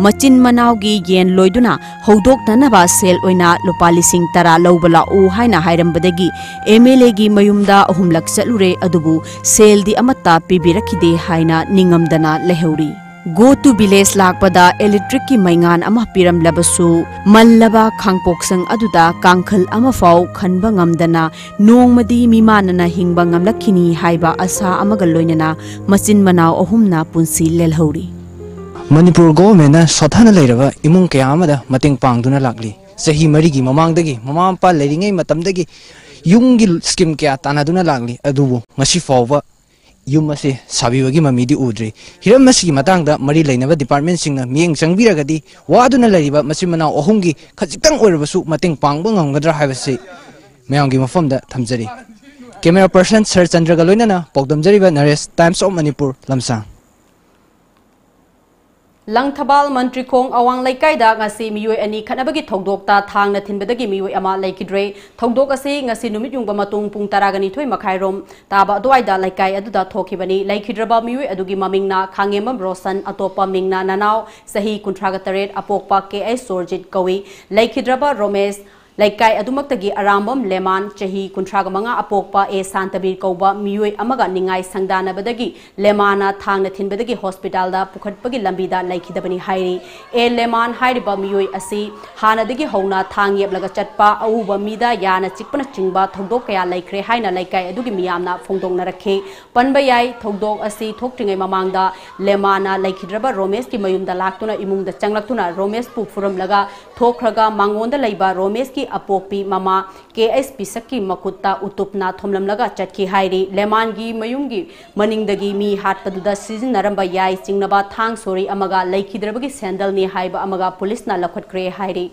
ꯃꯆꯤꯟ ꯃꯅꯥꯎꯒꯤ ꯌꯦꯟ ꯂꯣꯏꯗꯨꯅ ꯍꯧꯗꯣꯛꯅꯅꯕ ꯁꯦꯜ ꯑꯣꯏꯅ ꯂꯨꯄꯥ ꯂꯤꯁꯤꯡ ꯇꯔꯥ ꯂꯧꯕ ꯂꯥꯛꯎ ꯍꯥꯏꯅ ꯍꯥꯏꯔꯝꯕꯗꯒꯤ ꯑꯦꯝ ꯑꯦꯜ ꯑꯦꯒꯤ ꯃꯌꯨꯝꯗ ꯑꯍꯨꯝꯂꯛ ꯆꯠꯂꯨꯔꯦ, ꯑꯗꯨꯕꯨ ꯁꯦꯜꯗꯤ ꯑꯃꯠꯇ ꯄꯤꯕꯤꯔꯛꯈꯤꯗꯦ ꯍꯥꯏꯅ ꯅꯤꯡꯉꯝꯗꯅ ꯂꯩꯍꯧꯔꯤ꯫ Go to village ꯂꯥꯛꯄꯗ electricꯀꯤ ꯃꯩꯉꯥꯟ ꯑꯃ ꯄꯤꯔꯝꯂꯕꯁꯨ, ꯃꯜꯂꯕ ꯈꯥꯡꯄꯣꯛꯁꯪ ꯑꯗꯨꯗ ꯀꯥꯡꯈꯜ ꯑꯃꯐꯥꯎ ꯈꯟꯕ ꯉꯝꯗꯅ, ꯅꯣꯡꯃꯗꯤ ꯃꯤꯃꯥꯟꯅꯅ ꯍꯤꯡꯕ ꯉꯝꯂꯛꯈꯤꯅꯤ ꯍꯥꯏꯕ ꯑꯁꯥ ꯑꯃꯒ ꯂꯣꯏꯅꯅ ꯃꯆꯤꯟ ꯃꯅꯥꯎ ꯑꯍꯨꯝꯅ ꯄꯨꯟꯁꯤ ꯂꯦꯜꯍꯧꯔꯤ꯫ ꯃꯅꯤꯄꯨꯔ ꯒꯣꯚꯔꯟꯃꯦꯟꯠꯅ ꯁꯣꯠꯊꯅ ꯂꯩꯔꯕ ꯏꯃꯨꯡ ꯀꯌꯥ ꯑꯃꯗ ꯃꯇꯦꯡ ꯄꯥꯡꯗꯨꯅ ꯂꯥꯛꯂꯤ꯫ ꯆꯍꯤ ꯃꯔꯤꯒꯤ ꯃꯃꯥꯡꯗꯒꯤ ꯃꯃꯥ ꯃꯄꯥ ꯂꯩꯔꯤꯉꯩ ꯃꯇꯝꯗꯒꯤ ꯌꯨꯝꯒꯤ ꯁ꯭ꯀꯤꯝ ꯀꯌꯥ ꯇꯥꯟꯅꯗꯨꯅ ꯂꯥꯛꯂꯤ, ꯑꯗꯨꯕꯨ ꯉꯁꯤ ꯐꯥꯎꯕ ꯌꯨꯝ ꯑꯁꯤ ꯁꯥꯕꯤꯕꯒꯤ ꯃꯃꯤꯗꯤ ꯎꯗ꯭ꯔꯤ꯫ ꯍꯤꯔꯝ ꯑꯁꯤꯒꯤ ꯃꯇꯥꯡꯗ ꯃꯔꯤ ꯂꯩꯅꯕ ꯗꯤꯄꯥꯔꯠꯃꯦꯟꯠꯁꯤꯡꯅ ꯃꯤꯠꯌꯦꯡ ꯆꯪꯕꯤꯔꯒꯗꯤ ꯋꯥꯗꯨꯅ ꯂꯩꯔꯤꯕ ꯃꯆꯤꯟ ꯃꯅꯥꯎ ꯑꯍꯨꯝꯒꯤ ꯈꯖꯤꯛꯇꯪ ꯑꯣꯏꯔꯕꯁꯨ ꯃꯇꯦꯡ ꯄꯥꯡꯕ ꯉꯝꯒꯗ꯭ꯔꯥ ꯍꯥꯏꯕꯁꯤ ꯃꯌꯥꯝꯒꯤ ꯃꯐꯝꯗ ꯊꯝꯖꯔꯤ꯫ Camera person ꯁꯔ ꯆꯟꯗ꯭ꯔꯒ ꯂꯣꯏꯅꯅ ꯄꯥꯎꯗꯝꯖꯔꯤꯕ ꯅꯔꯦꯁ, Times of Manipur, ꯂꯝꯁꯥꯡ꯫ ꯂꯪꯊꯕꯥꯜ ꯃꯟꯇ꯭ꯔꯤꯈꯣꯡ ꯑꯋꯥꯡ ꯂꯩꯀꯥꯏꯗ ꯉꯁꯤ ꯃꯤꯑꯣꯏ ꯑꯅꯤ ꯈꯠꯅꯕꯒꯤ ꯊꯧꯗꯣꯛꯇ ꯊꯥꯡꯅ ꯊꯤꯟꯕꯗꯒꯤ ꯃꯤꯑꯣꯏ ꯑꯃ ꯂꯩꯈꯤꯗ꯭ꯔꯦ꯫ ꯊꯧꯗꯣꯛ ꯑꯁꯤ ꯉꯁꯤ ꯅꯨꯃꯤꯠ ꯌꯨꯡꯕ ꯃꯇꯨꯡ ꯄꯨꯡ ꯇꯔꯥꯒ ꯅꯤꯊꯣꯏ ꯃꯈꯥꯏꯔꯣꯝ ꯇꯥꯕ ꯑꯗꯨꯋꯥꯏꯗ ꯂꯩꯀꯥꯏ ꯑꯗꯨꯗ ꯊꯣꯛꯈꯤꯕꯅꯤ꯫ ꯂꯩꯈꯤꯗ꯭ꯔꯕ ꯃꯤꯑꯣꯏ ꯑꯗꯨꯒꯤ ꯃꯃꯤꯡꯅ ꯈꯥꯉꯦꯝꯕꯝ ꯔꯣꯁꯟ, ꯑꯇꯣꯞꯄ ꯃꯤꯡꯅ ꯅꯅꯥꯎ, ꯆꯍꯤ ꯀꯨꯟꯊ꯭ꯔꯥꯒ ꯇꯔꯦꯠ, ꯑꯄꯣꯛꯄ ꯀꯦ ꯑꯩꯆ ꯁꯣꯔꯖꯤꯠ ꯀꯧꯏ꯫ ꯂꯩꯈꯤꯗ꯭ꯔꯕ ꯔꯣꯃꯦꯁ, ꯂꯩꯀꯥꯏ ꯑꯗꯨꯃꯛꯇꯒꯤ ꯑꯔꯥꯝꯕꯝ ꯂꯦꯃꯥꯟ, ꯆꯍꯤ ꯀꯨꯟꯊ꯭ꯔꯥꯒ ꯃꯉꯥ, ꯑꯄꯣꯛꯄ ꯑꯦ ꯁꯥꯟꯇꯕꯤꯔ ꯀꯧꯕ ꯃꯤꯑꯣꯏ ꯑꯃꯒ ꯅꯤꯡꯉꯥꯏ ꯁꯪꯗꯥꯅꯕꯗꯒꯤ ꯂꯦꯃꯥꯟꯅ ꯊꯥꯡꯅ ꯊꯤꯟꯕꯗꯒꯤ ꯍꯣꯁꯄꯤꯇꯥꯜꯗ ꯄꯨꯈꯠꯄꯒꯤ ꯂꯝꯕꯤꯗ ꯂꯩꯈꯤꯗꯕꯅꯤ ꯍꯥꯏꯔꯤ꯫ ꯑꯦ ꯂꯦꯃꯥꯟ ꯍꯥꯏꯔꯤꯕ ꯃꯤꯑꯣꯏ ꯑꯁꯤ ꯍꯥꯟꯅꯗꯒꯤ ꯍꯧꯅ ꯊꯥꯡ ꯌꯦꯞꯂꯒ ꯆꯠꯄ, ꯑꯎꯕ ꯃꯤꯗ ꯌꯥꯅ ꯆꯤꯛꯄꯅꯆꯤꯡꯕ ꯊꯧꯗꯣꯛ ꯀꯌꯥ ꯂꯩꯈ꯭ꯔꯦ ꯍꯥꯏꯅ ꯂꯩꯀꯥꯏ ꯑꯗꯨꯒꯤ ꯃꯤꯌꯥꯝꯅ ꯐꯣꯡꯗꯣꯛꯅꯔꯛꯈꯤ꯫ ꯄꯟꯕ ꯌꯥꯏ, ꯊꯧꯗꯣꯛ ꯑꯁꯤ ꯊꯣꯛꯇ꯭ꯔꯤꯉꯩ ꯃꯃꯥꯡꯗ ꯂꯦꯃꯥꯟꯅ ꯂꯩꯈꯤꯗ꯭ꯔꯕ ꯔꯣꯃꯦꯁꯀꯤ ꯃꯌꯨꯝꯗ ꯂꯥꯛꯇꯨꯅ ꯏꯃꯨꯡꯗ ꯆꯪꯂꯛꯇꯨꯅ ꯔꯣꯃꯦꯁꯄꯨ ꯐꯨꯔꯝꯂꯒ ꯊꯣꯛꯈ꯭ꯔꯒ ꯃꯉꯣꯟꯗ ꯂꯩꯕ ꯔꯣꯃꯦꯁꯀꯤ ꯑꯄꯣꯛꯄꯤ ꯃꯃꯥ ꯀꯦ ꯑꯩꯆ ꯄꯤꯁꯛꯀꯤ ꯃꯈꯨꯠꯇ ꯎꯇꯨꯞꯅ ꯊꯣꯝꯂꯝꯂꯒ ꯆꯠꯈꯤ ꯍꯥꯏꯔꯤ꯫ ꯂꯦꯃꯥꯟꯒꯤ ꯃꯌꯨꯝꯒꯤ ꯃꯅꯤꯡꯗꯒꯤ ꯃꯤ ꯍꯥꯠꯄꯗꯨꯗ ꯁꯤꯖꯤꯟꯅꯔꯝꯕ ꯌꯥꯏ ꯆꯤꯡꯅꯕ ꯊꯥꯡ ꯁꯣꯔꯤ ꯑꯃꯒ ꯂꯩꯈꯤꯗ꯭ꯔꯕꯒꯤ ꯁꯦꯟꯗꯜꯅꯤ ꯍꯥꯏꯕ ꯑꯃꯒ ꯄꯨꯂꯤꯁꯅ ꯂꯧꯈꯠꯈ꯭ꯔꯦ ꯍꯥꯏꯔꯤ꯫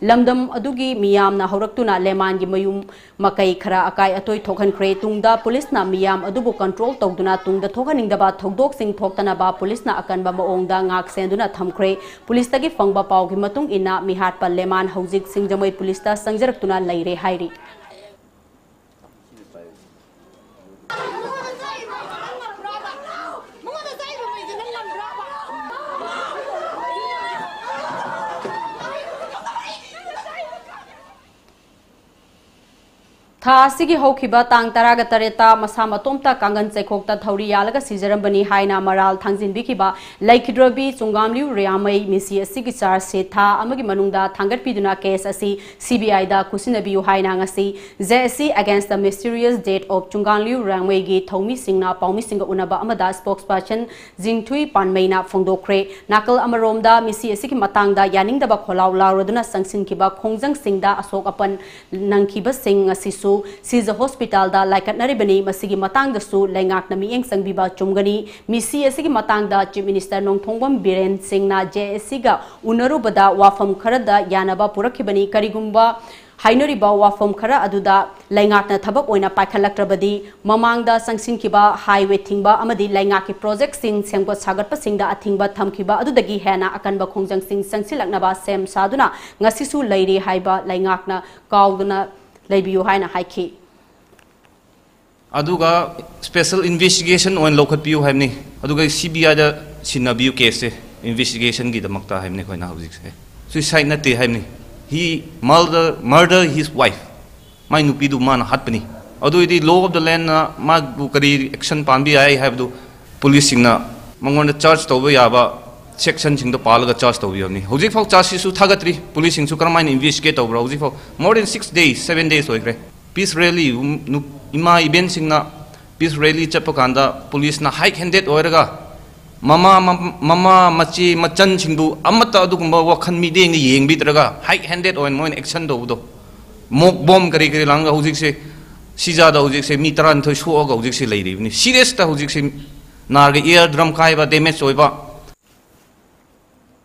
ꯂꯝꯗꯝ ꯑꯗꯨꯒꯤ ꯃꯤꯌꯥꯝꯅ ꯍꯧꯔꯛꯇꯨꯅ ꯂꯦꯃꯥꯟꯒꯤ ꯃꯌꯨꯝ ꯃꯀꯩ ꯈꯔ ꯑꯀꯥꯏ ꯑꯇꯣꯏ ꯊꯣꯛꯍꯟꯈ꯭ꯔꯦ꯫ ꯇꯨꯡꯗ ꯄꯨꯂꯤꯁꯅ ꯃꯤꯌꯥꯝ ꯑꯗꯨꯕꯨ ꯀꯟꯇ꯭ꯔꯣꯜ ꯇꯧꯗꯨꯅ ꯇꯨꯡꯗ ꯊꯣꯛꯍꯟꯅꯤꯡꯗꯕ ꯊꯧꯗꯣꯛꯁꯤꯡ ꯊꯣꯛꯇꯅꯕ ꯄꯨꯂꯤꯁꯅ ꯑꯀꯟꯕ ꯃꯑꯣꯡꯗ ꯉꯥꯛ ꯁꯦꯟꯗꯨꯅ ꯊꯝꯈ꯭ꯔꯦ꯫ ꯄꯨꯂꯤꯁꯇꯒꯤ ꯐꯪꯕ ꯄꯥꯎꯒꯤ ꯃꯇꯨꯡ ꯏꯟꯅ ꯃꯤꯍꯥꯠꯄ ꯂꯦꯃꯥꯟ ꯍꯧꯖꯤꯛ ꯁꯤꯡꯖꯃꯩ ꯄꯨꯂꯤꯁꯇ ꯆꯪꯖꯔꯛꯇꯨꯅ ꯂꯩꯔꯦ ꯍꯥꯏꯔꯤ꯫ ꯊꯥ ꯑꯁꯤꯒꯤ ꯍꯧꯈꯤꯕ ꯇꯥꯡ ꯇꯔꯥꯒ ꯇꯔꯦꯠꯇ ꯃꯁꯥ ꯃꯇꯣꯝꯇ ꯀꯥꯡꯒꯟ ꯆꯩꯈꯣꯛꯇ ꯊꯧꯔꯤ ꯌꯥꯜꯂꯒ ꯁꯤꯖꯔꯝꯕꯅꯤ ꯍꯥꯏꯅ ꯃꯔꯥꯜ ꯊꯥꯡꯖꯤꯟꯕꯤꯈꯤꯕ ꯂꯩꯈꯤꯗ꯭ꯔꯕꯤ ꯆꯨꯡꯒꯥꯝꯂꯤꯌꯨ ꯔꯤꯌꯥꯃꯩ ꯃꯤꯁꯤ ꯑꯁꯤꯒꯤ ꯆꯥꯔꯖ ꯁꯤꯠ ꯊꯥ ꯑꯃꯒꯤ ꯃꯅꯨꯡꯗ ꯊꯥꯡꯒꯠꯄꯤꯗꯨꯅ ꯀꯦꯁ ꯑꯁꯤ ꯁꯤ ꯕꯤ ꯑꯥꯏꯗ ꯈꯨꯠꯁꯤꯟꯅꯕꯤꯌꯨ ꯍꯥꯏꯅ ꯉꯁꯤ J S C Against the Mysterious Death of ꯆꯨꯡꯒꯥꯝꯂꯤꯌꯨ ꯔꯤꯌꯥꯃꯩꯒꯤ ꯊꯧꯃꯤꯁꯤꯡꯅ ꯄꯥꯎꯃꯤꯁꯤꯡꯒ ꯎꯅꯕ ꯑꯃꯗ spokesperson ꯖꯤꯡꯊꯨꯏ ꯄꯥꯟꯃꯩꯅ ꯐꯣꯡꯗꯣꯛꯈ꯭ꯔꯦ꯫ ꯅꯥꯀꯜ ꯑꯃꯔꯣꯝꯗ ꯃꯤꯁꯤ ꯑꯁꯤꯒꯤ ꯃꯇꯥꯡꯗ ꯌꯥꯅꯤꯡꯗꯕ ꯈꯣꯜꯂꯥꯎ ꯂꯥꯎꯔꯗꯨꯅ ꯆꯪꯁꯤꯟꯈꯤꯕ ꯈꯣꯡꯖꯪꯁꯤꯡꯗ ꯑꯁꯣꯛ ꯑꯄꯟ ꯅꯪꯈꯤꯕꯁꯤꯡ ꯑꯁꯤꯁꯨ ꯁꯤꯖ ꯍꯣꯁꯄꯤꯇꯥꯜꯗ ꯂꯥꯏꯀꯠꯅꯔꯤꯕꯅꯤ꯫ ꯃꯁꯤꯒꯤ ꯃꯇꯥꯡꯗꯁꯨ ꯂꯩꯉꯥꯛꯅ ꯃꯤꯠꯌꯦꯡ ꯆꯪꯕꯤꯕ ꯆꯨꯝꯒꯅꯤ꯫ ꯃꯤꯁꯤ ꯑꯁꯤꯒꯤ ꯃꯇꯥꯡꯗ Chief Minister ꯅꯣꯡꯊꯣꯡꯕꯝ ꯕꯤꯔꯦꯟ ꯁꯤꯡꯅ J S Cꯒ ꯎꯅꯔꯨꯕꯗ ꯋꯥꯐꯝ ꯈꯔꯗ ꯌꯥꯅꯕ ꯄꯨꯔꯛꯈꯤꯕꯅꯤ꯫ ꯀꯔꯤꯒꯨꯝꯕ ꯍꯥꯏꯅꯔꯤꯕ ꯋꯥꯐꯝ ꯈꯔ ꯑꯗꯨꯗ ꯂꯩꯉꯥꯛꯅ ꯊꯕꯛ ꯑꯣꯏꯅ ꯄꯥꯏꯈꯠꯂꯛꯇ꯭ꯔꯕꯗꯤ, ꯃꯃꯥꯡꯗ ꯆꯪꯁꯤꯟꯈꯤꯕ highway ꯊꯤꯡꯕ ꯑꯃꯗꯤ ꯂꯩꯉꯥꯛꯀꯤ ꯄ꯭ꯔꯣꯖꯦꯛꯁꯤꯡ ꯁꯦꯝꯒꯠ ꯁꯥꯒꯠꯄꯁꯤꯡꯗ ꯑꯊꯤꯡꯕ ꯊꯝꯈꯤꯕ ꯑꯗꯨꯗꯒꯤ ꯍꯦꯟꯅ ꯑꯀꯟꯕ ꯈꯣꯡꯖꯪꯁꯤꯡ ꯆꯪꯁꯤꯜꯂꯛꯅꯕ ꯁꯦꯝ ꯁꯥꯗꯨꯅ ꯉꯁꯤꯁꯨ ꯂꯩꯔꯤ ꯍꯥꯏꯕ ꯂꯩꯉꯥꯛꯅ ꯀꯥꯎꯗꯅ ꯂꯩꯕꯤꯌꯨ ꯍꯥꯏꯅ ꯍꯥꯏꯈꯤ꯫ ꯑꯗꯨꯒ special investigation ꯑꯣꯏꯅ ꯂꯧꯈꯠꯄꯤꯌꯨ ꯍꯥꯏꯕꯅꯤ꯫ ꯑꯗꯨꯒ C B I the ꯁꯤꯟꯅꯕꯤꯌꯨ case say, investigation ꯒꯤꯗꯃꯛꯇ ꯍꯥꯏꯕꯅꯤ ꯑꯩꯈꯣꯏꯅ ꯍꯧꯖꯤꯛꯁꯦ꯫ Suicide ꯅꯠꯇꯦ ꯍꯥꯏꯕꯅꯤ꯫ He murder, murder his wife꯫ ꯃꯥꯏ ꯅꯨꯄꯤꯗꯨ ꯃꯥꯅ ꯍꯥꯠꯄꯅꯤ꯫ ꯑꯗꯨ ꯑꯣꯏꯗꯤ law of the land ꯅ ꯃꯥꯕꯨ ꯀꯔꯤ action ꯄꯥꯟꯕ ꯌꯥꯏ ꯍꯥꯏꯕꯗꯨ police ꯁꯤꯡꯅ ꯃꯉꯣꯟꯗ charge ꯇꯧꯕ ꯌꯥꯕ section ꯁꯤꯡꯗꯣ ꯄꯥꯜꯂꯒ charge ꯇꯧꯕꯤꯕꯅꯤ꯫ ꯍꯧꯖꯤꯛꯐꯥꯎ charge sheet ꯁꯨ ꯊꯥꯒꯠꯇ꯭ꯔꯤ꯫ Police ꯁꯤꯡꯁꯨ ꯀꯔꯝꯍꯥꯏꯅ investigate ꯇꯧꯕ꯭ꯔꯥ? ꯍꯧꯖꯤꯛꯐꯥꯎ more than six days, seven days ꯑꯣꯏꯈ꯭ꯔꯦ꯫ Peace rally, ꯎꯝ, ꯅꯨ-, ꯏꯃꯥ ꯏꯕꯦꯟꯁꯤꯡꯅ peace rally ꯆꯠꯄ ꯀꯥꯟꯗ police ꯅ high handed ꯑꯣꯏꯔꯒ ꯃꯃꯥ, ꯃꯝ-, ꯃꯃꯥ, ꯃꯆꯦ, ꯃꯆꯟꯁꯤꯡꯕꯨ ꯑꯃꯠꯇ ꯑꯗꯨꯒꯨꯝꯕ ꯋꯥꯈꯜ ꯃꯤꯠꯌꯦꯡꯗ ꯌꯦꯡꯕꯤꯗ꯭ꯔꯒ high handed ꯑꯣꯏꯅ ꯃꯣꯏꯅ action ꯇꯧꯕꯗꯣ, mock bomb ꯀꯔꯤ ꯀꯔꯤ ꯂꯥꯡꯒ ꯍꯧꯖꯤꯛꯁꯦ ꯁꯤꯖꯥꯗ ꯍꯧꯖꯤꯛꯁꯦ ꯃꯤ ꯇꯔꯥꯅꯤꯊꯣꯏ ꯁꯣꯛꯑꯒ ꯍꯧꯖꯤꯛꯁꯦ ꯂꯩꯔꯤꯕꯅꯤ꯫ Serious ꯇ ꯍꯧꯖꯤꯛꯁꯦ ꯅꯥꯔꯒ ear drum ꯀꯥꯏꯕ, damage ꯑꯣꯏꯕ,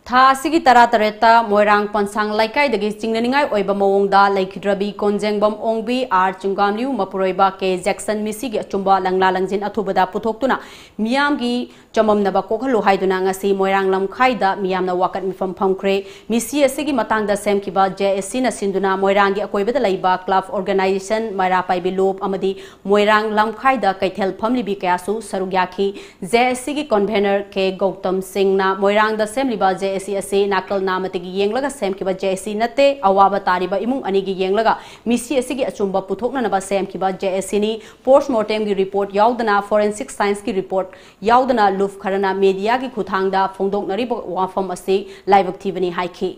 ꯊꯥ ꯑꯁꯤꯒꯤ ꯇꯔꯥꯇꯔꯦꯠꯇ ꯃꯣꯏꯔꯥꯡ ꯄꯟꯁꯥꯡ ꯂꯩꯀꯥꯏꯗꯒꯤ ꯆꯤꯡꯅꯅꯤꯡꯉꯥꯏ ꯑꯣꯏꯕ ꯃꯑꯣꯡꯗ ꯂꯩꯈꯤꯗ꯭ꯔꯕꯤ ꯀꯣꯟꯖꯦꯡꯕꯝ ꯑꯣꯡꯕꯤ ꯑꯥꯔ ꯆꯨꯡꯒꯥꯝꯂꯤꯌꯨ ꯃꯄꯨꯔꯣꯏꯕ ꯀꯦ ꯖꯦꯛꯁꯟ ꯃꯤꯁꯤꯒꯤ ꯑꯆꯨꯝꯕ ꯂꯪꯂꯥ ꯂꯪꯖꯤꯟ ꯑꯊꯨꯕꯗ ꯄꯨꯊꯣꯛꯇꯨꯅ ꯃꯤꯌꯥꯝꯒꯤ ꯆꯃꯝꯅꯕ ꯀꯣꯛꯍꯜꯂꯨ ꯍꯥꯏꯗꯨꯅ ꯉꯁꯤ ꯃꯣꯏꯔꯥꯡ ꯂꯝꯈꯥꯏꯗ ꯃꯤꯌꯥꯝꯅ ꯋꯥꯀꯠ ꯃꯤꯐꯝ ꯐꯝꯈ꯭ꯔꯦ꯫ ꯃꯤꯁꯤ ꯑꯁꯤꯒꯤ ꯃꯇꯥꯡꯗ ꯁꯦꯝꯈꯤꯕ J S C ꯅ ꯁꯤꯟꯗꯨꯅ ꯃꯣꯏꯔꯥꯡꯒꯤ ꯑꯀꯣꯏꯕꯗ ꯂꯩꯕ club organization, ꯃꯩꯔꯥ ꯄꯥꯏꯕꯤ ꯂꯨꯞ ꯑꯃꯗꯤ ꯃꯣꯏꯔꯥꯡ ꯂꯝꯈꯥꯏꯗ ꯀꯩꯊꯦꯜ ꯐꯝꯂꯤꯕꯤ ꯀꯌꯥꯁꯨ ꯁꯔꯨꯛ ꯌꯥꯈꯤ꯫ J S C ꯒꯤ convener ꯀꯦ ꯒꯧꯇꯝ ꯁꯤꯡꯅ ꯃꯣꯏꯔꯥꯡꯗ ꯁꯦꯝꯂꯤꯕ J ꯖꯦ ꯑꯦꯁ ꯁꯤ ꯑꯁꯤ ꯅꯥꯀꯜ ꯅꯥꯃꯇꯒꯤ ꯌꯦꯡꯂꯒ ꯁꯦꯝꯈꯤꯕ ꯖꯦ ꯑꯦꯁ ꯁꯤ ꯅꯠꯇꯦ꯫ ꯑꯋꯥꯕ ꯇꯥꯔꯤꯕ ꯏꯃꯨꯡ ꯑꯅꯤꯒꯤ ꯌꯦꯡꯂꯒ ꯃꯤꯁꯤ ꯑꯁꯤꯒꯤ ꯑꯆꯨꯝꯕ ꯄꯨꯊꯣꯛꯅꯅꯕ ꯁꯦꯝꯈꯤꯕ ꯖꯦ ꯑꯦꯁ ꯁꯤꯅꯤ꯫ Post mortemꯒꯤ report ꯌꯥꯎꯗꯅ, forensic scienceꯀꯤ report ꯌꯥꯎꯗꯅ ꯂꯨꯞ ꯈꯔꯅ mediaꯒꯤ ꯈꯨꯠꯊꯥꯡꯗ ꯐꯣꯡꯗꯣꯛꯅꯔꯤꯕ ꯋꯥꯐꯝ ꯑꯁꯤ ꯂꯥꯏꯕꯛ ꯊꯤꯕꯅꯤ ꯍꯥꯏꯈꯤ꯫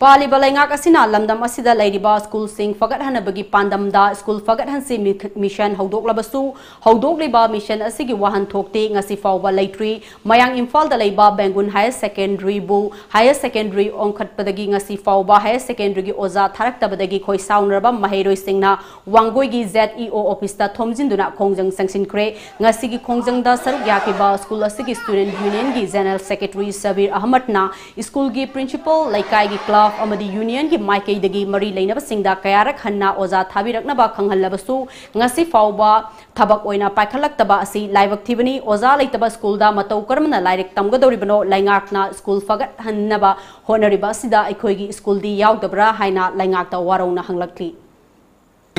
ꯄꯥꯜꯂꯤꯕ ꯂꯩꯉꯥꯛ ꯑꯁꯤꯅ ꯂꯝꯗꯝ ꯑꯁꯤꯗ ꯂꯩꯔꯤꯕ ꯁ꯭ꯀꯨꯜꯁꯤꯡ ꯐꯒꯠꯍꯟꯅꯕꯒꯤ ꯄꯥꯟꯗꯝꯗ ꯁ꯭ꯀꯨꯜ ꯐꯒꯠꯍꯟꯁꯤ ꯃꯤ-, ꯃꯤꯁꯟ ꯍꯧꯗꯣꯛꯂꯕꯁꯨ, ꯍꯧꯗꯣꯛꯂꯤꯕ ꯃꯤꯁꯟ ꯑꯁꯤꯒꯤ ꯋꯥꯍꯟꯊꯣꯛꯇꯤ ꯉꯁꯤ ꯐꯥꯎꯕ ꯂꯩꯇ꯭ꯔꯤ꯫ ꯃꯌꯥꯡ ꯏꯝꯐꯥꯜꯗ ꯂꯩꯕ ꯕꯦꯡꯒꯨꯟ ꯍꯥꯌꯔ ꯁꯦꯀꯦꯟꯗꯔꯤꯕꯨ, ꯍꯥꯌꯔ ꯁꯦꯀꯦꯟꯗꯔꯤ ꯑꯣꯟꯈꯠꯄꯗꯒꯤ ꯉꯁꯤ ꯐꯥꯎꯕ ꯍꯥꯌꯔ ꯁꯦꯀꯦꯟꯗꯔꯤꯒꯤ ꯑꯣꯖꯥ ꯊꯥꯔꯛꯇꯕꯗꯒꯤ ꯈꯣꯏ ꯁꯥꯎꯅꯔꯕ ꯃꯍꯩꯔꯣꯏꯁꯤꯡꯅ ꯋꯥꯡꯒꯣꯏꯒꯤ ꯖꯦꯠ ꯏ ꯑꯣ ꯑꯣꯐꯤꯁꯇ ꯊꯣꯝꯖꯤꯟꯗꯨꯅ ꯈꯣꯡꯖꯪ ꯆꯪꯁꯤꯟꯈ꯭ꯔꯦ꯫ ꯉꯁꯤꯒꯤ ꯈꯣꯡꯖꯪꯗ ꯁꯔꯨꯛ ꯌꯥꯈꯤꯕ ꯁ꯭ꯀꯨꯜ ꯑꯁꯤꯒꯤ ꯁ꯭ꯇꯨꯗꯦꯟꯠ ꯌꯨꯅꯤꯌꯟꯒꯤ ꯖꯦꯅꯔꯦꯜ ꯁꯦꯀ꯭ꯔꯦꯇꯔꯤ ꯁꯕꯤꯔ ꯑꯍꯃꯗꯅ ꯁ꯭ꯀꯨꯜꯒꯤ ꯄ꯭ꯔꯤꯟꯁꯤꯄꯥꯜ, ꯂꯩꯀꯥꯏꯒꯤ ꯀ꯭ꯂꯕ ꯑꯃꯗꯤ ꯌꯨꯅꯤꯌꯟꯒꯤ ꯃꯥꯏꯀꯩꯗꯒꯤ ꯃꯔꯤ ꯂꯩꯅꯕꯁꯤꯡꯗ ꯀꯌꯥꯔꯛ ꯍꯟꯅ ꯑꯣꯖꯥ ꯊꯥꯕꯤꯔꯛꯅꯕ ꯈꯪꯍꯜꯂꯕꯁꯨ ꯉꯁꯤ ꯐꯥꯎꯕ ꯊꯕꯛ ꯑꯣꯏꯅ ꯄꯥꯏꯈꯠꯂꯛꯇꯕ ꯑꯁꯤ ꯂꯥꯏꯕꯛ ꯊꯤꯕꯅꯤ꯫ ꯑꯣꯖꯥ ꯂꯩꯇꯕ ꯁ꯭ꯀꯨꯜꯗ ꯃꯇꯧ ꯀꯔꯝꯅ ꯂꯥꯏꯔꯤꯛ ꯇꯝꯒꯗꯧꯔꯤꯕꯅꯣ? ꯂꯩꯉꯥꯛꯅ ꯁ꯭ꯀꯨꯜ ꯐꯒꯠꯍꯟꯅꯕ ꯍꯣꯠꯅꯔꯤꯕ ꯑꯁꯤꯗ ꯑꯩꯈꯣꯏꯒꯤ ꯁ꯭ꯀꯨꯜꯗꯤ ꯌꯥꯎꯗꯕ꯭ꯔꯥ ꯍꯥꯏꯅ ꯂꯩꯉꯥꯛꯇ ꯋꯥꯔꯧꯅ ꯍꯪꯂꯛꯂꯤ꯫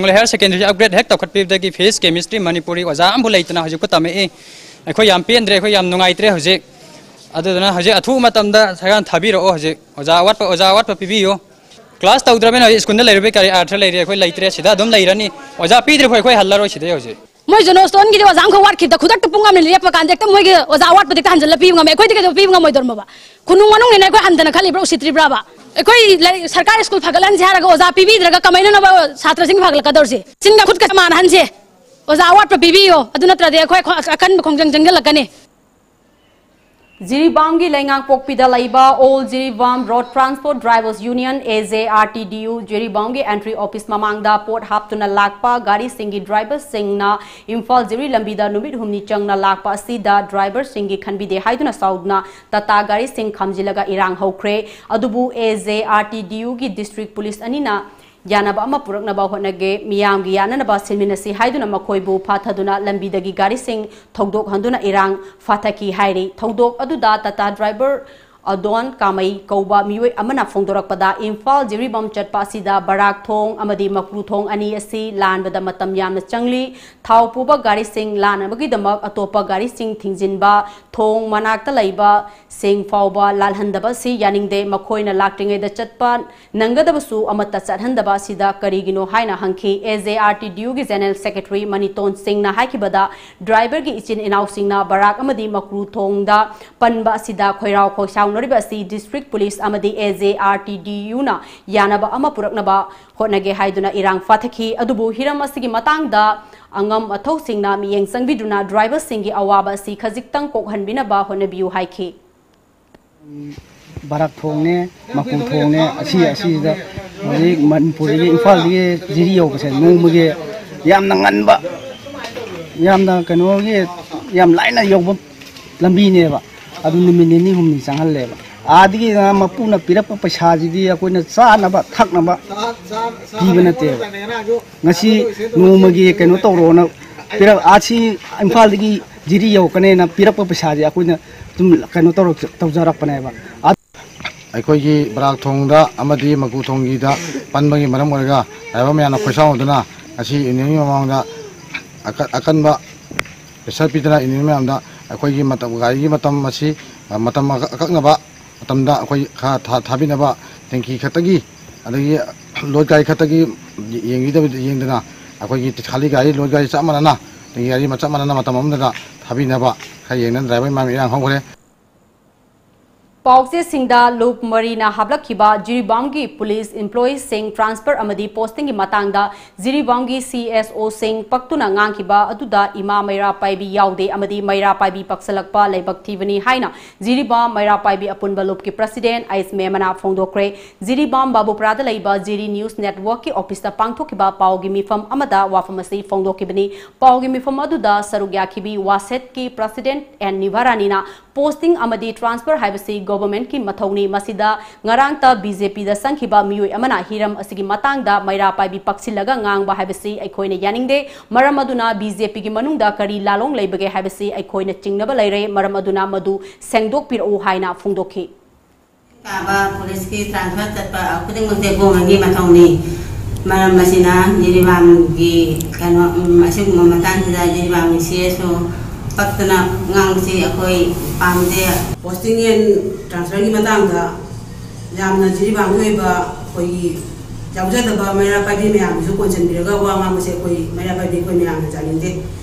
ꯍꯥꯌꯔ ꯁꯦꯀꯦꯟꯗꯔꯤ ꯑꯞꯒ꯭ꯔꯦꯗ ꯍꯦꯛ ꯇꯧꯈꯠꯄꯤꯕꯗꯒꯤ ꯐꯤꯖꯤꯛꯁ, ꯀꯦꯃꯤꯁꯇ꯭ꯔꯤ, ꯃꯅꯤꯄꯨꯔꯤ ꯑꯣꯖꯥ ꯑꯃꯕꯨ ꯂꯩꯇꯅ ꯍꯧꯖꯤꯛꯄꯨ ꯇꯝꯃꯛꯏ꯫ ꯑꯩꯈꯣꯏ ꯌꯥꯝ ꯄꯦꯟꯗ꯭ꯔꯦ, ꯑꯩꯈꯣꯏ ꯌꯥꯝ ꯅꯨꯡꯉꯥꯏꯇ꯭ꯔꯦ ꯍꯧꯖꯤꯛ꯫ ꯑꯗꯨꯗꯨꯅ ꯍꯧꯖꯤꯛ ꯑꯊꯨꯕ ꯃꯇꯝꯗ ꯁꯔꯀꯥꯔꯅ ꯊꯥꯕꯤꯔꯛꯑꯣ, ꯍꯧꯖꯤꯛ ꯑꯣꯖꯥ ꯑꯋꯥꯠꯄ, ꯑꯣꯖꯥ ꯑꯋꯥꯠꯄ ꯄꯤꯕꯤꯌꯨ꯫ ꯀ꯭ꯂꯥꯁ ꯇꯧꯗ꯭ꯔꯕꯅꯤꯅ ꯍꯧꯖꯤꯛ ꯁ꯭ꯀꯨꯜꯗ ꯂꯩꯔꯨꯕꯩ ꯀꯔꯤ ꯑꯔꯊ ꯂꯩꯔꯤ? ꯑꯩꯈꯣꯏ ꯂꯩꯇ꯭ꯔꯦ, ꯁꯤꯗ ꯑꯗꯨꯝ ꯂꯩꯔꯅꯤ꯫ ꯑꯣꯖꯥ ꯄꯤꯗ꯭ꯔꯤꯐꯥꯎ ꯑꯩꯈꯣꯏ ꯍꯜꯂꯔꯣꯏ ꯁꯤꯗꯩ ꯍꯧꯖꯤꯛ꯫ ꯃꯣꯏ ꯖꯣꯟ ꯁ꯭ꯇꯣꯟꯒꯤꯗꯤ ꯑꯣꯖꯥ ꯑꯃꯈꯛ ꯋꯥꯠꯈꯤꯕꯗ ꯈꯨꯗꯛꯇ ꯄꯨꯡ ꯑꯃꯅꯤ ꯂꯦꯞꯄ ꯀꯥꯟꯗ ꯍꯦꯛꯇ ꯃꯣꯏꯒꯤ ꯑꯣꯖꯥ ꯑꯋꯥꯠꯄꯗꯤ ꯍꯦꯛꯇ ꯍꯟꯖꯤꯜꯂ ꯄꯤꯕ ꯉꯝꯃꯦ꯫ ꯑꯩꯈꯣꯏꯗꯤ ꯀꯩꯗꯧ ꯄꯤꯕ ꯉꯝꯃꯣꯏꯗꯧꯔꯝꯃꯣꯕ? ꯈꯨꯅꯨꯡ ꯃꯅꯨꯡꯅꯤꯅ ꯑꯩꯈꯣꯏ ꯍꯟꯊꯅ ꯈꯜꯂꯤꯕ꯭ꯔꯥ ꯎꯁꯤꯠꯇ꯭ꯔꯤꯕ꯭ꯔꯥꯕ? ꯑꯩꯈꯣꯏ ꯂꯥꯏꯔꯤꯛ, ꯁꯔꯀꯥꯔ ꯁ꯭ꯀꯨꯜ ꯐꯒꯠꯍꯟꯁꯦ ꯍꯥꯏꯔꯒ ꯑꯣꯖꯥ ꯄꯤꯕꯤꯗ꯭ꯔꯒ ꯀꯃꯥꯏꯅꯅꯣꯕ ꯁꯥꯇ꯭ꯔꯁꯤꯡ ꯐꯒꯠꯂꯛꯀꯗꯧꯔꯤꯁꯦ? ꯆꯤꯟꯒ ꯈꯨꯠꯀ ꯃꯥꯟꯅꯍꯟꯁꯦ꯫ ꯑꯣꯖꯥ ꯑꯋꯥꯠꯄ ꯄꯤꯕꯤꯌꯣ, ꯑꯗꯨ ꯅꯠꯇ꯭ꯔꯗꯤ ꯑꯩꯈꯣꯏ ꯈꯣ-, ꯑꯀꯟꯕ ꯈꯣꯡꯖꯪ ꯆꯪꯁꯤꯜꯂꯛꯀꯅꯤ꯫ ꯖꯤꯔꯤꯕꯥꯝꯒꯤ ꯂꯩꯉꯥꯡꯄꯣꯛꯄꯤꯗ ꯂꯩꯕ All Jiribam Road Transport Drivers Union, A J R T D U, ꯖꯤꯔꯤꯕꯥꯝꯒꯤ entry office ꯃꯃꯥꯡꯗ ꯄꯣꯠ ꯍꯥꯞꯇꯨꯅ ꯂꯥꯛꯄ ꯒꯥꯔꯤꯁꯤꯡꯒꯤ ꯗ꯭ꯔꯥꯏꯚꯔꯁꯤꯡꯅ ꯏꯝꯐꯥꯜ ꯖꯤꯔꯤ ꯂꯝꯕꯤꯗ ꯅꯨꯃꯤꯠ ꯍꯨꯝꯅꯤ ꯆꯪꯅ ꯂꯥꯛꯄ ꯑꯁꯤꯗ ꯗ꯭ꯔꯥꯏꯚꯔꯁꯤꯡꯒꯤ ꯈꯟꯕꯤꯗꯦ ꯍꯥꯏꯗꯨꯅ ꯁꯥꯎꯗꯨꯅ ꯇꯥꯇꯥ ꯒꯥꯔꯤꯁꯤꯡ ꯈꯥꯝꯖꯤꯜꯂꯒ ꯏꯔꯥꯡ ꯍꯧꯈ꯭ꯔꯦ꯫ ꯑꯗꯨꯕꯨ A J R T D U ꯒꯤ district police ꯑꯅꯤꯅ ꯌꯥꯅꯕ ꯑꯃ ꯄꯨꯔꯛꯅꯕ ꯍꯣꯠꯅꯒꯦ, ꯃꯤꯌꯥꯝꯒꯤ ꯌꯥꯅꯅꯕ ꯁꯤꯟꯃꯤꯟꯅꯁꯤ ꯍꯥꯏꯗꯨꯅ ꯃꯈꯣꯏꯕꯨ ꯐꯥꯊꯗꯨꯅ ꯂꯝꯕꯤꯗꯒꯤ ꯒꯥꯔꯤꯁꯤꯡ ꯊꯧꯗꯣꯛꯍꯟꯗꯨꯅ ꯏꯔꯥꯡ ꯐꯥꯊꯈꯤ ꯍꯥꯏꯔꯤ꯫ ꯊꯧꯗꯣꯛ ꯑꯗꯨꯗ ꯇꯥꯇꯥ ꯗ꯭ꯔꯥꯏꯚꯔ ꯑꯗꯣꯟ ꯀꯥꯃꯩ ꯀꯧꯕ ꯃꯤꯑꯣꯏ ꯑꯃꯅ ꯐꯣꯡꯗꯣꯔꯛꯄꯗ, ꯏꯝꯐꯥꯜ ꯖꯤꯔꯤꯕꯥꯝ ꯆꯠꯄ ꯑꯁꯤꯗ ꯕꯔꯥꯛ ꯊꯣꯡ ꯑꯃꯗꯤ ꯃꯀ꯭ꯔꯨ ꯊꯣꯡ ꯑꯅꯤ ꯑꯁꯤ ꯂꯥꯟꯕꯗ ꯃꯇꯝ ꯌꯥꯝꯅ ꯆꯪꯂꯤ꯫ ꯊꯥꯎ ꯄꯨꯕ ꯒꯥꯔꯤꯁꯤꯡ ꯂꯥꯟꯅꯕꯒꯤꯗꯃꯛ ꯑꯇꯣꯞꯄ ꯒꯥꯔꯤꯁꯤꯡ ꯊꯤꯡꯖꯤꯟꯕ, ꯊꯣꯡ ꯃꯅꯥꯛꯇ ꯂꯩꯕ ꯁꯤꯡ ꯐꯥꯎꯕ ꯂꯥꯜꯍꯟꯗꯕ ꯑꯁꯤ ꯌꯥꯅꯤꯡꯗꯦ꯫ ꯃꯈꯣꯏꯅ ꯂꯥꯛꯇ꯭ꯔꯤꯉꯩꯗ ꯆꯠꯄ ꯅꯪꯒꯗꯕꯁꯨ ꯑꯃꯠꯇ ꯆꯠꯍꯟꯗꯕ ꯑꯁꯤꯗ ꯀꯔꯤꯒꯤꯅꯣ ꯍꯥꯏꯅ ꯍꯪꯈꯤ꯫ ꯑꯦ ꯖꯦ ꯑꯥꯔ ꯇꯤ ꯗꯤ ꯌꯨꯒꯤ ꯖꯦꯅꯔꯦꯜ ꯁꯦꯀ꯭ꯔꯦꯇꯔꯤ ꯃꯅꯤꯇꯣꯟ ꯁꯤꯡꯅ ꯍꯥꯏꯈꯤꯕꯗ, ꯗ꯭ꯔꯥꯏꯚꯔꯒꯤ ꯏꯆꯤꯟ ꯏꯅꯥꯎꯁꯤꯡꯅ ꯕꯔꯥꯛ ꯑꯃꯗꯤ ꯃꯀ꯭ꯔꯨ ꯊꯣꯡꯗ ꯄꯟꯕ ꯑꯁꯤꯗ ꯈꯣꯏꯔꯥꯎ ꯈꯣꯏꯁꯥꯎꯅꯔꯤꯕ ꯑꯁꯤ ꯗꯤꯁꯇ꯭ꯔꯤꯛ ꯄꯨꯂꯤꯁ ꯑꯃꯗꯤ ꯑꯦ ꯖꯦ ꯑꯥꯔ ꯇꯤ ꯗꯤ ꯌꯨꯅ ꯌꯥꯅꯕ ꯑꯃ ꯄꯨꯔꯛꯅꯕ ꯍꯣꯠꯅꯒꯦ ꯍꯥꯏꯗꯨꯅ ꯏꯔꯥꯡ ꯐꯥꯊꯈꯤ꯫ ꯑꯗꯨꯕꯨ ꯍꯤꯔꯝ ꯑꯁꯤꯒꯤ ꯃꯇꯥꯡꯗ ꯑꯉꯝ ꯑꯊꯧꯁꯤꯡꯅ ꯃꯤꯠꯌꯦꯡ ꯆꯪꯕꯤꯗꯨꯅ ꯗ꯭ꯔꯥꯏꯚꯔꯁꯤꯡꯒꯤ ꯑꯋꯥꯕ ꯑꯁꯤ ꯈꯖꯤꯛꯇꯪ ꯀꯣꯛꯍꯟꯕꯤꯅꯕ ꯍꯣꯠꯅꯕꯤꯌꯨ ꯍꯥꯏꯈꯤ꯫ ꯕꯔꯥꯛ ꯊꯣꯡꯅꯦ, ꯃꯀꯨ ꯊꯣꯡꯅꯦ, ꯑꯁꯤ ꯑꯁꯤꯗ ꯍꯧꯖꯤꯛ ꯃꯅꯤꯄꯨꯔꯗꯒꯤ ꯏꯝꯐꯥꯜꯗꯒꯤ ꯖꯤꯔꯤ ꯌꯧꯕꯁꯦ ꯅꯣꯡꯃꯒꯤ ꯌꯥꯝꯅ ꯉꯟꯕ, ꯌꯥꯝꯅ ꯀꯩꯅꯣꯒꯤ, ꯌꯥꯝ ꯂꯥꯏꯅ ꯌꯧꯕ ꯂꯝꯕꯤꯅꯦꯕ꯫ ꯑꯗꯨ ꯅꯨꯃꯤꯠ ꯅꯤꯅꯤ ꯍꯨꯝꯅꯤ ꯆꯪꯍꯜꯂꯦꯕ꯫ ꯑꯥꯗꯒꯤ ꯃꯄꯨꯅ ꯄꯤꯔꯛꯄ ꯄꯩꯁꯥꯁꯤꯗꯤ ꯑꯩꯈꯣꯏꯅ ꯆꯥꯅꯕ ꯊꯛꯅꯕ ꯄꯤꯕ ꯅꯠꯇꯦꯕ꯫ ꯉꯁꯤ ꯅꯣꯡꯃꯒꯤ ꯀꯩꯅꯣ ꯇꯧꯔꯣꯅ ꯄꯤꯔꯛ-, ꯑꯥꯁꯤ ꯏꯝꯐꯥꯜꯗꯒꯤ ꯖꯤꯔꯤ ꯌꯧꯔꯛꯀꯅꯦꯅ ꯄꯤꯔꯛꯄ ꯄꯩꯁꯥꯁꯦ ꯑꯩꯈꯣꯏꯅ ꯑꯗꯨꯝ ꯀꯩꯅꯣ ꯇꯧꯔꯛ-, ꯇꯧꯖꯔꯛꯄꯅꯦꯕ꯫ ꯑꯩꯈꯣꯏꯒꯤ ꯕꯔꯥꯛ ꯊꯣꯡꯗ ꯑꯃꯗꯤ ꯃꯀꯨ ꯊꯣꯡꯒꯤꯗ ꯄꯟꯕꯒꯤ ꯃꯔꯝ ꯑꯣꯏꯔꯒ ꯗ꯭ꯔꯥꯏꯚꯔ ꯃꯌꯥꯝꯅ ꯈꯣꯏꯁꯥꯎꯅꯗꯨꯅ ꯉꯁꯤ ꯌꯨꯅꯤꯌꯟꯒꯤ ꯃꯃꯥꯡꯗ ꯑꯀ-, ꯑꯀꯟꯕ ꯄ꯭ꯔꯦꯁꯔ ꯄꯤꯗꯨꯅ ꯌꯨꯅꯤꯌꯟ ꯃꯌꯥꯝꯗ ꯑꯩꯈꯣꯏꯒꯤ ꯃꯇꯝ, ꯒꯥꯔꯤꯒꯤ ꯃꯇꯝ ꯑꯁꯤ, ꯑ, ꯃꯇꯝ ꯑꯀ-, ꯑꯀꯛꯅꯕ ꯃꯇꯝꯗ ꯑꯩꯈꯣꯏ ꯈꯔ ꯊꯥ-, ꯊꯥꯕꯤꯅꯕ, ꯇꯦꯡꯀꯤ ꯈꯛꯇꯒꯤ ꯑꯗꯒꯤ ꯂꯣꯗ ꯒꯥꯔꯤ ꯈꯛꯇꯒꯤ ꯌꯦꯡꯕꯤꯗꯕ, ꯌꯦꯡꯗꯅ ꯑꯩꯈꯣꯏꯒꯤ ꯈꯥꯂꯤ ꯒꯥꯔꯤ, ꯂꯣꯗ ꯒꯥꯔꯤ ꯆꯞ ꯃꯥꯟꯅꯅ, ꯇꯦꯡꯀꯤ ꯒꯥꯔꯤ ꯆꯞ ꯃꯥꯟꯅꯅ ꯃꯇꯝ ꯑꯃꯗ ꯊꯥꯕꯤꯅꯕ ꯈꯔ ꯌꯦꯡꯗꯅ ꯗ꯭ꯔꯥꯏꯚꯔ ꯃꯌꯥꯝ ꯏꯔꯥꯡ ꯍꯧꯈ꯭ꯔꯦ꯫ ꯄꯥꯎꯆꯦꯁꯤꯡꯗ ꯂꯨꯞ ꯃꯔꯤꯅ ꯍꯥꯞꯂꯛꯈꯤꯕ ꯖꯤꯔꯤꯕꯥꯝꯒꯤ ꯄꯨꯂꯤꯁ ꯏꯝꯄ꯭ꯂꯣꯌꯤꯁꯤꯡ ꯇ꯭ꯔꯥꯟꯁꯐꯔ ꯑꯃꯗꯤ ꯄꯣꯁꯇꯤꯡꯒꯤ ꯃꯇꯥꯡꯗ ꯖꯤꯔꯤꯕꯥꯝꯒꯤ ꯁꯤ ꯑꯦꯁ ꯑꯣꯁꯤꯡ ꯄꯛꯇꯨꯅ ꯉꯥꯡꯈꯤꯕ ꯑꯗꯨꯗ ꯏꯃꯥ ꯃꯩꯔꯥ ꯄꯥꯏꯕꯤ ꯌꯥꯎꯗꯦ ꯑꯃꯗꯤ ꯃꯩꯔꯥ ꯄꯥꯏꯕꯤ ꯄꯛꯁꯤꯜꯂꯛꯄ ꯂꯥꯏꯕꯛ ꯊꯤꯕꯅꯤ ꯍꯥꯏꯅ ꯖꯤꯔꯤꯕꯥꯝ ꯃꯩꯔꯥ ꯄꯥꯏꯕꯤ ꯑꯄꯨꯟꯕ ꯂꯨꯞꯀꯤ ꯄ꯭ꯔꯁꯤꯗꯦꯟ ꯑꯩꯁ ꯃꯦꯃꯅ ꯐꯣꯡꯗꯣꯛꯈ꯭ꯔꯦ꯫ ꯖꯤꯔꯤꯕꯥꯝ ꯕꯥꯕꯨꯄꯨꯔꯥꯗ ꯂꯩꯕ ꯖꯤꯔꯤ ꯅ꯭ꯌꯨꯁ ꯅꯦꯠꯋꯔꯛꯀꯤ ꯑꯣꯐꯤꯁꯇ ꯄꯥꯡꯊꯣꯛꯈꯤꯕ ꯄꯥꯎꯒꯤ ꯃꯤꯐꯝ ꯑꯃꯗ ꯋꯥꯐꯝ ꯑꯁꯤ ꯐꯣꯡꯗꯣꯛꯈꯤꯕꯅꯤ꯫ ꯄꯥꯎꯒꯤ ꯃꯤꯐꯝ ꯑꯗꯨꯗ ꯁꯔꯨꯛ ꯌꯥꯈꯤꯕꯤ ꯋꯥꯁꯦꯠꯀꯤ ꯄ꯭ꯔꯁꯤꯗꯦꯟ ꯑꯦꯟ ꯅꯤꯚꯥꯔꯥꯅꯤꯅ ꯄꯣꯁꯇꯤꯡ ꯑꯃꯗꯤ ꯇ꯭ꯔꯥꯟꯁꯐꯔ ꯍꯥꯏꯕꯁꯤ ꯒꯣꯚꯔꯟꯃꯦꯟꯠꯀꯤ ꯃꯊꯧꯅꯤ꯫ ꯃꯁꯤꯗ ꯉꯔꯥꯡꯇ ꯕꯤ ꯖꯦ ꯄꯤꯗ ꯆꯪꯈꯤꯕ ꯃꯤꯑꯣꯏ ꯑꯃꯅ ꯍꯤꯔꯝ ꯑꯁꯤꯒꯤ ꯃꯇꯥꯡꯗ ꯃꯩꯔꯥ ꯄꯥꯏꯕꯤ ꯄꯛꯁꯤꯜꯂꯒ ꯉꯥꯡꯕ ꯍꯥꯏꯕꯁꯤ ꯑꯩꯈꯣꯏꯅ ꯌꯥꯅꯤꯡꯗꯦ꯫ ꯃꯔꯝ ꯑꯗꯨꯅ ꯕꯤ ꯖꯦ ꯄꯤꯒꯤ ꯃꯅꯨꯡꯗ ꯀꯔꯤ ꯂꯥꯂꯣꯡ ꯂꯩꯕꯒꯦ ꯍꯥꯏꯕꯁꯤ ꯑꯩꯈꯣꯏꯅ ꯆꯤꯡꯅꯕ ꯂꯩꯔꯦ꯫ ꯃꯔꯝ ꯑꯗꯨꯅ ꯃꯗꯨ ꯁꯦꯡꯗꯣꯛꯄꯤꯔꯛꯎ ꯍꯥꯏꯅ ꯐꯣꯡꯗꯣꯛꯈꯤ꯫ ꯇꯥꯕ ꯄꯨꯂꯤꯁꯀꯤ ꯇ꯭ꯔꯥꯟꯁꯐꯔ ꯆꯠꯄ ꯈꯨꯗꯤꯡꯃꯛꯁꯦ ꯒꯣꯃꯦꯟꯒꯤ ꯃꯊꯧꯅꯤ꯫ ꯃꯔꯝ ꯑꯁꯤꯅ ꯖꯤꯔꯤꯕꯥꯝꯒꯤ ꯀꯩꯅꯣ, ꯎꯝ, ꯑꯁꯤꯒꯨꯝꯕ ꯃꯇꯥꯡꯁꯤꯗ ꯖꯤꯔꯤꯕꯥꯝꯒꯤ ꯁꯤ ꯑꯦꯁ ꯑꯣ ꯄꯛꯇꯅ ꯉꯥꯡꯕꯁꯤ ꯑꯩꯈꯣꯏ ꯄꯥꯝꯗꯦ꯫ ꯄꯣꯁꯇꯤꯡ ꯑꯦꯟ ꯇ꯭ꯔꯥꯟꯁꯐꯔꯒꯤ ꯃꯇꯥꯡꯗ ꯌꯥꯝꯅ ꯖꯤꯔꯤꯕꯥꯝꯒꯤ ꯑꯣꯏꯕ ꯑꯩꯈꯣꯏꯒꯤ ꯌꯥꯎꯖꯗꯕ ꯃꯩꯔꯥ ꯄꯥꯏꯕꯤ ꯃꯌꯥꯝꯒꯤꯁꯨ ꯀꯣꯟꯁꯤꯟꯕꯤꯔꯒ ꯋꯥ ꯉꯥꯡꯕꯁꯦ ꯑꯩꯈꯣꯏ ꯃꯩꯔꯥ ꯄꯥꯏꯕꯤ ꯑꯩꯈꯣꯏ ꯃꯌꯥꯝꯅ ꯌꯥꯅꯤꯡꯗꯦ꯫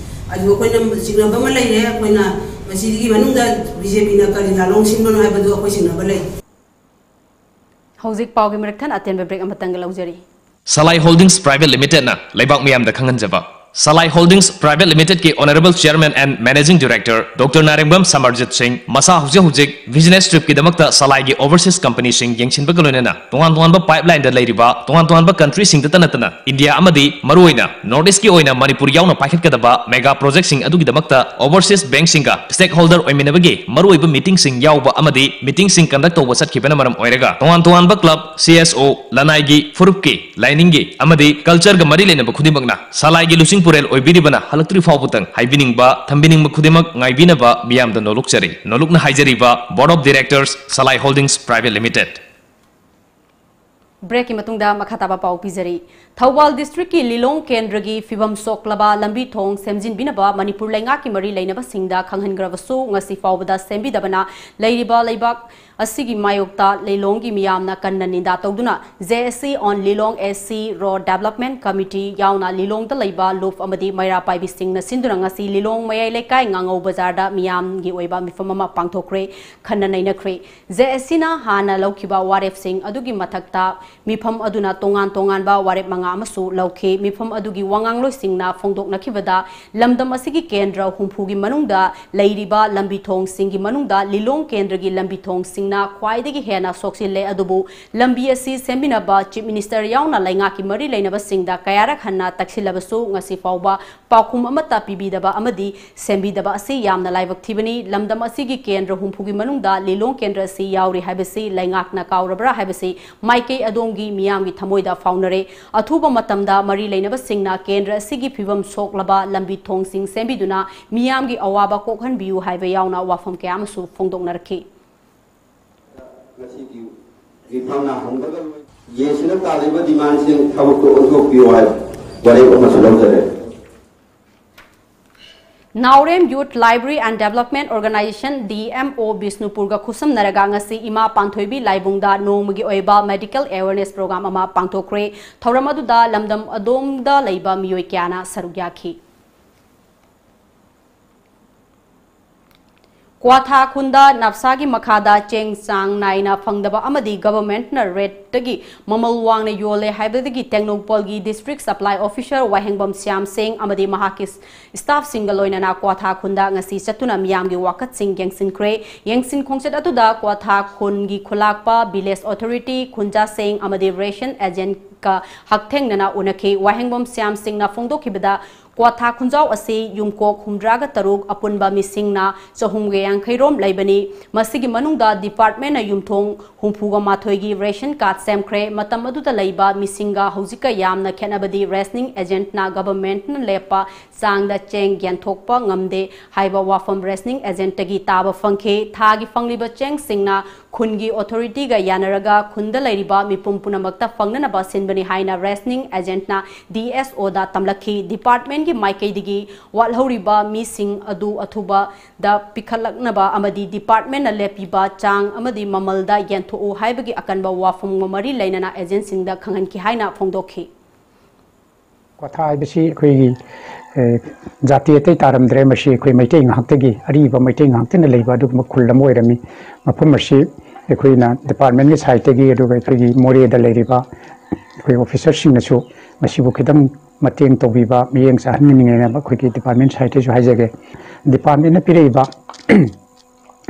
ꯑꯗꯨ ꯑꯩꯈꯣꯏꯅ ꯆꯤꯡꯅꯕ ꯑꯃ ꯂꯩꯔꯦ꯫ ꯑꯩꯈꯣꯏꯅ ꯃꯁꯤꯒꯤ ꯃꯅꯨꯡꯗ ꯕꯤ ꯖꯦ ꯄꯤꯅ ꯀꯔꯤ ꯂꯥꯂꯣꯡ ꯁꯤꯟꯕꯅꯣ ꯍꯥꯏꯕꯗꯨ ꯑꯩꯈꯣꯏ ꯆꯤꯡꯅꯕ ꯂꯩ꯫ ꯍꯧꯖꯤꯛ ꯄꯥꯎꯒꯤ ꯃꯔꯛ ꯊꯠꯅ ꯑꯇꯦꯟꯕ break ꯑꯃꯇꯪꯒ ꯂꯧꯖꯔꯤ꯫ Salai Holdings Private Limited ꯅ ꯂꯩꯕꯥꯛ ꯃꯤꯌꯥꯝꯗ ꯈꯪꯍꯟꯖꯕ꯫ Salai Holdings Private Limited ꯀꯤ Honourable Chairman and Managing Director Doctor ꯅꯥꯔꯦꯡꯕꯝ ꯁꯃꯔꯖꯤꯠ ꯁꯤꯡ ꯃꯁꯥ ꯍꯧꯖꯤꯛ ꯍꯧꯖꯤꯛ business trip ꯀꯤꯗꯃꯛꯇ ꯁꯂꯥꯏꯒꯤ overseas company ꯁꯤꯡ ꯌꯦꯡꯁꯤꯟꯕꯒ ꯂꯣꯏꯅꯅ ꯇꯣꯉꯥꯟ ꯇꯣꯉꯥꯟꯕ pipeline ꯗ ꯂꯩꯔꯤꯕ ꯇꯣꯉꯥꯟ ꯇꯣꯉꯥꯟꯕ country ꯁꯤꯡꯗꯇ ꯅꯠꯇꯅ ꯏꯟꯗꯤꯌꯥ ꯑꯃꯗꯤ ꯃꯔꯨꯑꯣꯏꯅ North East ꯀꯤ ꯑꯣꯏꯅ ꯃꯅꯤꯄꯨꯔ ꯌꯥꯎꯅ ꯄꯥꯏꯈꯠꯀꯗꯕ mega project ꯁꯤꯡ ꯑꯗꯨꯒꯤꯗꯃꯛꯇ overseas bank ꯁꯤꯡꯒ stakeholder ꯑꯣꯏꯃꯤꯟꯅꯕꯒꯤ ꯃꯔꯨꯑꯣꯏꯕ meeting ꯁꯤꯡ ꯌꯥꯎꯕ ꯑꯃꯗꯤ meeting ꯁꯤꯡ conduct ꯇꯧꯕ ꯆꯠꯈꯤꯕꯅ ꯃꯔꯝ ꯑꯣꯏꯔꯒ ꯇꯣꯉꯥꯟ ꯇꯣꯉꯥꯟꯕ club, C S O, ꯂꯅꯥꯏꯒꯤ, ꯐꯨꯔꯨꯞꯀꯤ, ꯂꯥꯏꯅꯤꯡꯒꯤ ꯑꯃꯗꯤ culture ꯒ ꯃꯔꯤ ꯂꯩꯅꯕ ꯈꯨꯗꯤꯡꯃꯛꯅ ꯁꯂꯥꯏꯒꯤ ꯂꯨꯆꯤꯡ ꯄꯨꯔꯦꯜ ꯑꯣꯏꯕꯤꯔꯤꯕꯅ ꯍꯜꯂꯛꯇ꯭ꯔꯤ ꯐꯥꯎꯕꯗꯪ ꯍꯥꯏꯕꯤꯅꯤꯡꯕ, ꯊꯝꯕꯤꯅꯤꯡꯕ ꯈꯨꯗꯤꯡꯃꯛ ꯉꯥꯏꯕꯤꯅꯕ ꯃꯤꯌꯥꯝꯗ ꯅꯣꯂꯨꯛꯆꯔꯤ꯫ ꯅꯣꯂꯨꯛꯅ ꯍꯥꯏꯖꯔꯤꯕ Board of Directors, Salai Holdings Private Limited꯫ ꯕ꯭ꯔꯦꯛꯀꯤ ꯃꯇꯨꯡꯗ ꯃꯈꯥ ꯇꯥꯕ ꯄꯥꯎ ꯄꯤꯖꯔꯤ꯫ ꯊꯧꯕꯥꯜ district ꯀꯤ ꯂꯤꯂꯣꯡ ꯀꯦꯟꯗ꯭ꯔꯒꯤ ꯐꯤꯕꯝ ꯁꯣꯛꯂꯕ ꯂꯝꯕꯤ ꯊꯣꯡ ꯁꯦꯝꯖꯤꯟꯕꯤꯅꯕ ꯃꯅꯤꯄꯨꯔ ꯂꯩꯉꯥꯛꯀꯤ ꯃꯔꯤ ꯂꯩꯅꯕꯁꯤꯡꯗ ꯈꯪꯍꯟꯈ꯭ꯔꯕꯁꯨ ꯉꯁꯤ ꯐꯥꯎꯕꯗ ꯁꯦꯝꯕꯤꯗꯕꯅ ꯂꯩꯔꯤꯕ ꯂꯩꯕꯥꯛ ꯑꯁꯤꯒꯤ ꯃꯥꯌꯣꯛꯇ ꯂꯤꯂꯣꯡꯒꯤ ꯃꯤꯌꯥꯝꯅ ꯀꯟꯅ ꯅꯤꯟꯗꯥ ꯇꯧꯗꯨꯅ J S C on Lilong S C Road Development Committee ꯌꯥꯎꯅ ꯂꯤꯂꯣꯡꯗ ꯂꯩꯕ ꯂꯨꯞ ꯑꯃꯗꯤ ꯃꯩꯔꯥ ꯄꯥꯏꯕꯤꯁꯤꯡꯅ ꯁꯤꯟꯗꯨꯅ ꯉꯁꯤ ꯂꯤꯂꯣꯡ ꯃꯌꯥꯏ ꯂꯩꯀꯥꯏ ꯉꯥꯉꯧ ꯕꯖꯥꯔꯗ ꯃꯤꯌꯥꯝꯒꯤ ꯑꯣꯏꯕ ꯃꯤꯐꯝ ꯑꯃ ꯄꯥꯡꯊꯣꯛꯈ꯭ꯔꯦ, ꯈꯟꯅ ꯅꯩꯅꯈ꯭ꯔꯦ꯫ J S C ꯅ ꯍꯥꯟꯅ ꯂꯧꯈꯤꯕ ꯋꯥꯔꯦꯞꯁꯤꯡ ꯑꯗꯨꯒꯤ ꯃꯊꯛꯇ ꯃꯤꯐꯝ ꯑꯗꯨꯅ ꯇꯣꯉꯥꯟ ꯇꯣꯉꯥꯟꯕ ꯋꯥꯔꯦꯞ ꯃꯉꯥ ꯑꯃꯁꯨ ꯂꯧꯈꯤ꯫ ꯃꯤꯐꯝ ꯑꯗꯨꯒꯤ ꯋꯥꯉꯥꯡꯂꯣꯏꯁꯤꯡꯅ ꯐꯣꯡꯗꯣꯛꯅꯈꯤꯕꯗ, ꯂꯝꯗꯝ ꯑꯁꯤꯒꯤ ꯀꯦꯟꯗ꯭ꯔ ꯍꯨꯝꯐꯨꯒꯤ ꯃꯅꯨꯡꯗ ꯂꯩꯔꯤꯕ ꯂꯝꯕꯤ ꯊꯣꯡꯁꯤꯡꯒꯤ ꯃꯅꯨꯡꯗ ꯂꯤꯂꯣꯡ ꯀꯦꯟꯗ꯭ꯔꯒꯤ ꯂꯝꯕꯤ ꯊꯣꯡꯁꯤꯡꯅ ꯈ꯭ꯋꯥꯏꯗꯒꯤ ꯍꯦꯟꯅ ꯁꯣꯛꯆꯤꯜꯂꯦ꯫ ꯑꯗꯨꯕꯨ ꯂꯝꯕꯤ ꯑꯁꯤ ꯁꯦꯝꯕꯤꯅꯕ Chief Minister ꯌꯥꯎꯅ ꯂꯩꯉꯥꯛꯀꯤ ꯃꯔꯤ ꯂꯩꯅꯕꯁꯤꯡꯗ ꯀꯌꯥꯔꯛ ꯍꯟꯅ ꯇꯛꯁꯤꯜꯂꯕꯁꯨ ꯉꯁꯤ ꯐꯥꯎꯕ ꯄꯥꯎꯈꯨꯝ ꯑꯃꯠꯇ ꯄꯤꯕꯤꯗꯕ ꯑꯃꯗꯤ ꯁꯦꯝꯕꯤꯗꯕ ꯑꯁꯤ ꯌꯥꯝꯅ ꯂꯥꯏꯕꯛ ꯊꯤꯕꯅꯤ꯫ ꯂꯝꯗꯝ ꯑꯁꯤꯒꯤ ꯀꯦꯟꯗ꯭ꯔ ꯍꯨꯝꯐꯨꯒꯤ ꯃꯅꯨꯡꯗ ꯂꯤꯂꯣꯡ ꯀꯦꯟꯗ꯭ꯔ ꯑꯁꯤ ꯌꯥꯎꯔꯤ ꯍꯥꯏꯕꯁꯤ ꯂꯩꯉꯥꯛꯅ ꯀꯥꯎꯔꯕ꯭ꯔꯥ ꯍꯥꯏꯕꯁꯤ ꯃꯥꯏꯀꯩ ꯑꯗꯣꯝꯒꯤ ꯃꯤꯌꯥꯝꯒꯤ ꯊꯃꯣꯏꯗ ꯐꯥꯎꯅꯔꯦ꯫ ꯑꯊꯨꯕ ꯃꯇꯝꯗ ꯃꯔꯤ ꯂꯩꯅꯕꯁꯤꯡꯅ ꯀꯦꯟꯗ꯭ꯔ ꯑꯁꯤꯒꯤ ꯐꯤꯕꯝ ꯁꯣꯛꯂꯕ ꯂꯝꯕꯤ ꯊꯣꯡꯁꯤꯡ ꯁꯦꯝꯕꯤꯗꯨꯅ ꯃꯤꯌꯥꯝꯒꯤ ꯑꯋꯥꯕ ꯀꯣꯛꯍꯟꯕꯤꯌꯨ ꯍꯥꯏꯕ ꯌꯥꯎꯅ ꯋꯥꯐꯝ ꯀꯌꯥ ꯑꯃꯁꯨ ꯐꯣꯡꯗꯣꯛꯅꯔꯛꯈꯤ꯫ ꯉꯁꯤꯒꯤ ꯃꯤꯐꯝꯅ ꯍꯧꯕꯒ ꯂꯣꯏ-, ꯌꯦꯡꯁꯤꯅ ꯇꯥꯜꯂꯤꯕ ꯗꯤꯃꯥꯟꯁꯤꯡ ꯊꯕꯛꯇ ꯑꯣꯟꯊꯣꯛꯄꯤꯌꯨ ꯍꯥꯏꯕ ꯋꯥꯔꯦꯞ ꯑꯃꯁꯨ ꯂꯧꯖꯔꯦ꯫ Naorem Youth Library and Development Organization, D M O, ꯕꯤꯁꯅꯨꯄꯨꯔꯒ ꯈꯨꯠꯁꯝꯅꯔꯒ ꯉꯁꯤ ꯏꯃꯥ ꯄꯥꯟꯊꯣꯏꯕꯤ ꯂꯥꯏꯕꯨꯡꯗ ꯅꯣꯡꯃꯒꯤ ꯑꯣꯏꯕ medical awareness program ꯑꯃ ꯄꯥꯡꯊꯣꯛꯈ꯭ꯔꯦ꯫ ꯊꯧꯔꯝ ꯑꯗꯨꯗ ꯂꯝꯗꯝ ꯑꯗꯣꯝꯗ ꯂꯩꯕ ꯃꯤꯑꯣꯏ ꯀꯌꯥꯅ ꯁꯔꯨꯛ ꯌꯥꯈꯤ꯫ ꯀ꯭ꯋꯥꯊꯥ ꯈꯨꯟꯗ ꯅꯞꯁꯥꯒꯤ ꯃꯈꯥꯗ ꯆꯦꯡ ꯆꯥꯡ ꯅꯥꯏꯅ ꯐꯪꯗꯕ ꯑꯃꯗꯤ government ꯅ rate ꯇꯒꯤ ꯃꯃꯜ ꯋꯥꯡꯅ ꯌꯣꯜꯂꯦ ꯍꯥꯏꯕꯗꯒꯤ ꯇꯦꯡꯅꯧꯄꯜꯒꯤ district supply officer ꯋꯥꯍꯦꯡꯕꯝ ꯁ꯭ꯌꯥꯝ ꯁꯤꯡ ꯑꯃꯗꯤ ꯃꯍꯥꯛꯀꯤ staff ꯁꯤꯡꯒ ꯂꯣꯏꯅꯅ ꯀ꯭ꯋꯥꯊꯥ ꯈꯨꯟꯗ ꯉꯁꯤ ꯆꯠꯇꯨꯅ ꯃꯤꯌꯥꯝꯒꯤ ꯋꯥꯀꯠꯁꯤꯡ ꯌꯦꯡꯁꯤꯟꯈ꯭ꯔꯦ꯫ ꯌꯦꯡꯁꯤꯟ ꯈꯣꯡꯆꯠ ꯑꯗꯨꯗ ꯀ꯭ꯋꯥꯊꯥ ꯈꯨꯟꯒꯤ ꯈꯨꯂꯥꯛꯄ, village authority, ꯈꯨꯟꯖꯥꯁꯤꯡ ꯑꯃꯗꯤ ration agent ꯀ ꯍꯛꯊꯦꯡꯅꯅ ꯎꯅꯈꯤ꯫ ꯋꯥꯍꯦꯡꯕꯝ ꯁ꯭ꯌꯥꯝ ꯁꯤꯡꯅ ꯐꯣꯡꯗꯣꯛꯈꯤꯕꯗ, ꯀ꯭ꯋꯥꯊꯥ ꯈꯨꯟꯖꯥꯎ ꯑꯁꯤ ꯌꯨꯝꯀꯣꯛ ꯍꯨꯝꯗ꯭ꯔꯥꯒ ꯇꯔꯨꯛ, ꯑꯄꯨꯟꯕ ꯃꯤꯁꯤꯡꯅ ꯆꯍꯨꯝꯒ ꯌꯥꯡꯈꯩ ꯔꯣꯝ ꯂꯩꯕꯅꯤ꯫ ꯃꯁꯤꯒꯤ ꯃꯅꯨꯡꯗ department ꯅ ꯌꯨꯝꯊꯣꯡ ꯍꯨꯝꯐꯨꯒ ꯃꯥꯊꯣꯏꯒꯤ ration card ꯁꯦꯝꯈ꯭ꯔꯦ꯫ ꯃꯇꯝ ꯑꯗꯨꯗ ꯂꯩꯕ ꯃꯤꯁꯤꯡꯒ ꯍꯧꯖꯤꯛꯀ ꯌꯥꯝꯅ ꯈꯦꯠꯅꯕꯗꯤ rationing agent ꯅ government ꯅ ꯂꯦꯞꯄ ꯆꯥꯡꯗ ꯆꯦꯡ ꯌꯦꯟꯊꯣꯛꯄ ꯉꯝꯗꯦ ꯍꯥꯏꯕ ꯋꯥꯐꯝ rationing agent ꯇꯒꯤ ꯇꯥꯕ ꯐꯪꯈꯤ꯫ ꯊꯥꯒꯤ ꯐꯪꯂꯤꯕ ꯆꯦꯡꯁꯤꯡꯅ ꯈꯨꯟꯒꯤ authority ꯒ ꯌꯥꯅꯔꯒ ꯈꯨꯟꯗ ꯂꯩꯔꯤꯕ ꯃꯤꯄꯨꯝ ꯄꯨꯝꯅꯃꯛꯇ ꯐꯪꯅꯅꯕ ꯁꯤꯟꯕꯅꯤ ꯍꯥꯏꯅ rationing agent ꯅ D S O ꯗ ꯇꯝꯂꯛꯈꯤ꯫ Department ꯀꯤ ꯃꯥꯏꯀꯩꯗꯒꯤ ꯋꯥꯠꯍꯧꯔꯤꯕ ꯃꯤꯁꯤꯡ ꯑꯗꯨ ꯑꯊꯨꯕꯗ ꯄꯤꯈꯠꯂꯛꯅꯕ ꯑꯃꯗꯤ department ꯅ ꯂꯦꯞꯄꯤꯕ ꯆꯥꯡ ꯑꯃꯗꯤ ꯃꯃꯜꯗ ꯌꯦꯟꯊꯣꯛꯎ ꯍꯥꯏꯕꯒꯤ ꯑꯀꯟꯕ ꯋꯥꯐꯝꯒ ꯃꯔꯤ ꯂꯩꯅꯅ agent ꯁꯤꯡꯗ ꯈꯪꯍꯟꯈꯤ ꯍꯥꯏꯅ ꯐꯣꯡꯗꯣꯛꯈꯤ꯫ ꯀ꯭ꯋꯥꯊꯥ ꯍꯥꯏꯕꯁꯤ ꯑꯩꯈꯣꯏꯒꯤ, ꯑꯦ, ꯖꯥꯇꯤ ꯑꯇꯩ ꯇꯥꯔꯝꯗ꯭ꯔꯦ, ꯃꯁꯤ ꯑꯩꯈꯣꯏ ꯃꯩꯇꯩ ꯉꯥꯛꯇꯒꯤ, ꯑꯔꯤꯕ ꯃꯩꯇꯩ ꯉꯥꯛꯇꯅ ꯂꯩꯕ ꯑꯗꯨꯒꯨꯝꯕ ꯈꯨꯜ ꯑꯃ ꯑꯣꯏꯔꯝꯃꯤ꯫ ꯃꯐꯝ ꯑꯁꯤ ꯑꯩꯈꯣꯏꯅ department ꯀꯤ side ꯇꯒꯤ, ꯑꯗꯨꯒ ꯑꯩꯈꯣꯏꯒꯤ ꯃꯣꯔꯦꯗ ꯂꯩꯔꯤꯕ ꯑꯩꯈꯣꯏ officer ꯁꯤꯡꯅꯁꯨ ꯃꯁꯤꯕꯨ ꯈꯤꯇꯪ ꯃꯇꯦꯡ ꯇꯧꯕꯤꯕ, ꯃꯤꯠꯌꯦꯡ ꯆꯪꯍꯟꯅꯤꯡꯉꯦꯅ ꯑꯩꯈꯣꯏꯒꯤ department side ꯇꯒꯤꯁꯨ ꯍꯥꯏꯖꯒꯦ꯫ Department ꯅ ꯄꯤꯔꯛꯏꯕ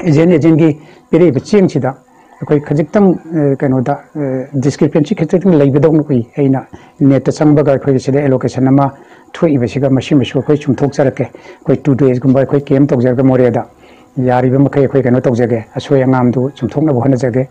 agent, agent ꯀꯤ ꯄꯤꯔꯛꯏꯕ ꯆꯦꯡꯁꯤꯗ ꯑꯩꯈꯣꯏ ꯈꯖꯤꯛꯇꯪ, ꯑ, ꯀꯩꯅꯣꯗ, ꯑ, discrepancy ꯈꯖꯤꯛꯇꯪ ꯂꯩꯕꯗꯧꯅ ꯎꯏ꯫ ꯑꯩꯅ net ꯇ ꯆꯪꯕꯒ ꯑꯩꯈꯣꯏꯒꯤ ꯁꯤꯗ allocation ꯑꯃ ꯊꯣꯛꯏꯕꯁꯤꯒ ꯃꯁꯤꯃꯁꯨ ꯑꯩꯈꯣꯏ ꯆꯨꯝꯊꯣꯛꯆꯔꯛꯀꯦ꯫ ꯑꯩꯈꯣꯏ two days ꯀꯨꯝꯕ ꯑꯩꯈꯣꯏ camp ꯇꯧꯖꯔꯒ ꯃꯣꯔꯦꯗ ꯌꯥꯔꯤꯕ ꯃꯈꯩ ꯑꯩꯈꯣꯏ ꯀꯩꯅꯣ ꯇꯧꯖꯒꯦ, ꯑꯁꯣꯏ ꯑꯉꯥꯝꯗꯨ ꯆꯨꯝꯊꯣꯛꯅꯕ ꯍꯣꯠꯅꯖꯒꯦ꯫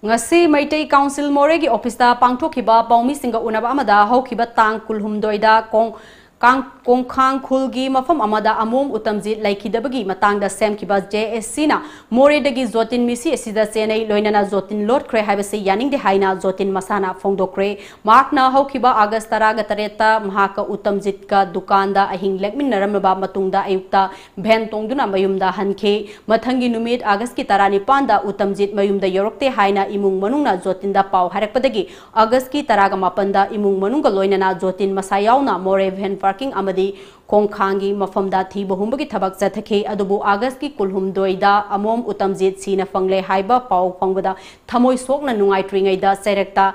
ꯉꯁꯤ ꯃꯩꯇꯩ council ꯃꯣꯔꯦꯒꯤ office ꯇ ꯄꯥꯡꯊꯣꯛꯈꯤꯕ ꯄꯥꯎꯃꯤꯁꯤꯡꯒ ꯎꯅꯕ ꯑꯃꯗ ꯍꯧꯈꯤꯕ ꯇꯥꯡ ꯀꯨꯟꯍꯨꯝꯗꯣꯏꯗ ꯀꯣꯡ-, ꯀꯥꯡ-, ꯀꯣꯡꯈꯥꯡ ꯈꯨꯜꯒꯤ ꯃꯐꯝ ꯑꯃꯗ ꯑꯃꯣꯝ ꯎꯇꯝꯖꯤꯠ ꯂꯩꯈꯤꯗꯕꯒꯤ ꯃꯇꯥꯡꯗ ꯁꯦꯝꯈꯤꯕ ꯖꯦ ꯑꯦꯁ ꯁꯤꯅ ꯃꯣꯔꯦꯗꯒꯤ ꯖꯣꯇꯤꯟ ꯃꯤꯁꯤ ꯑꯁꯤꯗ ꯆꯦꯟꯅꯩ, ꯂꯣꯏꯅꯅ ꯖꯣꯇꯤꯟ ꯂꯣꯠꯈ꯭ꯔꯦ ꯍꯥꯏꯕꯁꯤ ꯌꯥꯅꯤꯡꯗꯦ ꯍꯥꯏꯅ ꯖꯣꯇꯤꯟ ꯃꯁꯥꯅ ꯐꯣꯡꯗꯣꯛꯈ꯭ꯔꯦ꯫ ꯃꯍꯥꯛꯅ ꯍꯧꯈꯤꯕ ꯑꯥꯒꯁ ꯇꯔꯥꯒ ꯇꯔꯦꯠꯇ ꯃꯍꯥꯛꯀ ꯎꯇꯝꯖꯤꯠꯀ ꯗꯨꯀꯥꯟꯗ ꯑꯍꯤꯡ ꯂꯦꯛꯃꯤꯟꯅꯔꯝꯂꯕ ꯃꯇꯨꯡꯗ ꯑꯌꯨꯛꯇ ꯚꯦꯟ ꯇꯣꯡꯗꯨꯅ ꯃꯌꯨꯝꯗ ꯍꯟꯈꯤ꯫ ꯃꯊꯪꯒꯤ ꯅꯨꯃꯤꯠ ꯑꯥꯒꯁꯀꯤ ꯇꯔꯥꯅꯤꯄꯥꯟꯗ ꯎꯇꯝꯖꯤꯠ ꯃꯌꯨꯝꯗ ꯌꯧꯔꯛꯇꯦ ꯍꯥꯏꯅ ꯏꯃꯨꯡ ꯃꯅꯨꯡꯅ ꯖꯣꯇꯤꯟꯗ ꯄꯥꯎ ꯍꯥꯏꯔꯛꯄꯗꯒꯤ ꯑꯥꯒꯁꯀꯤ ꯇꯔꯥꯒ ꯃꯥꯄꯟꯗ ꯏꯃꯨꯡ ꯃꯅꯨꯡꯒ ꯂꯣꯏꯅꯅ ꯖꯣꯇꯤꯟ ꯃꯁꯥ ꯌꯥꯎꯅ ꯃꯣꯔꯦ ꯚꯦꯟ ꯄꯥꯔꯀꯤꯡ ꯑꯃꯗꯤ ꯈꯣꯡꯈꯥꯡꯒꯤ ꯃꯐꯝꯗ ꯊꯤꯕ ꯍꯨꯝꯕꯒꯤ ꯊꯕꯛ ꯆꯠꯊꯈꯤ꯫ ꯑꯗꯨꯕꯨ ꯑꯥꯒꯁꯀꯤ ꯀꯨꯟꯍꯨꯝꯗꯣꯏꯗ ꯑꯃꯣꯝ ꯎꯇꯝꯖꯤꯠ ꯁꯤꯅ ꯐꯪꯂꯦ ꯍꯥꯏꯕ ꯄꯥꯎ ꯐꯪꯕꯗ ꯊꯃꯣꯏ ꯁꯣꯛꯅ ꯅꯨꯡꯉꯥꯏꯇ꯭ꯔꯤꯉꯩꯗ ꯆꯩꯔꯛꯇ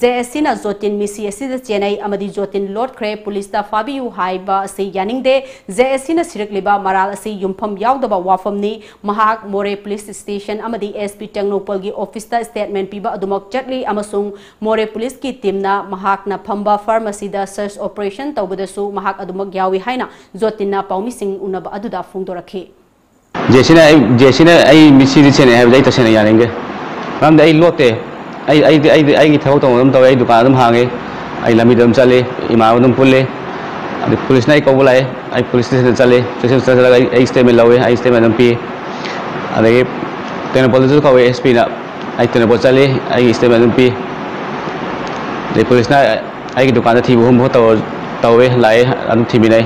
ꯖꯦ ꯑꯦꯁ ꯁꯤꯅ ꯖꯣꯇꯤꯟ ꯃꯤꯁꯤ ꯑꯁꯤꯗ ꯆꯦꯟꯅꯩ ꯑꯃꯗꯤ ꯖꯣꯇꯤꯟ ꯂꯣꯠꯈ꯭ꯔꯦ, ꯄꯨꯂꯤꯁꯇ ꯐꯥꯕꯤꯌꯨ ꯍꯥꯏꯕ ꯑꯁꯤ ꯌꯥꯅꯤꯡꯗꯦ꯫ ꯖꯦ ꯑꯦꯁ ꯁꯤꯅ ꯁꯤꯔꯛꯂꯤꯕ ꯃꯔꯥꯜ ꯑꯁꯤ ꯌꯨꯝꯐꯝ ꯌꯥꯎꯗꯕ ꯋꯥꯐꯝꯅꯤ꯫ ꯃꯍꯥꯛ ꯃꯣꯔꯦ ꯄꯨꯂꯤꯁ ꯁ꯭ꯇꯦꯁꯟ ꯑꯃꯗꯤ ꯑꯦꯁ ꯄꯤ ꯇꯦꯡꯅꯧꯄꯜꯒꯤ ꯑꯣꯐꯤꯁꯇ ꯁ꯭ꯇꯦꯠꯃꯦꯟ ꯄꯤꯕ ꯑꯗꯨꯃꯛ ꯆꯠꯂꯤ ꯑꯃꯁꯨꯡ ꯃꯣꯔꯦ ꯄꯨꯂꯤꯁꯀꯤ ꯇꯤꯝꯅ ꯃꯍꯥꯛꯅ ꯐꯝꯕ ꯐꯥꯔꯃꯥꯁꯤꯗ ꯁꯔꯆ ꯑꯣꯄꯔꯦꯁꯟ ꯇꯧꯕꯗꯁꯨ ꯃꯍꯥꯛ ꯑꯗꯨꯃꯛ ꯌꯥꯎꯏ ꯍꯥꯏꯅ ꯖꯣꯇꯤꯟꯅ ꯄꯥꯎꯃꯤꯁꯤꯡ ꯎꯅꯕ ꯑꯗꯨꯗ ꯐꯣꯡꯗꯣꯔꯛꯈꯤ꯫ ꯖꯦ ꯁꯤꯅ ꯑꯩ, ꯖꯦ ꯁꯤꯅ ꯑꯩ ꯃꯤꯠꯁꯤꯗꯤ ꯁꯦꯟꯅꯩ ꯍꯥꯏꯕꯗꯤ ꯑꯩ ꯇꯁꯦꯡꯅ ꯌꯥꯅꯤꯡꯗꯦ꯫ ꯃꯔꯝꯗꯤ ꯑꯩ ꯂꯣꯠꯇꯦ꯫ ꯑꯩ, ꯑꯩꯗꯤ, ꯑꯩꯗꯤ ꯑꯩꯒꯤ ꯊꯕꯛ ꯇꯧꯐꯝ ꯑꯗꯨꯝ ꯇꯧꯋꯦ, ꯑꯩ ꯗꯨꯀꯥꯟ ꯑꯗꯨꯝ ꯍꯥꯡꯉꯦ, ꯑꯩ ꯂꯝꯕꯤꯗ ꯑꯗꯨꯝ ꯆꯠꯂꯤ, ꯏꯃꯥꯟꯅꯕ ꯑꯗꯨꯝ ꯄꯨꯜꯂꯤ꯫ ꯑꯗꯩ ꯄꯨꯂꯤꯁꯅ ꯑꯩ ꯀꯧꯕ ꯂꯥꯛꯑꯦ, ꯑꯩ ꯄꯨꯂꯤꯁ ꯁ꯭ꯇꯦꯁꯟꯗ ꯆꯠꯂꯤ, ꯁ꯭ꯇꯦꯁꯟ ꯆꯠꯂꯒ ꯑꯩ, ꯑꯩ ꯁ꯭ꯇꯦꯠꯃꯦꯟ ꯂꯧꯋꯦ, ꯑꯩ ꯁ꯭ꯇꯦꯠꯃꯦꯟ ꯑꯗꯨꯝ ꯄꯤ꯫ ꯑꯗꯒꯤ ꯇꯦꯡꯅꯧꯄꯜꯗꯁꯨ ꯀꯧꯋꯦ ꯑꯦꯁ ꯄꯤꯅ, ꯑꯩ ꯇꯦꯡꯅꯧꯄꯜ ꯆꯠꯂꯤ, ꯑꯩꯒꯤ ꯁ꯭ꯇꯦꯠꯃꯦꯟ ꯑꯗꯨꯝ ꯄꯤ꯫ ꯑꯗꯩ ꯄꯨꯂꯤꯁꯅ ꯑꯩꯒꯤ ꯗꯨꯀꯥꯟꯗ ꯊꯤꯕ ꯍꯨꯝꯕ ꯇꯧꯔ-, ꯇꯧꯋꯦ, ꯂꯥꯛꯑꯦ, ꯑꯗꯨꯝ ꯊꯤꯃꯤꯟꯅꯩ꯫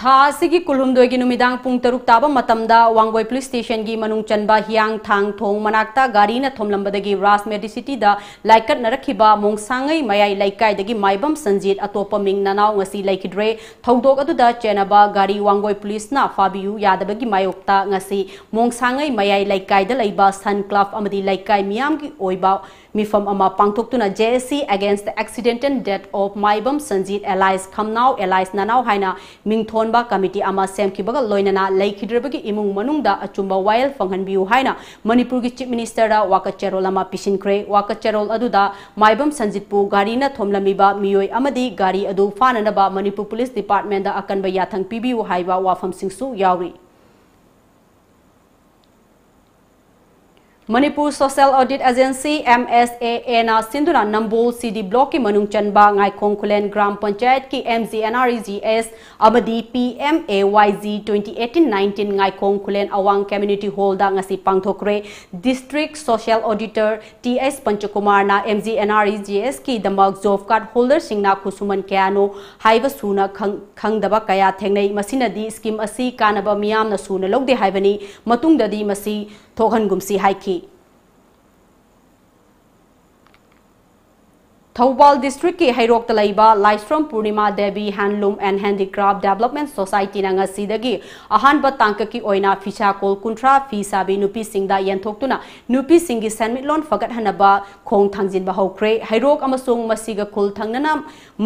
ꯊꯥ ꯑꯁꯤꯒꯤ ꯀꯨꯟꯍꯨꯝꯗꯣꯏꯒꯤ ꯅꯨꯃꯤꯗꯥꯡ ꯄꯨꯡ ꯇꯔꯨꯛ ꯇꯥꯕ ꯃꯇꯝꯗ ꯋꯥꯡꯒꯣꯏ ꯄꯨꯂꯤꯁ ꯁ꯭ꯇꯦꯁꯟꯒꯤ ꯃꯅꯨꯡ ꯆꯟꯕ ꯍꯤꯌꯥꯡꯊꯥꯡ ꯊꯣꯡ ꯃꯅꯥꯛꯇ ꯒꯥꯔꯤꯅ ꯊꯣꯝꯂꯝꯕꯗꯒꯤ ꯔꯥꯖ ꯃꯦꯗꯤꯁꯤꯇꯤꯗ ꯂꯥꯏꯀꯠꯅꯔꯛꯈꯤꯕ ꯃꯣꯡꯁꯥꯡꯉꯩ ꯃꯌꯥꯏ ꯂꯩꯀꯥꯏꯗꯒꯤ ꯃꯥꯏꯕꯝ ꯁꯟꯖꯤꯠ, ꯑꯇꯣꯞꯄ ꯃꯤꯡ ꯅꯅꯥꯎ, ꯉꯁꯤ ꯂꯩꯈꯤꯗ꯭ꯔꯦ꯫ ꯊꯧꯗꯣꯛ ꯑꯗꯨꯗ ꯆꯦꯟꯅꯕ ꯒꯥꯔꯤ ꯋꯥꯡꯒꯣꯏ ꯄꯨꯂꯤꯁꯅ ꯐꯥꯕꯤꯌꯨ ꯌꯥꯗꯕꯒꯤ ꯃꯥꯌꯣꯛꯇ ꯉꯁꯤ ꯃꯣꯡꯁꯥꯡꯉꯩ ꯃꯌꯥꯏ ꯂꯩꯀꯥꯏꯗ ꯂꯩꯕ ꯁꯟ ꯀ꯭ꯂꯕ ꯑꯃꯗꯤ ꯂꯩꯀꯥꯏ ꯃꯤꯌꯥꯝꯒꯤ ꯑꯣꯏꯕ ꯃꯤꯐꯝ ꯑꯃ ꯄꯥꯡꯊꯣꯛꯇꯨꯅ J S C Against the Accidental Death of Maibam Sanjit alias ꯈꯝꯅꯥꯎ alias ꯅꯅꯥꯎ ꯍꯥꯏꯅ ꯃꯤꯡꯊꯣꯟꯕ ꯀꯃꯤꯇꯤ ꯑꯃ ꯁꯦꯝꯈꯤꯕꯒ ꯂꯣꯏꯅꯅ ꯂꯩꯈꯤꯗ꯭ꯔꯕꯒꯤ ꯏꯃꯨꯡ ꯃꯅꯨꯡꯗ ꯑꯆꯨꯝꯕ ꯋꯥꯌꯦꯜ ꯐꯪꯍꯟꯕꯤꯌꯨ ꯍꯥꯏꯅ ꯃꯅꯤꯄꯨꯔꯒꯤ Chief Minister ꯗ ꯋꯥꯀꯠ ꯆꯦꯔꯣꯜ ꯑꯃ ꯄꯤꯁꯤꯟꯈ꯭ꯔꯦ꯫ ꯋꯥꯀꯠ ꯆꯦꯔꯣꯜ ꯑꯗꯨꯗ ꯃꯥꯏꯕꯝ ꯁꯟꯖꯤꯠꯄꯨ ꯒꯥꯔꯤꯅ ꯊꯣꯝꯂꯝꯃꯤꯕ ꯃꯤꯑꯣꯏ ꯑꯃꯗꯤ ꯒꯥꯔꯤ ꯑꯗꯨ ꯐꯥꯅꯅꯕ ꯃꯅꯤꯄꯨꯔ ꯄꯨꯂꯤꯁ ꯗꯤꯄꯥꯔꯠꯃꯦꯟꯗ ꯑꯀꯟꯕ ꯌꯥꯊꯪ ꯄꯤꯕꯤꯌꯨ ꯍꯥꯏꯕ ꯋꯥꯐꯝꯁꯤꯡꯁꯨ ꯌꯥꯎꯔꯤ꯫ Manipur Social Audit Agency, M S A A ꯅ ꯁꯤꯟꯗꯨꯅ ꯅꯝꯕꯣꯜ C D Block ꯀꯤ ꯃꯅꯨꯡ ꯆꯟꯕ ꯉꯥꯏꯈꯣꯡ ꯈꯨꯂꯦꯟ ꯒ꯭ꯔꯥꯝ ꯄꯟꯆꯥꯌꯠꯀꯤ M G N R E G S ꯑꯃꯗꯤ P M A Y G twenty eighteen nineteen ꯉꯥꯏꯈꯣꯡ ꯈꯨꯂꯦꯟ ꯑꯋꯥꯡ Community Hall ꯗ ꯉꯁꯤ ꯄꯥꯡꯊꯣꯛꯈ꯭ꯔꯦ꯫ District Social Auditor T S ꯄꯟꯆꯀꯨꯃꯥꯔꯅ M G N R E G S ꯀꯤꯗꯃꯛ job card holder ꯁꯤꯡꯅ ꯈꯨꯠꯁꯨꯃꯟ ꯀꯌꯥꯅꯣ ꯍꯥꯏꯕ ꯁꯨꯅ ꯈꯪ-, ꯈꯪꯗꯕ ꯀꯌꯥ ꯊꯦꯡꯅꯩ꯫ ꯃꯁꯤꯅꯗꯤ scheme ꯑꯁꯤ ꯀꯥꯟꯅꯕ ꯃꯤꯌꯥꯝꯅ ꯁꯨꯅ ꯂꯧꯗꯦ ꯍꯥꯏꯕꯅꯤ꯫ ꯃꯇꯨꯡꯗꯗꯤ ꯃꯁꯤ ꯊꯣꯛꯍꯟꯒꯨꯝꯁꯤ ꯍꯥꯏꯈꯤ꯫ ꯊꯧꯕꯥꯜ district ꯀꯤ ꯍꯩꯔꯣꯛꯇ ꯂꯩꯕ ꯂꯥꯏꯁ꯭ꯔꯝ ꯄꯨꯔꯅꯤꯃꯥ Devi Handloom and Handicraft Development Society ꯅ ꯉꯁꯤꯗꯒꯤ ꯑꯍꯥꯟꯕ ꯇꯥꯡꯀꯛꯀꯤ ꯑꯣꯏꯅ ꯐꯤꯁꯥꯀꯣꯜ ꯀꯨꯟꯊ꯭ꯔꯥ ꯐꯤ ꯁꯥꯕꯤ ꯅꯨꯄꯤꯁꯤꯡꯗ ꯌꯦꯟꯊꯣꯛꯇꯨꯅ ꯅꯨꯄꯤꯁꯤꯡꯒꯤ ꯁꯦꯟꯃꯤꯠꯂꯣꯟ ꯐꯒꯠꯍꯟꯅꯕ ꯈꯣꯡ ꯊꯥꯡꯖꯤꯟꯕ ꯍꯧꯈ꯭ꯔꯦ꯫ ꯍꯩꯔꯣꯛ ꯑꯃꯁꯨꯡ ꯃꯁꯤꯒ ꯈꯨꯜ ꯊꯪꯅꯅ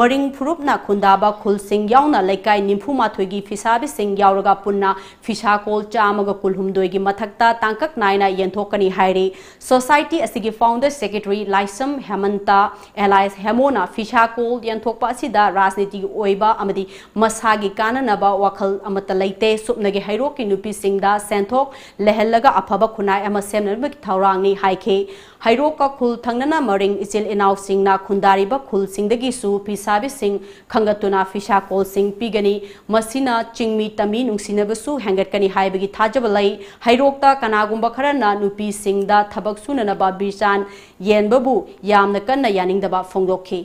ꯃꯔꯤꯡ ꯐꯨꯔꯨꯞꯅ ꯈꯨꯟꯗꯥꯕ ꯈꯨꯜꯁꯤꯡ ꯌꯥꯎꯅ ꯂꯩꯀꯥꯏ ꯅꯤꯐꯨ ꯃꯥꯊꯣꯏꯒꯤ ꯐꯤꯁꯥꯕꯤꯁꯤꯡ ꯌꯥꯎꯔꯒ ꯄꯨꯟꯅ ꯐꯤꯁꯥꯀꯣꯜ ꯆꯥꯝꯃꯒ ꯀꯨꯟꯍꯨꯝꯗꯣꯏꯒꯤ ꯃꯊꯛꯇ ꯇꯥꯡꯀꯛ ꯅꯥꯏꯅ ꯌꯦꯟꯊꯣꯛꯀꯅꯤ ꯍꯥꯏꯔꯤ꯫ Society ꯑꯁꯤꯒꯤ founder secretary ꯂꯥꯏꯁ꯭ꯔꯝ ꯍꯦꯃꯟꯇ alias ꯍꯦꯃꯣꯅ ꯐꯤꯁꯥꯀꯣꯜ ꯌꯦꯟꯊꯣꯛꯄ ꯑꯁꯤꯗ ꯔꯥꯖꯅꯤꯇꯤꯒꯤ ꯑꯣꯏꯕ ꯑꯃꯗꯤ ꯃꯁꯥꯒꯤ ꯀꯥꯟꯅꯅꯕ ꯋꯥꯈꯜ ꯑꯃꯠꯇ ꯂꯩꯇꯦ꯫ ꯁꯨꯞꯅꯒꯤ ꯍꯩꯔꯣꯛꯀꯤ ꯅꯨꯄꯤꯁꯤꯡꯗ ꯁꯦꯟꯊꯣꯛ ꯂꯩꯍꯜꯂꯒ ꯑꯐꯕ ꯈꯨꯟꯅꯥꯏ ꯑꯃ ꯁꯦꯝꯅꯕꯒꯤ ꯊꯧꯔꯥꯡꯅꯤ ꯍꯥꯏꯈꯤ꯫ ꯍꯩꯔꯣꯛꯀ ꯈꯨꯜ ꯊꯪꯅꯅ ꯃꯔꯤꯡ ꯏꯆꯤꯜ ꯏꯅꯥꯎꯁꯤꯡꯅ ꯈꯨꯟꯗꯥꯔꯤꯕ ꯈꯨꯜꯁꯤꯡꯗꯒꯤꯁꯨ ꯐꯤꯁꯥꯕꯤꯁꯤꯡ ꯈꯟꯒꯠꯇꯨꯅ ꯐꯤꯁꯥꯀꯣꯜꯁꯤꯡ ꯄꯤꯒꯅꯤ꯫ ꯃꯁꯤꯅ ꯆꯤꯡꯃꯤ ꯇꯝꯃꯤ ꯅꯨꯡꯁꯤꯅꯕꯁꯨ ꯍꯦꯟꯒꯠꯀꯅꯤ ꯍꯥꯏꯕꯒꯤ ꯊꯥꯖꯕ ꯂꯩ꯫ ꯍꯩꯔꯣꯛꯇ ꯀꯅꯥꯒꯨꯝꯕ ꯈꯔꯅ ꯅꯨꯄꯤꯁꯤꯡꯗ ꯊꯕꯛ ꯁꯨꯅꯅꯕ ꯕꯤꯔꯆꯥꯟ ꯌꯦꯟꯕꯕꯨ ꯌꯥꯝꯅ ꯀꯟꯅ ꯌꯥꯅꯤꯡꯗꯕ ꯐꯣꯡꯗꯣꯛꯈꯤ꯫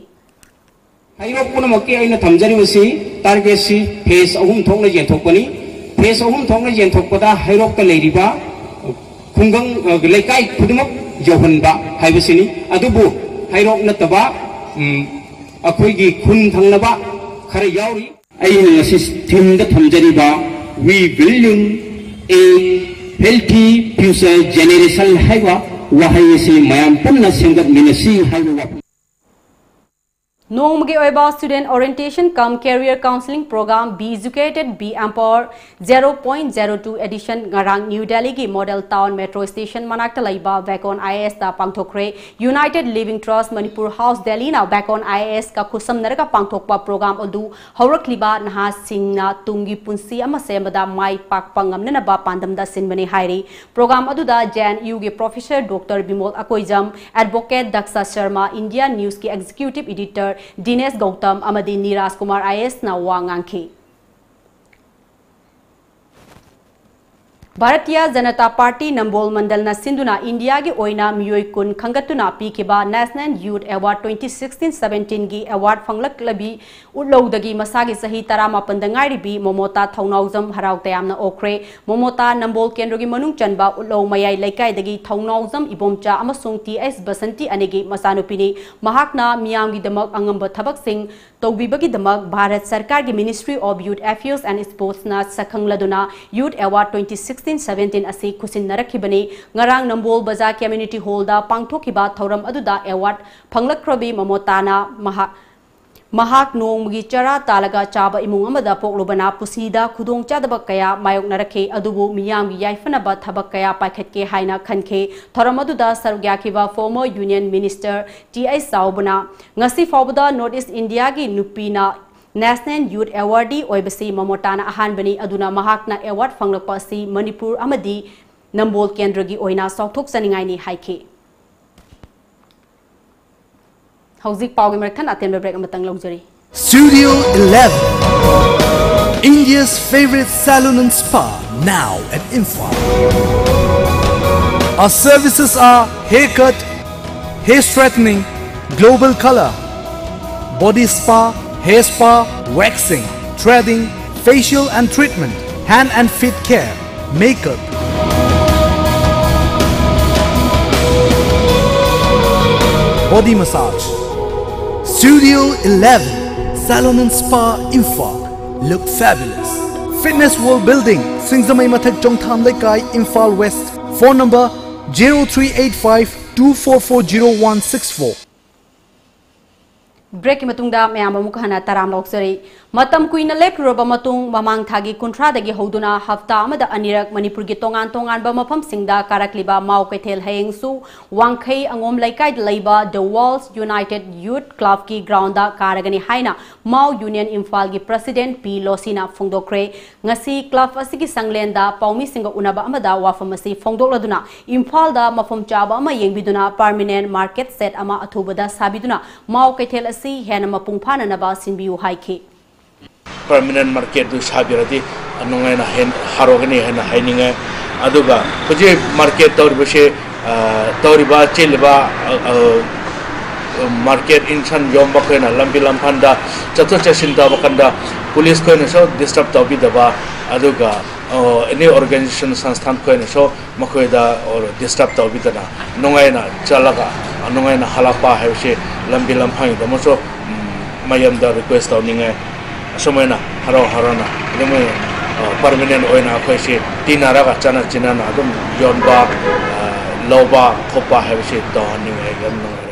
ꯍꯩꯔꯣꯛ ꯄꯨꯝꯅꯃꯛꯀꯤ ꯑꯩꯅ ꯊꯝꯖꯔꯤꯕꯁꯤ target ꯁꯤ phase ꯑꯍꯨꯝ ꯊꯣꯛꯅ ꯌꯦꯟꯊꯣꯛꯄꯅꯤ꯫ Phase ꯑꯍꯨꯝ ꯊꯣꯛꯅ ꯌꯦꯟꯊꯣꯛꯄꯗ ꯍꯩꯔꯣꯛꯇ ꯂꯩꯔꯤꯕ ꯈꯨꯡꯒꯪ, ꯑ, ꯂꯩꯀꯥꯏ ꯈꯨꯗꯤꯡꯃꯛ ꯌꯧꯍꯟꯕ ꯍꯥꯏꯕꯁꯤꯅꯤ꯫ ꯑꯗꯨꯕꯨ ꯍꯩꯔꯣꯛ ꯅꯠꯇꯕ, ꯎꯝ, ꯑꯩꯈꯣꯏꯒꯤ ꯈꯨꯟ ꯊꯪꯅꯕ ꯈꯔ ꯌꯥꯎꯔꯤ꯫ ꯑꯩꯅ ꯉꯁꯤ theme the ꯊꯝꯖꯔꯤꯕ "We Building a Healthy Future Generation" ꯍꯥꯏꯕ ꯋꯥꯍꯩ ꯑꯁꯤ ꯃꯌꯥꯝ ꯄꯨꯟꯅ ꯁꯦꯝꯒꯠꯃꯤꯟꯅꯁꯤ ꯍꯥꯏꯕ ꯋꯥꯐꯝ꯫ ꯅꯣꯡꯃꯒꯤ ꯑꯣꯏꯕ Student Orientation cum Career Counselling Program Be Educated, Be Empowered zero point zero two edition ꯉꯔꯥꯡ New Delhi ꯒꯤ Model Town Metro Station ꯃꯅꯥꯛꯇ ꯂꯩꯕ Vacon I A S ꯇ ꯄꯥꯡꯊꯣꯛꯈ꯭ꯔꯦ꯫ United Living Trust Manipur House Delhi ꯅ Vacon I A S ꯀ ꯈꯨꯠꯁꯝꯅꯔꯒ ꯄꯥꯡꯊꯣꯛꯄ program ꯑꯗꯨ ꯍꯧꯔꯛꯂꯤꯕ ꯅꯍꯥꯁꯤꯡꯅ ꯇꯨꯡꯒꯤ ꯄꯨꯟꯁꯤ ꯑꯃ ꯁꯦꯝꯕꯗ ꯃꯥꯏ ꯄꯥꯛꯄ ꯉꯝꯅꯅꯕ ꯄꯥꯟꯗꯝꯗ ꯁꯤꯟꯕꯅꯤ ꯍꯥꯏꯔꯤ꯫ Program ꯑꯗꯨꯗ J N U ꯒꯤ Professor Doctor Bimol Akoijam, Advocate ꯗꯛꯁ Sharma, India News ꯀꯤ Executive Editor ꯗꯤꯅꯦꯁ ꯒꯧꯇꯝ ꯑꯃꯗꯤ Neeraj Kumar I A S ꯅ ꯋꯥ ꯉꯥꯡꯈꯤ꯫ ꯚꯥꯔꯇꯤꯌ ꯖꯅꯇꯥ ꯄꯥꯔꯇꯤ ꯅꯝꯕꯣꯜ ꯃꯟꯗꯜꯅ ꯁꯤꯟꯗꯨꯅ ꯏꯟꯗꯤꯌꯥꯒꯤ ꯑꯣꯏꯅ ꯃꯤꯑꯣꯏ ꯀꯨꯟ ꯈꯟꯒꯠꯇꯨꯅ ꯄꯤꯈꯤꯕ National Youth Award twenty sixteen seventeen ꯒꯤ award ꯐꯪꯂꯛꯂꯕꯤ ꯎꯠꯂꯧꯗꯒꯤ ꯃꯁꯥꯒꯤ ꯆꯍꯤ ꯇꯔꯥꯃꯥꯄꯟꯗ ꯉꯥꯏꯔꯤꯕꯤ ꯃꯣꯃꯣꯇꯥ ꯊꯧꯅꯥꯎꯖꯝ ꯍꯔꯥꯎ ꯇꯌꯥꯝꯅ ꯑꯣꯛꯈ꯭ꯔꯦ꯫ ꯃꯣꯃꯣꯇꯥ ꯅꯝꯕꯣꯜ ꯀꯦꯟꯗ꯭ꯔꯒꯤ ꯃꯅꯨꯡ ꯆꯟꯕ ꯎꯠꯂꯧ ꯃꯌꯥꯏ ꯂꯩꯀꯥꯏꯗꯒꯤ ꯊꯧꯅꯥꯎꯖꯝ ꯏꯕꯣꯝꯆꯥ ꯑꯃꯁꯨꯡ ꯇꯤ ꯑꯩꯆ ꯕꯁꯟꯇꯤ ꯑꯅꯤꯒꯤ ꯃꯆꯥꯅꯨꯄꯤꯅꯤ꯫ ꯃꯍꯥꯛꯅ ꯃꯤꯌꯥꯝꯒꯤꯗꯃꯛ ꯑꯉꯝꯕ ꯊꯕꯛꯁꯤꯡ ꯇꯧꯕꯤꯕꯒꯤꯗꯃꯛ ꯚꯥꯔꯠ ꯁꯔꯀꯥꯔꯒꯤ Ministry of Youth Affairs and Sports ꯅ ꯁꯛꯈꯪꯂꯗꯨꯅ Youth Award twenty sixteen seventeen ꯑꯁꯤ ꯈꯨꯠꯁꯤꯟꯅꯔꯛꯈꯤꯕꯅꯤ꯫ ꯉꯔꯥꯡ ꯅꯝꯕꯣꯜ ꯕꯖꯥꯔ Community Hall ꯗ ꯄꯥꯡꯊꯣꯛꯈꯤꯕ ꯊꯧꯔꯝ ꯑꯗꯨꯗ award ꯐꯪꯂꯛꯈ꯭ꯔꯕꯤ ꯃꯃꯣꯇꯥꯅ ꯃꯍꯥꯛ, ꯃꯍꯥꯛ ꯅꯣꯡꯃꯒꯤ ꯆꯔꯥ ꯇꯥꯜꯂꯒ ꯆꯥꯕ ꯏꯃꯨꯡ ꯑꯃꯗ ꯄꯣꯛꯂꯨꯕꯅ ꯄꯨꯟꯁꯤꯗ ꯈꯨꯗꯣꯡꯆꯥꯗꯕ ꯀꯌꯥ ꯃꯥꯌꯣꯛꯅꯔꯛꯈꯤ, ꯑꯗꯨꯕꯨ ꯃꯤꯌꯥꯝꯒꯤ ꯌꯥꯏꯐꯅꯕ ꯊꯕꯛ ꯀꯌꯥ ꯄꯥꯏꯈꯠꯀꯦ ꯍꯥꯏꯅ ꯈꯟꯈꯤ꯫ ꯊꯧꯔꯝ ꯑꯗꯨꯗ ꯁꯔꯨꯛ ꯌꯥꯈꯤꯕ former Union Minister T H ꯆꯥꯎꯕꯅ ꯉꯁꯤ ꯐꯥꯎꯕꯗ North East India ꯒꯤ ꯅꯨꯄꯤꯅ National Youth Awardee ꯑꯣꯏꯕꯁꯤ ꯃꯃꯣꯇꯥꯅ ꯑꯍꯥꯟꯕꯅꯤ, ꯑꯗꯨꯅ ꯃꯍꯥꯛꯅ award ꯐꯪꯂꯛꯄ ꯑꯁꯤ ꯃꯅꯤꯄꯨꯔ ꯑꯃꯗꯤ ꯅꯝꯕꯣꯜ ꯀꯦꯟꯗ꯭ꯔꯒꯤ ꯑꯣꯏꯅ ꯆꯥꯎꯊꯣꯛꯆꯅꯤꯡꯉꯥꯏꯅꯤ ꯍꯥꯏꯈꯤ꯫ ꯍꯧꯖꯤꯛ ꯄꯥꯎꯒꯤ ꯃꯔꯛ ꯊꯠꯅ ꯑꯇꯦꯟꯕ break ꯑꯃꯇꯪ ꯂꯧꯖꯔꯤ꯫ Studio eleven, India's favorite salon and spa, now at Imphal. Our services are haircut, hair straightening, global color, body spa, hair spa, waxing, threading, facial and treatment, hand and feet care, makeup, body massage. Studio eleven, Salon and Spa, Imphal. Look fabulous. Fitness World Building, Singzamei Mathak, Chongtham Lekai, Imphal West. Phone number zero three eight five two four four zero one six four. Breakꯀꯤ ꯃꯇꯨꯡꯗ ꯃꯌꯥꯝ ꯑꯃꯨꯛ ꯍꯟꯅ ꯇꯔꯥꯝꯅ ꯑꯣꯛꯆꯔꯤ꯫ ꯃꯇꯝ ꯀꯨꯏꯅ ꯂꯦꯞꯂꯨꯔꯕ ꯃꯇꯨꯡ, ꯃꯃꯥꯡ ꯊꯥꯒꯤ ꯀꯨꯟꯊ꯭ꯔꯥꯗꯒꯤ ꯍꯧꯗꯨꯅ ꯍꯞꯇꯥ ꯑꯃꯗ ꯑꯅꯤꯔꯛ ꯃꯅꯤꯄꯨꯔꯒꯤ ꯇꯣꯉꯥꯟ ꯇꯣꯉꯥꯟꯕ ꯃꯐꯝꯁꯤꯡꯗ ꯀꯥꯔꯛꯂꯤꯕ ꯃꯥꯎ ꯀꯩꯊꯦꯜ ꯍꯌꯦꯡꯁꯨ ꯋꯥꯡꯈꯩ ꯑꯉꯣꯝ ꯂꯩꯀꯥꯏꯗ ꯂꯩꯕ The World's United Youth Clubꯀꯤ groundꯗ ꯀꯥꯔꯒꯅꯤ ꯍꯥꯏꯅ ꯃꯥꯎ Union ꯏꯝꯐꯥꯜꯒꯤ president ꯄꯤ ꯂꯣꯁꯤꯅ ꯐꯣꯡꯗꯣꯛꯈ꯭ꯔꯦ꯫ ꯉꯁꯤ club ꯑꯁꯤꯒꯤ ꯁꯪꯂꯦꯟꯗ ꯄꯥꯎꯃꯤꯁꯤꯡꯒ ꯎꯅꯕ ꯑꯃꯗ ꯋꯥꯐꯝ ꯑꯁꯤ ꯐꯣꯡꯗꯣꯛꯂꯗꯨꯅ, ꯏꯝꯐꯥꯜꯗ ꯃꯐꯝ ꯆꯥꯕ ꯑꯃ ꯌꯦꯡꯕꯤꯗꯨꯅ permanent market shed ꯑꯃ ꯑꯊꯨꯕꯗ ꯁꯥꯕꯤꯗꯨꯅ ꯃꯥꯎ ꯀꯩꯊꯦꯜ ꯑꯁꯤ ꯍꯦꯟꯅ ꯃꯄꯨꯡ ꯐꯥꯅꯅꯕ ꯁꯤꯟꯕꯤꯌꯨ ꯍꯥꯏꯈꯤ꯫ Permanent marketꯇꯨ ꯁꯥꯕꯤꯔꯗꯤ ꯅꯨꯡꯉꯥꯏꯅ ꯍꯦꯟ-, ꯍꯔꯥꯎꯒꯅꯤ ꯍꯥꯏꯅ ꯍꯥꯏꯅꯤꯡꯉꯦ꯫ ꯑꯗꯨꯒ ꯍꯧꯖꯤꯛ market ꯇꯧꯔꯤꯕꯁꯦ, ꯑ, ꯇꯧꯔꯤꯕ, ꯆꯦꯜꯂꯤꯕ, ꯑ, ꯑ, market ꯏꯟꯁꯥꯟ ꯌꯣꯟꯕ ꯑꯩꯈꯣꯏꯅ ꯂꯝꯕꯤ ꯂꯝꯐꯥꯟꯗ ꯆꯠꯊꯣꯛ ꯆꯠꯁꯤꯟ ꯇꯧꯕ ꯀꯥꯟꯗ police ꯈꯣꯏꯅꯁꯨ disturb ꯇꯧꯕꯤꯗꯕ, ꯑꯗꯨꯒ, ꯑ, any organization ꯁꯪꯁꯊꯥꯟ ꯈꯣꯏꯅꯁꯨ ꯃꯈꯣꯏꯗ disturb ꯇꯧꯕꯤꯗꯅ ꯅꯨꯡꯉꯥꯏꯅ ꯆꯠꯂꯒ ꯅꯨꯡꯉꯥꯏꯅ ꯍꯜꯂꯛꯄ ꯍꯥꯏꯕꯁꯤ ꯂꯝꯕꯤ ꯂꯝꯐꯥꯡꯒꯤꯗꯃꯛꯁꯨ, ꯎꯝ, ꯃꯌꯥꯝꯗ request ꯇꯧꯅꯤꯡꯉꯦ꯫ ꯑꯁꯨꯃꯥꯏꯅ ꯍꯔꯥꯎ ꯍꯔꯥꯎꯅ ꯑꯗꯨꯝ, ꯑ, permanent ꯑꯣꯏꯅ ꯑꯩꯈꯣꯏꯁꯤ ꯇꯤꯟꯅꯔꯒ ꯆꯠꯅ ꯆꯤꯟꯅꯅ ꯑꯗꯨꯝ ꯌꯣꯟꯕ, ꯑ, ꯂꯧꯕ ꯈꯣꯠꯄ ꯍꯥꯏꯕꯁꯤ ꯇꯧꯍꯟꯅꯤꯡꯉꯦ꯫ ꯌꯥꯝ ꯅꯨꯡꯉꯥꯏꯔꯦ꯫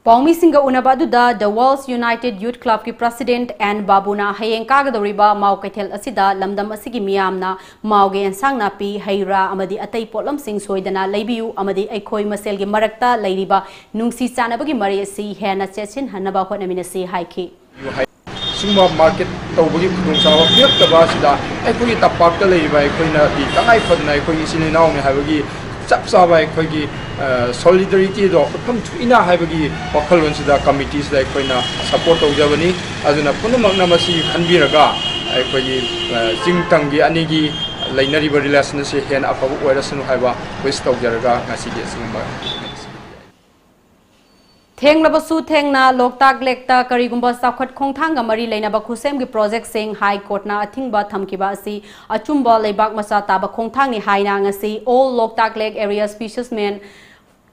ꯄꯥꯎꯃꯤꯁꯤꯡꯒ ꯎꯅꯕ ꯑꯗꯨꯗ The World's United Youth Clubꯀꯤ president ꯑꯦꯟ ꯕꯥꯕꯨꯅ ꯍꯌꯦꯡ ꯀꯥꯒꯗꯧꯔꯤꯕ ꯃꯥꯎ ꯀꯩꯊꯦꯜ ꯑꯁꯤꯗ ꯂꯝꯗꯝ ꯑꯁꯤꯒꯤ ꯃꯤꯌꯥꯝꯅ ꯃꯥꯎꯒꯤ ꯑꯦꯟꯁꯥꯡ ꯅꯥꯄꯤ, ꯍꯩ ꯔꯥ ꯑꯃꯗꯤ ꯑꯇꯩ ꯄꯣꯠꯂꯝꯁꯤꯡ ꯁꯣꯏꯗꯅ ꯂꯩꯕꯤꯌꯨ ꯑꯃꯗꯤ ꯑꯩꯈꯣꯏ ꯃꯁꯦꯜꯒꯤ ꯃꯔꯛꯇ ꯂꯩꯔꯤꯕ ꯅꯨꯡꯁꯤ ꯆꯥꯟꯅꯕꯒꯤ ꯃꯔꯤ ꯑꯁꯤ ꯍꯦꯟꯅ ꯆꯦꯠꯁꯤꯟꯍꯟꯅꯕ ꯍꯣꯠꯅꯃꯤꯟꯅꯁꯤ ꯍꯥꯏꯈꯤ꯫ ꯁꯤꯒꯨꯝꯕ market ꯇꯧꯕꯒꯤ ꯈꯨꯗꯣꯡꯆꯥꯕ ꯄꯤꯔꯛꯇꯕ ꯑꯁꯤꯗ ꯑꯩꯈꯣꯏꯒꯤ ꯇꯝꯄꯥꯛꯇ ꯂꯩꯔꯤꯕ ꯑꯩꯈꯣꯏꯅꯗꯤ ꯇꯉꯥꯏ ꯐꯗꯅ ꯑꯩꯈꯣꯏꯒꯤ ꯏꯆꯤꯜ ꯏꯅꯥꯎꯅꯤ ꯍꯥꯏꯕꯒꯤ ꯆꯞ ꯆꯥꯕ ꯑꯩꯈꯣꯏꯒꯤ, ꯑ, solidarityꯗꯣ ꯎꯠꯐꯝ ꯊꯣꯛꯏꯅ ꯍꯥꯏꯕꯒꯤ ꯋꯥꯈꯜꯂꯣꯟꯁꯤꯗ committeeꯁꯤꯗ ꯑꯩꯈꯣꯏꯅ support ꯇꯧꯖꯕꯅꯤ꯫ ꯑꯗꯨꯅ ꯄꯨꯝꯅꯃꯛꯅ ꯃꯁꯤ ꯈꯟꯕꯤꯔꯒ ꯑꯩꯈꯣꯏꯒꯤ, ꯑ, ꯆꯤꯡ ꯇꯝꯒꯤ ꯑꯅꯤꯒꯤ ꯂꯩꯅꯔꯤꯕ relation ꯑꯁꯤ ꯍꯦꯟꯅ ꯑꯐꯕ ꯑꯣꯏꯔꯁꯅꯨ ꯍꯥꯏꯕ wish ꯇꯧꯖꯔꯒ ꯉꯁꯤꯒꯤ ꯑꯁꯤꯒꯨꯝꯕ ꯊꯦꯡꯂꯕꯁꯨ ꯊꯦꯡꯅ ꯂꯣꯛꯇꯥꯛ ꯂꯦꯛꯇ ꯀꯔꯤꯒꯨꯝꯕ ꯆꯥꯎꯈꯠ ꯈꯣꯡꯊꯥꯡꯒ ꯃꯔꯤ ꯂꯩꯅꯕ ꯈꯨꯠꯁꯦꯝꯒꯤ projectꯁꯤꯡ High Courtꯅ ꯑꯊꯤꯡꯕ ꯊꯝꯈꯤꯕ ꯑꯁꯤ ꯑꯆꯨꯝꯕ ꯂꯩꯕꯥꯛ ꯃꯆꯥ ꯇꯥꯕ ꯈꯣꯡꯊꯥꯡꯅꯤ ꯍꯥꯏꯅ ꯉꯁꯤ All Loktak Lake Area Fishermen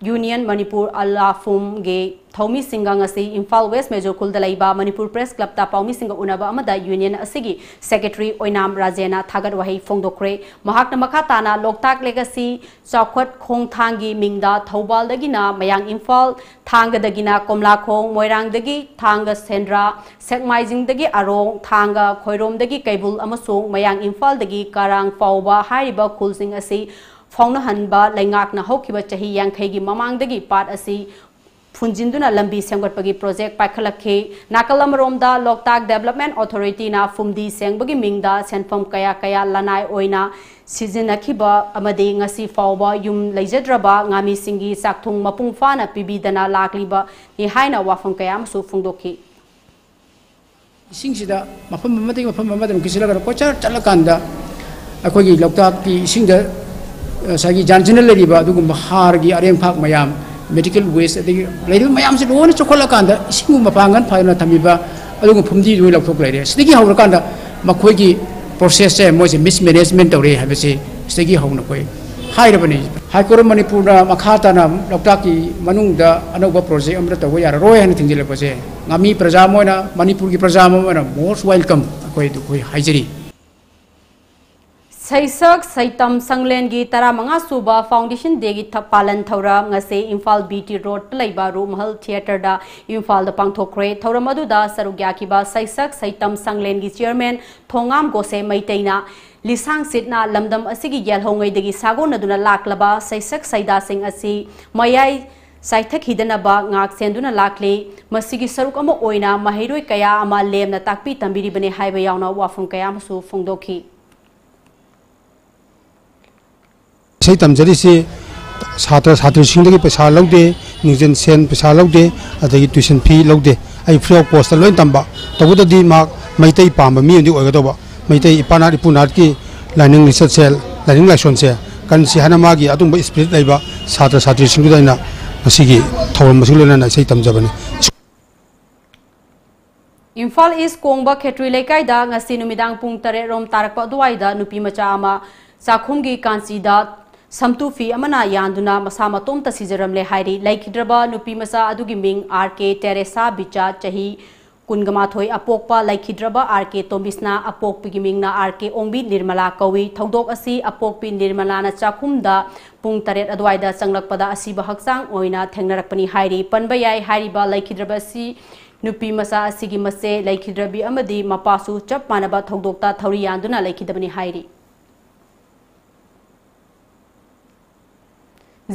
Union Manipur ꯑꯂꯥꯐꯨꯝꯒꯤ ꯊꯧꯃꯤꯁꯤꯡꯒ ꯉꯁꯤ ꯏꯝꯐꯥꯜ ꯋꯦꯁ ꯃꯦꯖꯣꯔ ꯈꯨꯜꯗ ꯂꯩꯕ ꯃꯅꯤꯄꯨꯔ ꯄ꯭ꯔꯦꯁ ꯀ꯭ꯂꯕꯇ ꯄꯥꯎꯃꯤꯁꯤꯡꯒ ꯎꯅꯕ ꯑꯃꯗ ꯌꯨꯅꯤꯌꯟ ꯑꯁꯤꯒꯤ ꯁꯦꯀ꯭ꯔꯦꯇꯔꯤ ꯑꯣꯏꯅꯥꯝ ꯔꯥꯖꯦꯅ ꯊꯥꯒꯠ ꯋꯥꯍꯩ ꯐꯣꯡꯗꯣꯛꯈ꯭ꯔꯦ꯫ ꯃꯍꯥꯛꯅ ꯃꯈꯥ ꯇꯥꯅ ꯂꯣꯛꯇꯥꯛ ꯂꯦꯒꯥꯁꯤ ꯆꯥꯎꯈꯠ ꯈꯣꯡꯊꯥꯡꯒꯤ ꯃꯤꯡꯗ ꯊꯧꯕꯥꯜꯗꯒꯤꯅ ꯃꯌꯥꯡ ꯏꯝꯐꯥꯜ, ꯊꯥꯡꯒꯗꯒꯤꯅ ꯀꯣꯝꯂꯥꯈꯣꯡ, ꯃꯣꯏꯔꯥꯡꯗꯒꯤ ꯊꯥꯡꯒ ꯁꯦꯟꯗ꯭ꯔꯥ, ꯁꯦꯛꯃꯥꯏꯖꯤꯡꯗꯒꯤ ꯑꯔꯣꯡ, ꯊꯥꯡꯒ ꯈꯣꯏꯔꯣꯝꯗꯒꯤ ꯀꯩꯕꯨꯜ ꯑꯃꯁꯨꯡ ꯃꯌꯥꯡ ꯏꯝꯐꯥꯜꯗꯒꯤ ꯀꯔꯥꯡ ꯐꯥꯎꯕ ꯍꯥꯏꯔꯤꯕ ꯈꯨꯜꯁꯤꯡ ꯑꯁꯤ ꯐꯥꯎꯅꯍꯟꯕ ꯂꯩꯉꯥꯛꯅ ꯍꯧꯈꯤꯕ ꯆꯍꯤ ꯌꯥꯡꯈꯩꯒꯤ ꯃꯃꯥꯡꯗꯒꯤ ꯄꯥꯠ ꯑꯁꯤ ꯐꯨꯟꯖꯤꯟꯗꯨꯅ ꯂꯝꯕꯤ ꯁꯦꯝꯒꯠꯄꯒꯤ ꯄ꯭ꯔꯣꯖꯦꯛ ꯄꯥꯏꯈꯠꯂꯛꯈꯤ꯫ ꯅꯥꯀꯜ ꯑꯃꯔꯣꯝꯗ ꯂꯣꯛꯇꯥꯛ ꯗꯦꯕꯂꯞꯃꯦꯟ ꯑꯣꯊꯣꯔꯤꯇꯤꯅ ꯐꯨꯝꯗꯤ ꯁꯦꯡꯕꯒꯤ ꯃꯤꯡꯗ ꯁꯦꯟꯐꯝ ꯀꯌꯥ ꯀꯌꯥ ꯂꯅꯥꯏ ꯑꯣꯏꯅ ꯁꯤꯖꯤꯟꯅꯈꯤꯕ ꯑꯃꯗꯤ ꯉꯁꯤ ꯐꯥꯎꯕ ꯌꯨꯝ ꯂꯩꯖꯗ꯭ꯔꯕ ꯉꯥꯃꯤꯁꯤꯡꯒꯤ ꯆꯥꯛꯊꯨꯡ ꯃꯄꯨꯡ ꯐꯥꯅ ꯄꯤꯕꯤꯗꯅ ꯂꯥꯛꯂꯤꯕꯅꯤ ꯍꯥꯏꯅ ꯋꯥꯐꯝ ꯀꯌꯥ ꯑꯃꯁꯨ ꯐꯣꯡꯗꯣꯛꯈꯤ꯫ ꯏꯁꯤꯡꯁꯤꯗ ꯃꯐꯝ ꯑꯃꯗꯒꯤ ꯃꯐꯝ ꯑꯃꯗ ꯑꯃꯨꯛ ꯀꯤꯁꯤꯜꯂꯒ ꯀꯣꯏꯆꯠ ꯆꯠꯂꯀꯥꯟꯗ ꯑꯩꯈꯣꯏꯒꯤ ꯂꯣꯛꯇꯥꯛꯀꯤ ꯏꯁꯤꯡꯗ ꯉꯁꯥꯏꯒꯤ ꯌꯥꯟꯁꯤꯟꯅ ꯂꯩꯔꯤꯕ ꯑꯗꯨꯒꯨꯝꯕ ꯍꯥꯔꯒꯤ ꯑꯔꯦꯝꯐꯥꯛ ꯃꯌꯥꯝ, ꯃꯦꯗꯤꯀꯦꯜ ꯋꯦꯁ, ꯑꯗꯒꯤ ꯂꯩꯔꯤꯕ ꯃꯌꯥꯝꯁꯦ ꯂꯣꯏꯅ ꯆꯨꯞꯈꯠꯂꯀꯥꯟꯗ ꯏꯁꯤꯡꯕꯨ ꯃꯄꯥꯡꯒꯜ ꯐꯅ ꯊꯝꯃꯤꯕ ꯑꯗꯨꯒꯨꯝꯕ ꯐꯨꯝꯗꯤꯗꯨ ꯂꯧꯊꯣꯛ ꯂꯩꯔꯦ꯫ ꯁꯤꯗꯒꯤ ꯍꯧꯔꯀꯥꯟꯗ ꯃꯈꯣꯏꯒꯤ ꯄ꯭ꯔꯣꯁꯦꯁꯁꯦ ꯃꯣꯏꯁꯦ ꯃꯤꯁꯃꯦꯅꯦꯖꯃꯦꯟ ꯇꯧꯔꯦ ꯍꯥꯏꯕꯁꯤ ꯁꯤꯗꯒꯤ ꯍꯧꯅ ꯑꯩꯈꯣꯏ ꯍꯥꯏꯔꯕꯅꯤ꯫ ꯍꯥꯏ ꯀꯣꯔꯠ ꯑꯣꯐ ꯃꯅꯤꯄꯨꯔꯅ ꯃꯈꯥ ꯇꯥꯅ ꯂꯣꯛꯇꯥꯛꯀꯤ ꯃꯅꯨꯡꯗ ꯑꯅꯧꯕ ꯄ꯭ꯔꯣꯖꯦꯛ ꯑꯃꯠꯇ ꯇꯧꯕ ꯌꯥꯔꯔꯣꯏ ꯍꯥꯏꯅ ꯊꯤꯡꯖꯤꯜꯂꯛꯄꯁꯦ ꯉꯥꯃꯤ ꯄ꯭ꯔꯖꯥ ꯑꯃ ꯑꯣꯏꯅ, ꯃꯅꯤꯄꯨꯔꯒꯤ ꯄ꯭ꯔꯖꯥ ꯑꯃ ꯑꯣꯏꯅ most welcome ꯑꯩꯈꯣꯏ, ꯑꯩꯈꯣꯏ ꯍꯥꯏꯖꯔꯤ꯫ ꯁꯩꯁꯛ ꯁꯩꯇꯝ ꯁꯪꯂꯦꯟꯒꯤ ꯇꯔꯥꯃꯉꯥ ꯁꯨꯕ Foundation Dayꯒꯤ ꯊ-, ꯄꯥꯂꯟ ꯊꯧꯔꯝ ꯉꯁꯤ ꯏꯝꯐꯥꯜ ꯕꯤ ꯇꯤ ꯔꯣꯗꯇ ꯂꯩꯕ ꯔꯨꯃꯍꯜ ꯊꯤꯌꯦꯇꯔꯗ ꯏꯝꯐꯥꯜꯗ ꯄꯥꯡꯊꯣꯛꯈ꯭ꯔꯦ꯫ ꯊꯧꯔꯝ ꯑꯗꯨꯗ ꯁꯔꯨꯛ ꯌꯥꯈꯤꯕ ꯁꯩꯁꯛ ꯁꯩꯇꯝ ꯁꯪꯂꯦꯟꯒꯤ ꯆꯤꯌꯔꯃꯦꯟ ꯊꯣꯉꯥꯝ ꯒꯣꯁꯦ ꯃꯩꯇꯩꯅ ꯂꯤꯁꯥꯡ ꯁꯤꯠꯅ ꯂꯝꯗꯝ ꯑꯁꯤꯒꯤ ꯌꯦꯜꯍꯧꯉꯩꯗꯒꯤ ꯁꯥꯒꯣꯟꯅꯗꯨꯅ ꯂꯥꯛꯂꯕ ꯁꯩꯁꯛ ꯁꯩꯗꯥꯁꯤꯡ ꯑꯁꯤ ꯃꯌꯥꯏ ꯆꯥꯏꯊꯈꯤꯗꯅꯕ ꯉꯥꯛ ꯁꯦꯟꯗꯨꯅ ꯂꯥꯛꯂꯤ꯫ ꯃꯁꯤꯒꯤ ꯁꯔꯨꯛ ꯑꯃ ꯑꯣꯏꯅ ꯃꯍꯩꯔꯣꯏ ꯀꯌꯥ ꯑꯃ ꯂꯦꯝꯅ ꯇꯥꯛꯄꯤ ꯇꯝꯕꯤꯔꯤꯕꯅꯤ ꯍꯥꯏꯕ ꯌꯥꯎꯅ ꯋꯥꯐꯝ ꯀꯌꯥ ꯑꯃꯁꯨ ꯐꯣꯡꯗꯣꯛꯈꯤ꯫ ꯏꯁꯩ ꯇꯝꯖꯔꯤꯁꯤ ꯁꯥꯇ꯭ꯔ ꯁꯥꯇ꯭ꯔꯤꯁꯤꯡꯗꯒꯤ ꯄꯩꯁꯥ ꯂꯧꯗꯦ, ꯅꯤꯡꯖꯟ ꯁꯦꯟ ꯄꯩꯁꯥ ꯂꯧꯗꯦ, ꯑꯗꯒꯤ tuition fee ꯂꯧꯗꯦ꯫ ꯑꯩ free of cost ꯂꯣꯏꯅ ꯇꯝꯕ꯫ ꯇꯧꯕꯇꯗꯤ ꯃꯍꯥꯛ ꯃꯩꯇꯩ ꯄꯥꯝꯕ ꯃꯤ ꯑꯃꯗꯤ ꯑꯣꯏꯒꯗꯧꯕ꯫ ꯃꯩꯇꯩ ꯏꯄꯥ ꯅꯥꯠ ꯏꯄꯨ ꯅꯥꯠꯀꯤ ꯂꯥꯏꯅꯤꯡ ꯂꯤꯆꯠꯁꯦ, ꯂꯥꯏꯅꯤꯡ ꯂꯥꯏꯁꯣꯟꯁꯦ ꯀꯟꯁꯤ ꯍꯥꯏꯅ ꯃꯥꯒꯤ ꯑꯗꯨꯝꯕ spirit ꯂꯩꯕ ꯁꯥꯇ꯭ꯔ ꯁꯥꯇ꯭ꯔꯤꯁꯤꯡꯗꯨꯗ ꯑꯩꯅ ꯉꯁꯤꯒꯤ ꯊꯧꯔꯝ ꯑꯁꯤꯒ ꯂꯣꯏꯅꯅ ꯏꯁꯩ ꯇꯝꯖꯕꯅꯤ꯫ ꯏꯝꯐꯥꯜ ꯏꯁ ꯀꯣꯡꯕ ꯈꯦꯇ꯭ꯔꯤ ꯂꯩꯀꯥꯏꯗ ꯉꯁꯤ ꯅꯨꯃꯤꯗꯥꯡ ꯄꯨꯡ ꯇꯔꯦꯠ ꯔꯣꯝ ꯇꯥꯔꯛꯄ ꯑꯗꯨꯋꯥꯏꯗ ꯅꯨꯄꯤ ꯃꯆꯥ ꯑꯃ ꯆꯥꯛꯈꯨꯝꯒꯤ ꯀꯥꯟꯆꯤꯗ ꯁꯝꯇꯨ ꯐꯤ ꯑꯃꯅ ꯌꯥꯟꯗꯨꯅ ꯃꯁꯥ ꯃꯇꯣꯝꯇ ꯁꯤꯖꯔꯝꯂꯦ ꯍꯥꯏꯔꯤ꯫ ꯂꯩꯈꯤꯗ꯭ꯔꯕ ꯅꯨꯄꯤ ꯃꯆꯥ ꯑꯗꯨꯒꯤ ꯃꯤꯡ ꯑꯥꯔ ꯀꯦ ꯇꯦꯔꯦꯁꯥ ꯕꯤꯆꯥ, ꯆꯍꯤ ꯀꯨꯟꯒ ꯃꯥꯊꯣꯏ, ꯑꯄꯣꯛꯄ ꯂꯩꯈꯤꯗ꯭ꯔꯕ ꯑꯥꯔ ꯀꯦ ꯇꯣꯝꯕꯤꯁꯅꯥ, ꯑꯄꯣꯛꯄꯤꯒꯤ ꯃꯤꯡꯅ ꯑꯥꯔ ꯀꯦ ꯑꯣꯡꯕꯤ ꯅꯤꯔꯃꯂꯥ ꯀꯧꯏ꯫ ꯊꯧꯗꯣꯛ ꯑꯁꯤ ꯑꯄꯣꯛꯄꯤ ꯅꯤꯔꯃꯂꯥꯅ ꯆꯥꯛꯈꯨꯝꯗ ꯄꯨꯡ ꯇꯔꯦꯠ ꯑꯗꯨꯋꯥꯏꯗ ꯆꯪꯂꯛꯄꯗ ꯑꯁꯤꯕ ꯍꯛꯆꯥꯡ ꯑꯣꯏꯅ ꯊꯦꯡꯅꯔꯛꯄꯅꯤ ꯍꯥꯏꯔꯤ꯫ ꯄꯟꯕ ꯌꯥꯏ, ꯍꯥꯏꯔꯤꯕ ꯂꯩꯈꯤꯗ꯭ꯔꯕ ꯑꯁꯤ ꯅꯨꯄꯤ ꯃꯆꯥ ꯑꯁꯤꯒꯤ ꯃꯆꯦ, ꯂꯩꯈꯤꯗ꯭ꯔꯕꯤ ꯑꯃꯗꯤ ꯃꯄꯥꯁꯨ ꯆꯞ ꯃꯥꯟꯅꯕ ꯊꯧꯗꯣꯛꯇ ꯊꯧꯔꯤ ꯌꯥꯟꯗꯨꯅ ꯂꯩꯈꯤꯗꯕꯅꯤ ꯍꯥꯏꯔꯤ꯫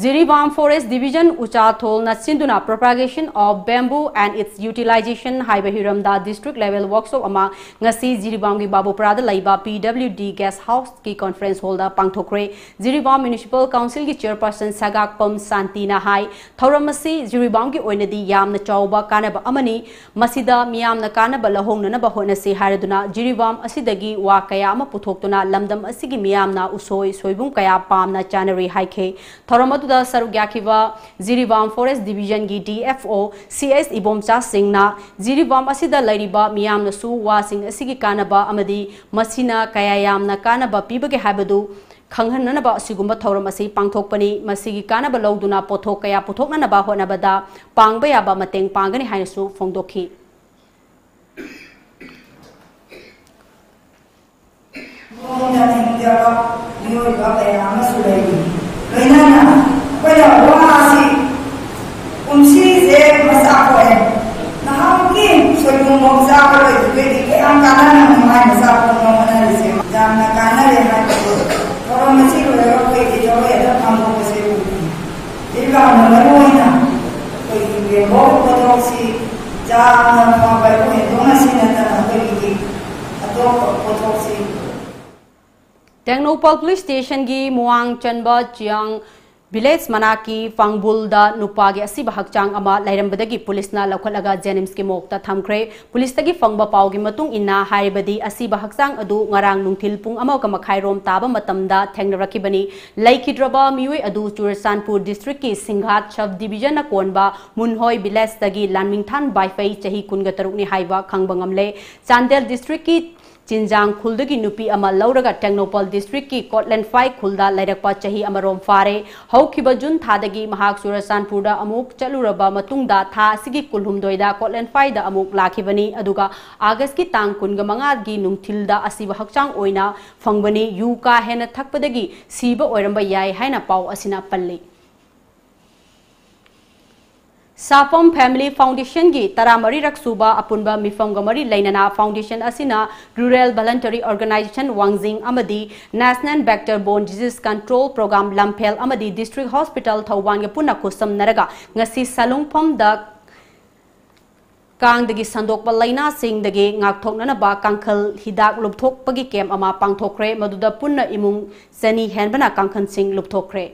ꯖꯤꯔꯤꯕꯥꯝ Forest Division ꯎꯆꯥꯊꯣꯜꯅ ꯁꯤꯟꯗꯨꯅ Propagation of Bamboo and Its Utilization ꯍꯥꯏꯕ ꯍꯤꯔꯝꯗ district level workshop ꯑꯃ ꯉꯁꯤ ꯖꯤꯔꯤꯕꯥꯝꯒꯤ ꯕꯥꯕꯨꯄꯨꯔꯥꯗ ꯂꯩꯕ P W D Guest Houseꯀꯤ conference hallꯗ ꯄꯥꯡꯊꯣꯛꯈ꯭ꯔꯦ꯫ Jiribam Municipal Councilꯒꯤ chairperson ꯁꯒꯥꯛꯄꯝ ꯁꯥꯟꯇꯤꯅ ꯍꯥꯏ, ꯊꯧꯔꯝ ꯑꯁꯤ ꯖꯤꯔꯤꯕꯥꯝꯒꯤ ꯑꯣꯏꯅꯗꯤ ꯌꯥꯝꯅ ꯆꯥꯎꯕ ꯀꯥꯟꯅꯕ ꯑꯃꯅꯤ꯫ ꯃꯁꯤꯗ ꯃꯤꯌꯥꯝꯅ ꯀꯥꯟꯅꯕ ꯂꯧꯍꯧꯅꯅꯕ ꯍꯣꯠꯅꯁꯤ ꯍꯥꯏꯔꯗꯨꯅ ꯖꯤꯔꯤꯕꯥꯝ ꯑꯁꯤꯗꯒꯤ ꯋꯥ ꯀꯌꯥ ꯑꯃ ꯄꯨꯊꯣꯛꯇꯨꯅ ꯂꯝꯗꯝ ꯑꯁꯤꯒꯤ ꯃꯤꯌꯥꯝꯅ ꯎꯁꯣꯏ ꯁꯣꯏꯕꯨꯝ ꯀꯌꯥ ꯄꯥꯝꯅ ꯆꯥꯅꯔꯤ ꯍꯥꯏꯈꯤ꯫ ꯊꯧꯔꯝ ꯑꯗꯨꯗ ꯁꯔꯨꯛ ꯌꯥꯈꯤꯕ Jiribam Forest Divisionꯒꯤ D F O C S Ibomcha ꯁꯤꯡꯅ ꯖꯤꯔꯤꯕꯥꯝ ꯑꯁꯤꯗ ꯂꯩꯔꯤꯕ ꯃꯤꯌꯥꯝꯅꯁꯨ ꯋꯥꯁꯤꯡ ꯑꯁꯤꯒꯤ ꯀꯥꯟꯅꯕ ꯑꯃꯗꯤ ꯃꯁꯤꯅ ꯀꯌꯥ ꯌꯥꯝꯅ ꯀꯥꯟꯅꯕ ꯄꯤꯕꯒꯦ ꯍꯥꯏꯕꯗꯨ ꯈꯪꯍꯟꯅꯅꯕ ꯑꯁꯤꯒꯨꯝꯕ ꯊꯧꯔꯝ ꯑꯁꯤ ꯄꯥꯡꯊꯣꯛꯄꯅꯤ꯫ ꯃꯁꯤꯒꯤ ꯀꯥꯟꯅꯕ ꯂꯧꯗꯨꯅ ꯄꯣꯠꯊꯣꯛ ꯀꯌꯥ ꯄꯨꯊꯣꯛꯅꯅꯕ ꯍꯣꯠꯅꯕꯗ ꯄꯥꯡꯕ ꯌꯥꯕ ꯃꯇꯦꯡ ꯄꯥꯡꯒꯅꯤ ꯍꯥꯏꯅꯁꯨ ꯐꯣꯡꯗꯣꯛꯈꯤ꯫ ꯃꯑꯣꯡꯗ ꯊꯤꯡꯖꯕ ꯃꯤꯑꯣꯏꯕ ꯀꯌꯥ ꯑꯃꯁꯨ ꯂꯩꯔꯤ꯫ ꯂꯣꯏꯅꯅ ꯑꯩꯈꯣꯏꯅ ꯋꯥ ꯑꯁꯤ ꯀꯨꯝꯁꯤꯁꯦ ꯃꯆꯥ ꯄꯣꯛꯑꯦ, ꯅꯍꯥꯟꯃꯨꯛꯀꯤ ꯁꯣꯏꯕꯨꯝꯐꯥꯎ ꯆꯥꯕ ꯂꯣꯏꯗ꯭ꯔꯤꯉꯩꯗꯤ ꯀꯌꯥꯝ ꯀꯥꯟꯅꯔꯝꯒꯅꯤ ꯃꯥꯏ ꯃꯆꯥ ꯄꯣꯛꯅꯕ ꯍꯣꯠꯅꯔꯤꯁꯦ꯫ ꯌꯥꯝꯅ ꯀꯥꯟꯅꯔꯦ ꯍꯥꯏꯕꯗꯨ ꯊꯧꯔꯝ ꯑꯁꯤ ꯂꯣꯏꯔꯒ ꯑꯩꯈꯣꯏꯒꯤ ꯊꯕꯛ ꯍꯦꯛꯇ ꯄꯥꯡꯊꯣꯛꯄꯁꯦ ꯎꯗꯦ꯫ ꯌꯥꯝꯅ ꯃꯔꯨ ꯑꯣꯏꯅ ꯑꯩꯈꯣꯏꯒꯤ ꯕꯦꯝꯕꯨ ꯄꯣꯠꯊꯣꯛꯁꯤ ꯌꯥꯝꯅ ꯐꯕ ꯍꯦꯟꯗꯣꯛꯅ ꯁꯤ ꯅꯠꯇꯅ ꯑꯩꯈꯣꯏꯒꯤ ꯑꯇꯣꯞꯄ ꯄꯣꯠꯊꯣꯛꯁꯤ ꯇꯦꯡꯅꯧꯄꯜ Police Stationꯒꯤ ꯃꯨꯋꯥꯡ ꯆꯟꯕ ꯆꯤꯌꯥꯡ village ꯃꯅꯥꯛꯀꯤ ꯐꯥꯡꯕꯨꯜꯗ ꯅꯨꯄꯥꯒꯤ ꯑꯁꯤꯕ ꯍꯛꯆꯥꯡ ꯑꯃ ꯂꯩꯔꯝꯕꯗꯒꯤ ꯄꯨꯂꯤꯁꯅ ꯂꯧꯈꯠꯂꯒ JNIMSꯀꯤ morgueꯇ ꯊꯝꯈ꯭ꯔꯦ꯫ ꯄꯨꯂꯤꯁꯇꯒꯤ ꯐꯪꯕ ꯄꯥꯎꯒꯤ ꯃꯇꯨꯡ ꯏꯟꯅ ꯍꯥꯏꯔꯕꯗꯤ ꯑꯁꯤꯕ ꯍꯛꯆꯥꯡ ꯑꯗꯨ ꯉꯔꯥꯡ ꯅꯨꯡꯊꯤꯜ ꯄꯨꯡ ꯑꯃꯒ ꯃꯈꯥꯏ ꯔꯣꯝ ꯇꯥꯕ ꯃꯇꯝꯗ ꯊꯦꯡꯅꯔꯛꯈꯤꯕꯅꯤ꯫ ꯂꯩꯈꯤꯗ꯭ꯔꯕ ꯃꯤꯑꯣꯏ ꯑꯗꯨ ꯆꯨꯔꯆꯥꯟꯄꯨꯔ districtꯀꯤ ꯁꯤꯡꯍꯥꯠ sub divisionꯅ ꯀꯣꯟꯕ ꯃꯨꯟꯍꯣꯏ villageꯇꯒꯤ ꯂꯥꯟꯃꯤꯡꯊꯥꯟ ꯕꯥꯏꯐꯩ, ꯆꯍꯤ ꯀꯨꯟꯒ ꯇꯔꯨꯛꯅꯤ ꯍꯥꯏꯕ ꯈꯪꯕ ꯉꯝꯂꯦ꯫ ꯆꯥꯟꯗꯦꯜ districtꯀꯤ ꯆꯤꯟꯖꯥꯡ ꯈꯨꯜꯗꯒꯤ ꯅꯨꯄꯤ ꯑꯃ ꯂꯧꯔꯒ ꯇꯦꯡꯅꯧꯄꯜ ꯗꯤꯁꯇ꯭ꯔꯤꯛꯀꯤ ꯀꯣꯠꯂꯦꯟꯐꯥꯏ ꯈꯨꯜꯗ ꯂꯩꯔꯛꯄ ꯆꯍꯤ ꯑꯃꯔꯣꯝ ꯐꯥꯔꯦ꯫ ꯍꯧꯈꯤꯕ ꯖꯨꯟ ꯊꯥꯗꯒꯤ ꯃꯍꯥꯛ ꯆꯨꯔꯆꯥꯟꯄꯨꯔꯗ ꯑꯃꯨꯛ ꯆꯠꯂꯨꯔꯕ ꯃꯇꯨꯡꯗ ꯊꯥ ꯑꯁꯤꯒꯤ ꯀꯨꯟꯍꯨꯝꯗꯣꯏꯗ ꯀꯣꯠꯂꯦꯟꯐꯥꯏꯗ ꯑꯃꯨꯛ ꯂꯥꯛꯈꯤꯕꯅꯤ꯫ ꯑꯗꯨꯒ ꯑꯥꯒꯁꯀꯤ ꯇꯥꯡ ꯀꯨꯟꯒ ꯃꯉꯥꯒꯤ ꯅꯨꯡꯊꯤꯜꯗ ꯑꯁꯤꯕ ꯍꯛꯆꯥꯡ ꯑꯣꯏꯅ ꯐꯪꯕꯅꯤ꯫ ꯌꯨ ꯀꯥ ꯍꯦꯟꯅ ꯊꯛꯄꯗꯒꯤ ꯁꯤꯕ ꯑꯣꯏꯔꯝꯕ ꯌꯥꯏ ꯍꯥꯏꯅ ꯄꯥꯎ ꯑꯁꯤꯅ ꯄꯜꯂꯤ꯫ ꯁꯥꯐꯝ ꯐꯦꯃꯤꯂꯤ ꯐꯥꯎꯟꯗꯦꯁꯟꯒꯤ ꯇꯔꯥꯃꯔꯤꯔꯛ ꯁꯨꯕ ꯑꯄꯨꯟꯕ ꯃꯤꯐꯝꯒ ꯃꯔꯤ ꯂꯩꯅꯅ ꯐꯥꯎꯟꯗꯦꯁꯟ ꯑꯁꯤꯅ Rural Voluntary Organization ꯋꯥꯡꯖꯤꯡ ꯑꯃꯗꯤ National Vector Borne Disease Control Program ꯂꯝꯐꯦꯜ ꯑꯃꯗꯤ District Hospital ꯊꯧꯕꯥꯜꯒ ꯄꯨꯟꯅ ꯈꯨꯠꯁꯝꯅꯔꯒ ꯉꯁꯤ ꯁꯂꯨꯡꯐꯝꯗ ꯀꯥꯡꯗꯒꯤ ꯁꯟꯗꯣꯛꯄ ꯂꯥꯏꯅꯥꯁꯤꯡꯗꯒꯤ ꯉꯥꯛꯊꯣꯛꯅꯅꯕ ꯀꯥꯡꯈꯜ ꯍꯤꯗꯥꯛ ꯂꯨꯞꯊꯣꯛꯄꯒꯤ ꯀꯦꯝ ꯑꯃ ꯄꯥꯡꯊꯣꯛꯈ꯭ꯔꯦ꯫ ꯃꯗꯨꯗ ꯄꯨꯟꯅ ꯏꯃꯨꯡ ꯆꯅꯤ ꯍꯦꯟꯕꯅ ꯀꯥꯡꯈꯜꯁꯤꯡ ꯂꯨꯞꯊꯣꯛꯈ꯭ꯔꯦ꯫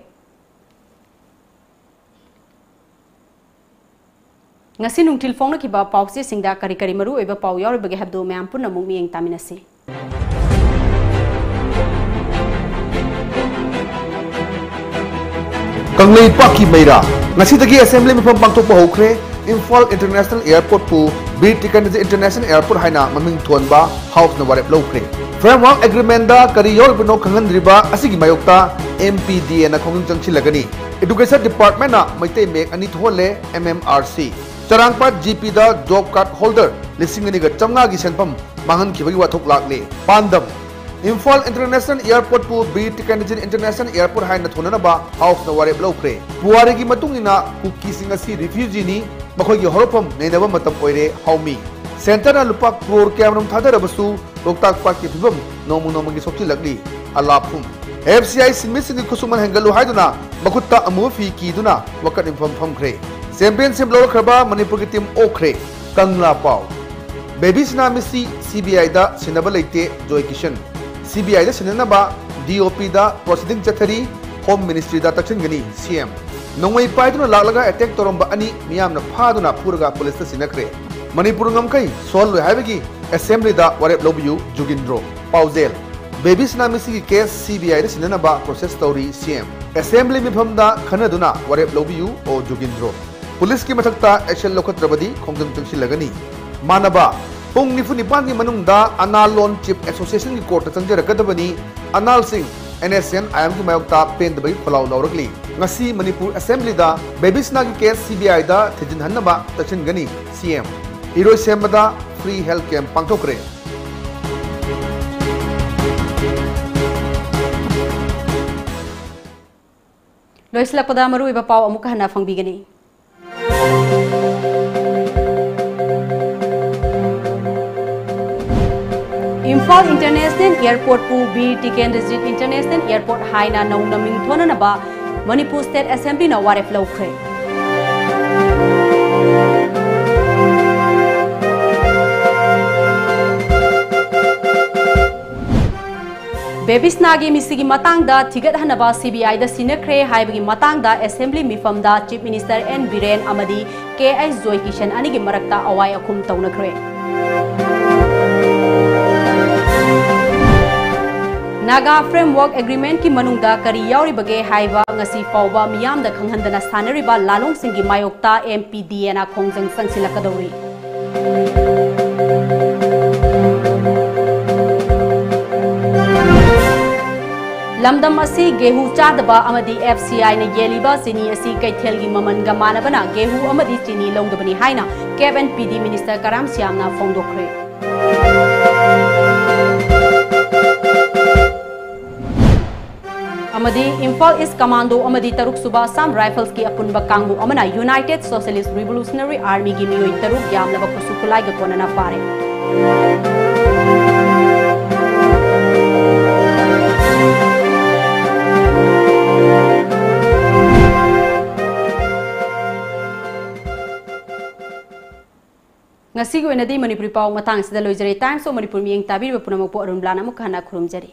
ꯉꯁꯤ ꯅꯨꯡꯊꯤꯜ ꯐꯣꯡꯅꯈꯤꯕ ꯄꯥꯎꯆꯦꯁꯤꯡꯗ ꯀꯔꯤ ꯀꯔꯤ ꯃꯔꯨꯑꯣꯏꯕ ꯄꯥꯎ ꯌꯥꯎꯔꯤꯕꯒꯦ ꯍꯥꯏꯕꯗꯨ ꯃꯌꯥꯝ ꯄꯨꯟꯅ ꯑꯃꯨꯛ ꯃꯤꯠꯌꯦꯡ ꯇꯥꯃꯤꯟꯅꯁꯤ꯫ ꯀꯪꯂꯩꯄꯥꯛꯀꯤ ꯃꯩꯔꯥ꯫ ꯉꯁꯤꯗꯒꯤ ꯑꯦꯁꯦꯝꯕ꯭ꯂꯤ ꯃꯤꯐꯝ ꯄꯥꯡꯊꯣꯛꯄ ꯍꯧꯈ꯭ꯔꯦ꯫ ꯏꯝꯐꯥꯜ ꯏꯟꯇꯔꯅꯦꯁꯅꯦꯜ ꯑꯦꯌꯔꯄꯣꯔꯠꯄꯨ ꯕꯤꯔ ꯇꯤꯀꯦꯟꯗ꯭ꯔꯖꯤꯠ ꯏꯟꯇꯔꯅꯦꯁꯅꯦꯜ ꯑꯦꯌꯔꯄꯣꯔꯠ ꯍꯥꯏꯅ ꯃꯃꯤꯡ ꯊꯣꯟꯕ ꯍꯥꯎꯁꯅ ꯋꯥꯔꯦꯞ ꯂꯧꯈ꯭ꯔꯦ꯫ ꯐ꯭ꯔꯦꯝꯋꯥꯔꯛ ꯑꯦꯒ꯭ꯔꯤꯃꯦꯟꯗ ꯀꯔꯤ ꯌꯥꯎꯔꯤꯕꯅꯣ ꯈꯪꯍꯟꯗ꯭ꯔꯤꯕ ꯑꯁꯤꯒꯤ ꯃꯥꯌꯣꯛꯇ ꯑꯦꯝ ꯄꯤ ꯗꯤ ꯑꯦꯅ ꯈꯣꯡꯖꯪ ꯆꯪꯁꯤꯜꯂꯒꯅꯤ꯫ ꯏꯗꯨꯀꯦꯁꯟ ꯗꯤꯄꯥꯔꯠꯃꯦꯟꯅ ꯃꯩꯇꯩ ꯃꯌꯦꯛ ꯑꯅꯤ ꯊꯣꯛꯍꯜꯂꯦ꯫ M M R C. ꯆꯔꯥꯡꯄꯥꯠ ꯖꯤ ꯄꯤꯗ ꯖꯣꯕ ꯀꯥꯔꯗ ꯍꯣꯜꯗꯔ ꯂꯤꯁꯤꯡ ꯑꯅꯤꯒ ꯆꯥꯝꯃꯉꯥꯒꯤ ꯁꯦꯟꯐꯝ ꯃꯥꯡꯍꯟꯈꯤꯕꯒꯤ ꯋꯥꯊꯣꯛ ꯂꯥꯛꯂꯦ꯫ ꯄꯥꯟꯗꯝ: ꯏꯝꯐꯥꯜ ꯏꯟꯇꯔꯅꯦꯁꯅꯦꯜ ꯑꯦꯌꯔꯄꯣꯔꯠꯄꯨ ꯕꯤꯔ ꯇꯤꯀꯦꯟꯗ꯭ꯔꯖꯤꯠ ꯏꯟꯇꯔꯅꯦꯁꯅꯦꯜ ꯑꯦꯌꯔꯄꯣꯔꯠ ꯍꯥꯏꯅ ꯊꯣꯟꯅꯅꯕ ꯍꯥꯎꯁꯅ ꯋꯥꯔꯦꯞ ꯂꯧꯈ꯭ꯔꯦ꯫ ꯄꯨꯋꯥꯔꯤꯒꯤ ꯃꯇꯨꯡ ꯏꯟꯅ ꯀꯨꯀꯤꯁꯤꯡ ꯑꯁꯤ ꯔꯤꯐ꯭ꯌꯨꯖꯤꯅꯤ, ꯃꯈꯣꯏꯒꯤ ꯍꯧꯔꯛꯐꯝ ꯅꯩꯅꯕ ꯃꯇꯝ ꯑꯣꯏꯔꯦ꯫ ꯍꯥꯎꯃꯤ꯫ ꯁꯦꯟꯇꯔꯅ ꯂꯨꯄꯥ ꯀ꯭ꯔꯣꯔ ꯀꯌꯥꯃꯔꯨꯝ ꯊꯥꯗꯔꯕꯁꯨ ꯂꯣꯛꯇꯥꯛ ꯄꯥꯠꯀꯤ ꯐꯤꯕꯝ ꯅꯣꯡꯃ ꯅꯣꯡꯃꯒꯤ ꯁꯣꯛꯆꯤꯜꯂꯛꯂꯤ꯫ ꯑꯂꯥꯞꯐꯨꯝ꯫ ꯑꯦꯐ ꯁꯤ ꯑꯥꯏ ꯁꯤꯟꯃꯤꯁꯤꯡꯒꯤ ꯈꯨꯠꯁꯨꯃꯟ ꯍꯦꯟꯒꯠꯂꯨ ꯍꯥꯏꯗꯨꯅ ꯃꯈꯨꯠꯇ ꯑꯃꯨꯕ ꯐꯤ ꯀꯤꯗꯨꯅ ꯋꯥꯀꯠ ꯃꯤꯐꯝ ꯐꯝꯈ꯭ꯔꯦ꯫ ꯆꯦꯝꯄꯤꯌꯟꯁꯤꯞ ꯂꯧꯔꯛꯈ꯭ꯔꯕ ꯃꯅꯤꯄꯨꯔꯒꯤ ꯇꯤꯝ ꯑꯣꯛꯈ꯭ꯔꯦ꯫ ꯀꯪꯂꯥ ꯄꯥꯎ꯫ ꯕꯦꯕꯤ ꯁꯅꯥꯃꯤꯁꯤ ꯁꯤ ꯕꯤ ꯑꯥꯏꯗ ꯁꯤꯟꯅꯕ ꯂꯩꯇꯦ, ꯖꯣꯏ ꯀꯤꯁꯟ꯫ ꯁꯤ ꯕꯤ ꯑꯥꯏꯗ ꯁꯤꯟꯅꯅꯕ ꯗꯤ ꯑꯣ ꯄꯤꯗ ꯄ꯭ꯔꯣꯁꯤꯗꯤꯡ ꯆꯠꯊꯔꯤ, ꯍꯣꯝ ꯃꯤꯅꯤꯁꯇ꯭ꯔꯤꯗ ꯇꯛꯁꯤꯟꯒꯅꯤ ꯁꯤ ꯑꯦꯝ꯫ ꯅꯣꯡꯃꯩ ꯄꯥꯏꯗꯨꯅ ꯂꯥꯛꯂꯒ ꯑꯦꯇꯦꯛ ꯇꯧꯔꯝꯕ ꯑꯅꯤ ꯃꯤꯌꯥꯝꯅ ꯐꯥꯗꯨꯅ ꯐꯨꯔꯒ ꯄꯨꯂꯤꯁꯇ ꯁꯤꯟꯅꯈ꯭ꯔꯦ꯫ ꯃꯅꯤꯄꯨꯔ ꯉꯝꯈꯩ ꯁꯣꯛꯍꯜꯂꯣꯏ ꯍꯥꯏꯕꯒꯤ ꯑꯦꯁꯦꯝꯕ꯭ꯂꯤꯗ ꯋꯥꯔꯦꯞ ꯂꯧꯕꯤꯌꯨ, ꯖꯨꯒꯤꯟꯗ꯭ꯔꯣ꯫ ꯄꯥꯎꯖꯦꯜ: ꯕꯦꯕꯤ ꯁꯅꯥꯃꯤꯁꯤꯒꯤ ꯀꯦꯁ ꯁꯤ ꯕꯤ ꯑꯥꯏꯗ ꯁꯤꯟꯅꯅꯕ ꯄ꯭ꯔꯣꯁꯦꯁ ꯇꯧꯔꯤ ꯁꯤ ꯑꯦꯝ꯫ ꯑꯦꯁꯦꯝꯕ꯭ꯂꯤ ꯃꯤꯐꯝꯗ ꯈꯟꯅꯗꯨꯅ ꯋꯥꯔꯦꯞ ꯂꯧꯕꯤꯌꯨ, ꯑꯣ ꯖꯨꯒꯤꯟꯗ꯭ꯔꯣ꯫ ꯄꯨꯂꯤꯁꯀꯤ ꯃꯊꯛꯇ ꯑꯦꯛꯁꯟ ꯂꯧꯈꯠꯇ꯭ꯔꯕꯗꯤ ꯈꯣꯡꯖꯪ ꯆꯪꯁꯤꯜꯂꯒꯅꯤ꯫ ꯃꯥꯟꯅꯕ: ꯄꯨꯡ ꯅꯤꯐꯨ ꯅꯤꯄꯥꯟꯒꯤ ꯃꯅꯨꯡꯗ ꯑꯅꯥꯜ ꯂꯣꯟ ꯆꯤꯐ ꯑꯦꯁꯣꯁꯤꯌꯦꯁꯟꯒꯤ ꯀꯣꯔꯠꯇ ꯆꯪꯖꯔꯛꯀꯗꯕꯅꯤ꯫ ꯑꯅꯥꯜꯁꯤꯡ ꯑꯦꯟ ꯑꯦꯁ ꯑꯦꯟ ꯑꯥꯏ ꯑꯦꯝꯒꯤ ꯃꯥꯌꯣꯛꯇ ꯄꯦꯟꯗꯕꯒꯤ ꯈꯣꯜꯂꯥꯎ ꯂꯧꯔꯛꯂꯤ꯫ ꯉꯁꯤ ꯃꯅꯤꯄꯨꯔ ꯑꯦꯁꯦꯝꯕ꯭ꯂꯤꯗ ꯕꯦꯕꯤꯁꯅꯥꯒꯤ ꯀꯦꯁ ꯁꯤ ꯕꯤ ꯑꯥꯏꯗ ꯊꯤꯖꯤꯟꯍꯟꯅꯕ ꯇꯛꯁꯤꯟꯒꯅꯤ꯫ C M. ꯏꯔꯣꯏꯁꯦꯝꯕꯗ ꯐ꯭ꯔꯤ ꯍꯦꯜꯊ ꯀꯦꯝꯞ ꯄꯥꯡꯊꯣꯛꯈ꯭ꯔꯦ꯫ ꯂꯣꯏꯁꯤꯜꯂꯛꯄꯗ ꯃꯔꯨꯑꯣꯏꯕ ꯄꯥꯎ ꯑꯃꯨꯛꯀ ꯍꯟꯅ ꯐꯪꯕꯤꯒꯅꯤ꯫ ꯏꯝꯐꯥꯜ ꯏꯟꯇꯔꯅꯦꯁꯅꯦꯜ ꯑꯦꯌꯔꯄꯣꯔꯠꯄꯨ ꯕꯤꯔ ꯇꯤꯀꯦꯟꯗ꯭ꯔꯖꯤꯠ ꯏꯟꯇꯔꯅꯦꯁꯅꯦꯜ ꯑꯦꯌꯔꯄꯣꯔꯠ ꯍꯥꯏꯅ ꯅꯧꯅ ꯃꯤꯡꯊꯣꯟꯅꯅꯕ ꯃꯅꯤꯄꯨꯔ ꯁ꯭ꯇꯦꯠ ꯑꯦꯁꯦꯝꯕ꯭ꯂꯤꯅ ꯋꯥꯔꯦꯞ ꯂꯧꯈ꯭ꯔꯦ꯫ ꯕꯦꯕꯤꯁꯅꯥꯒꯤ ꯃꯤꯁꯤꯒꯤ ꯃꯇꯥꯡꯗ ꯊꯤꯒꯠꯍꯟꯅꯕ ꯁꯤ ꯕꯤ ꯑꯥꯏꯗ ꯁꯤꯟꯅꯈ꯭ꯔꯦ ꯍꯥꯏꯕꯒꯤ ꯃꯇꯥꯡꯗ ꯑꯦꯁꯦꯝꯕ꯭ꯂꯤ ꯃꯤꯐꯝꯗ ꯆꯤꯐ ꯃꯤꯅꯤꯁꯇꯔ ꯑꯦꯟ ꯕꯤꯔꯦꯟ ꯑꯃꯗꯤ ꯀꯦ ꯑꯩꯆ ꯖꯣꯏꯀꯤꯁꯟ ꯑꯅꯤꯒꯤ ꯃꯔꯛꯇ ꯑꯋꯥꯏ ꯑꯈꯨꯝ ꯇꯧꯅꯈ꯭ꯔꯦ꯫ ꯅꯥꯒꯥ ꯐ꯭ꯔꯦꯝꯋꯔꯛ ꯑꯦꯒ꯭ꯔꯤꯃꯦꯟꯠꯀꯤ ꯃꯅꯨꯡꯗ ꯀꯔꯤ ꯌꯥꯎꯔꯤꯕꯒꯦ ꯍꯥꯏꯕ ꯉꯁꯤ ꯐꯥꯎꯕ ꯃꯤꯌꯥꯝꯗ ꯈꯪꯍꯟꯗꯅ ꯁꯥꯟꯅꯔꯤꯕ ꯂꯥꯂꯣꯡꯁꯤꯡꯒꯤ ꯃꯥꯌꯣꯛꯇ ꯑꯦꯝ ꯄꯤ ꯗꯤ ꯑꯦꯅ ꯈꯣꯡꯖꯪ ꯆꯪꯁꯤꯜꯂꯛꯀꯗꯧꯔꯤ꯫ ꯂꯝꯗꯝ ꯑꯁꯤ ꯒꯦꯍꯨ ꯆꯥꯗꯕ ꯑꯃꯗꯤ ꯑꯦꯐ ꯁꯤ ꯑꯥꯏꯅ ꯌꯦꯜꯂꯤꯕ ꯆꯤꯅꯤ ꯑꯁꯤ ꯀꯩꯊꯦꯜꯒꯤ ꯃꯃꯜꯒ ꯃꯥꯟꯅꯕꯅ ꯒꯦꯍꯨ ꯑꯃꯗꯤ ꯆꯤꯅꯤ ꯂꯧꯗꯕꯅꯤ ꯍꯥꯏꯅ ꯀꯦꯞ ꯑꯦꯟ ꯄꯤ ꯗꯤ ꯃꯤꯅꯤꯁꯇꯔ ꯀꯔꯥꯝ ꯁ꯭ꯌꯥꯝꯅ ꯐꯣꯡꯗꯣꯛꯈ꯭ꯔꯦ꯫ ꯑꯃꯗꯤ ꯏꯝꯐꯥꯜ ꯏꯁ ꯀꯃꯥꯟꯗꯣ ꯑꯃꯗꯤ ꯇꯔꯨꯛ ꯁꯨꯕ ꯑꯁꯥꯝ ꯔꯥꯏꯐꯜꯁꯀꯤ ꯑꯄꯨꯟꯕ ꯀꯥꯡꯕꯨ ꯑꯃꯅ ꯌꯨꯅꯥꯏꯇꯦꯗ ꯁꯣꯁꯤꯌꯦꯂꯤꯁ꯭ꯠ ꯔꯤꯚꯣꯂꯨꯁꯅꯔꯤ ꯑꯥꯔꯃꯤꯒꯤ ꯃꯤꯑꯣꯏ ꯇꯔꯨꯛ ꯌꯥꯝꯂꯕ ꯈꯨꯠꯁꯨ ꯈꯨꯠꯂꯥꯏꯒ ꯀꯣꯟꯅꯅ ꯐꯥꯔꯦ꯫ ꯉꯁꯤꯒꯤ ꯑꯣꯏꯅꯗꯤ ꯃꯅꯤꯄꯨꯔꯤ ꯄꯥꯎ ꯃꯇꯥꯡ ꯑꯁꯤꯗ ꯂꯣꯏꯖꯔꯦ꯫ Times of Manipur ꯃꯤꯠꯌꯦꯡ ꯇꯥꯕꯤꯔꯤꯕ ꯄꯨꯝꯅꯃꯛꯄꯨ ꯑꯔꯨꯟ ꯕ꯭ꯂꯥꯅ ꯑꯃꯨꯛ ꯍꯟꯅ ꯈꯨꯔꯨꯝꯖꯔꯤ꯫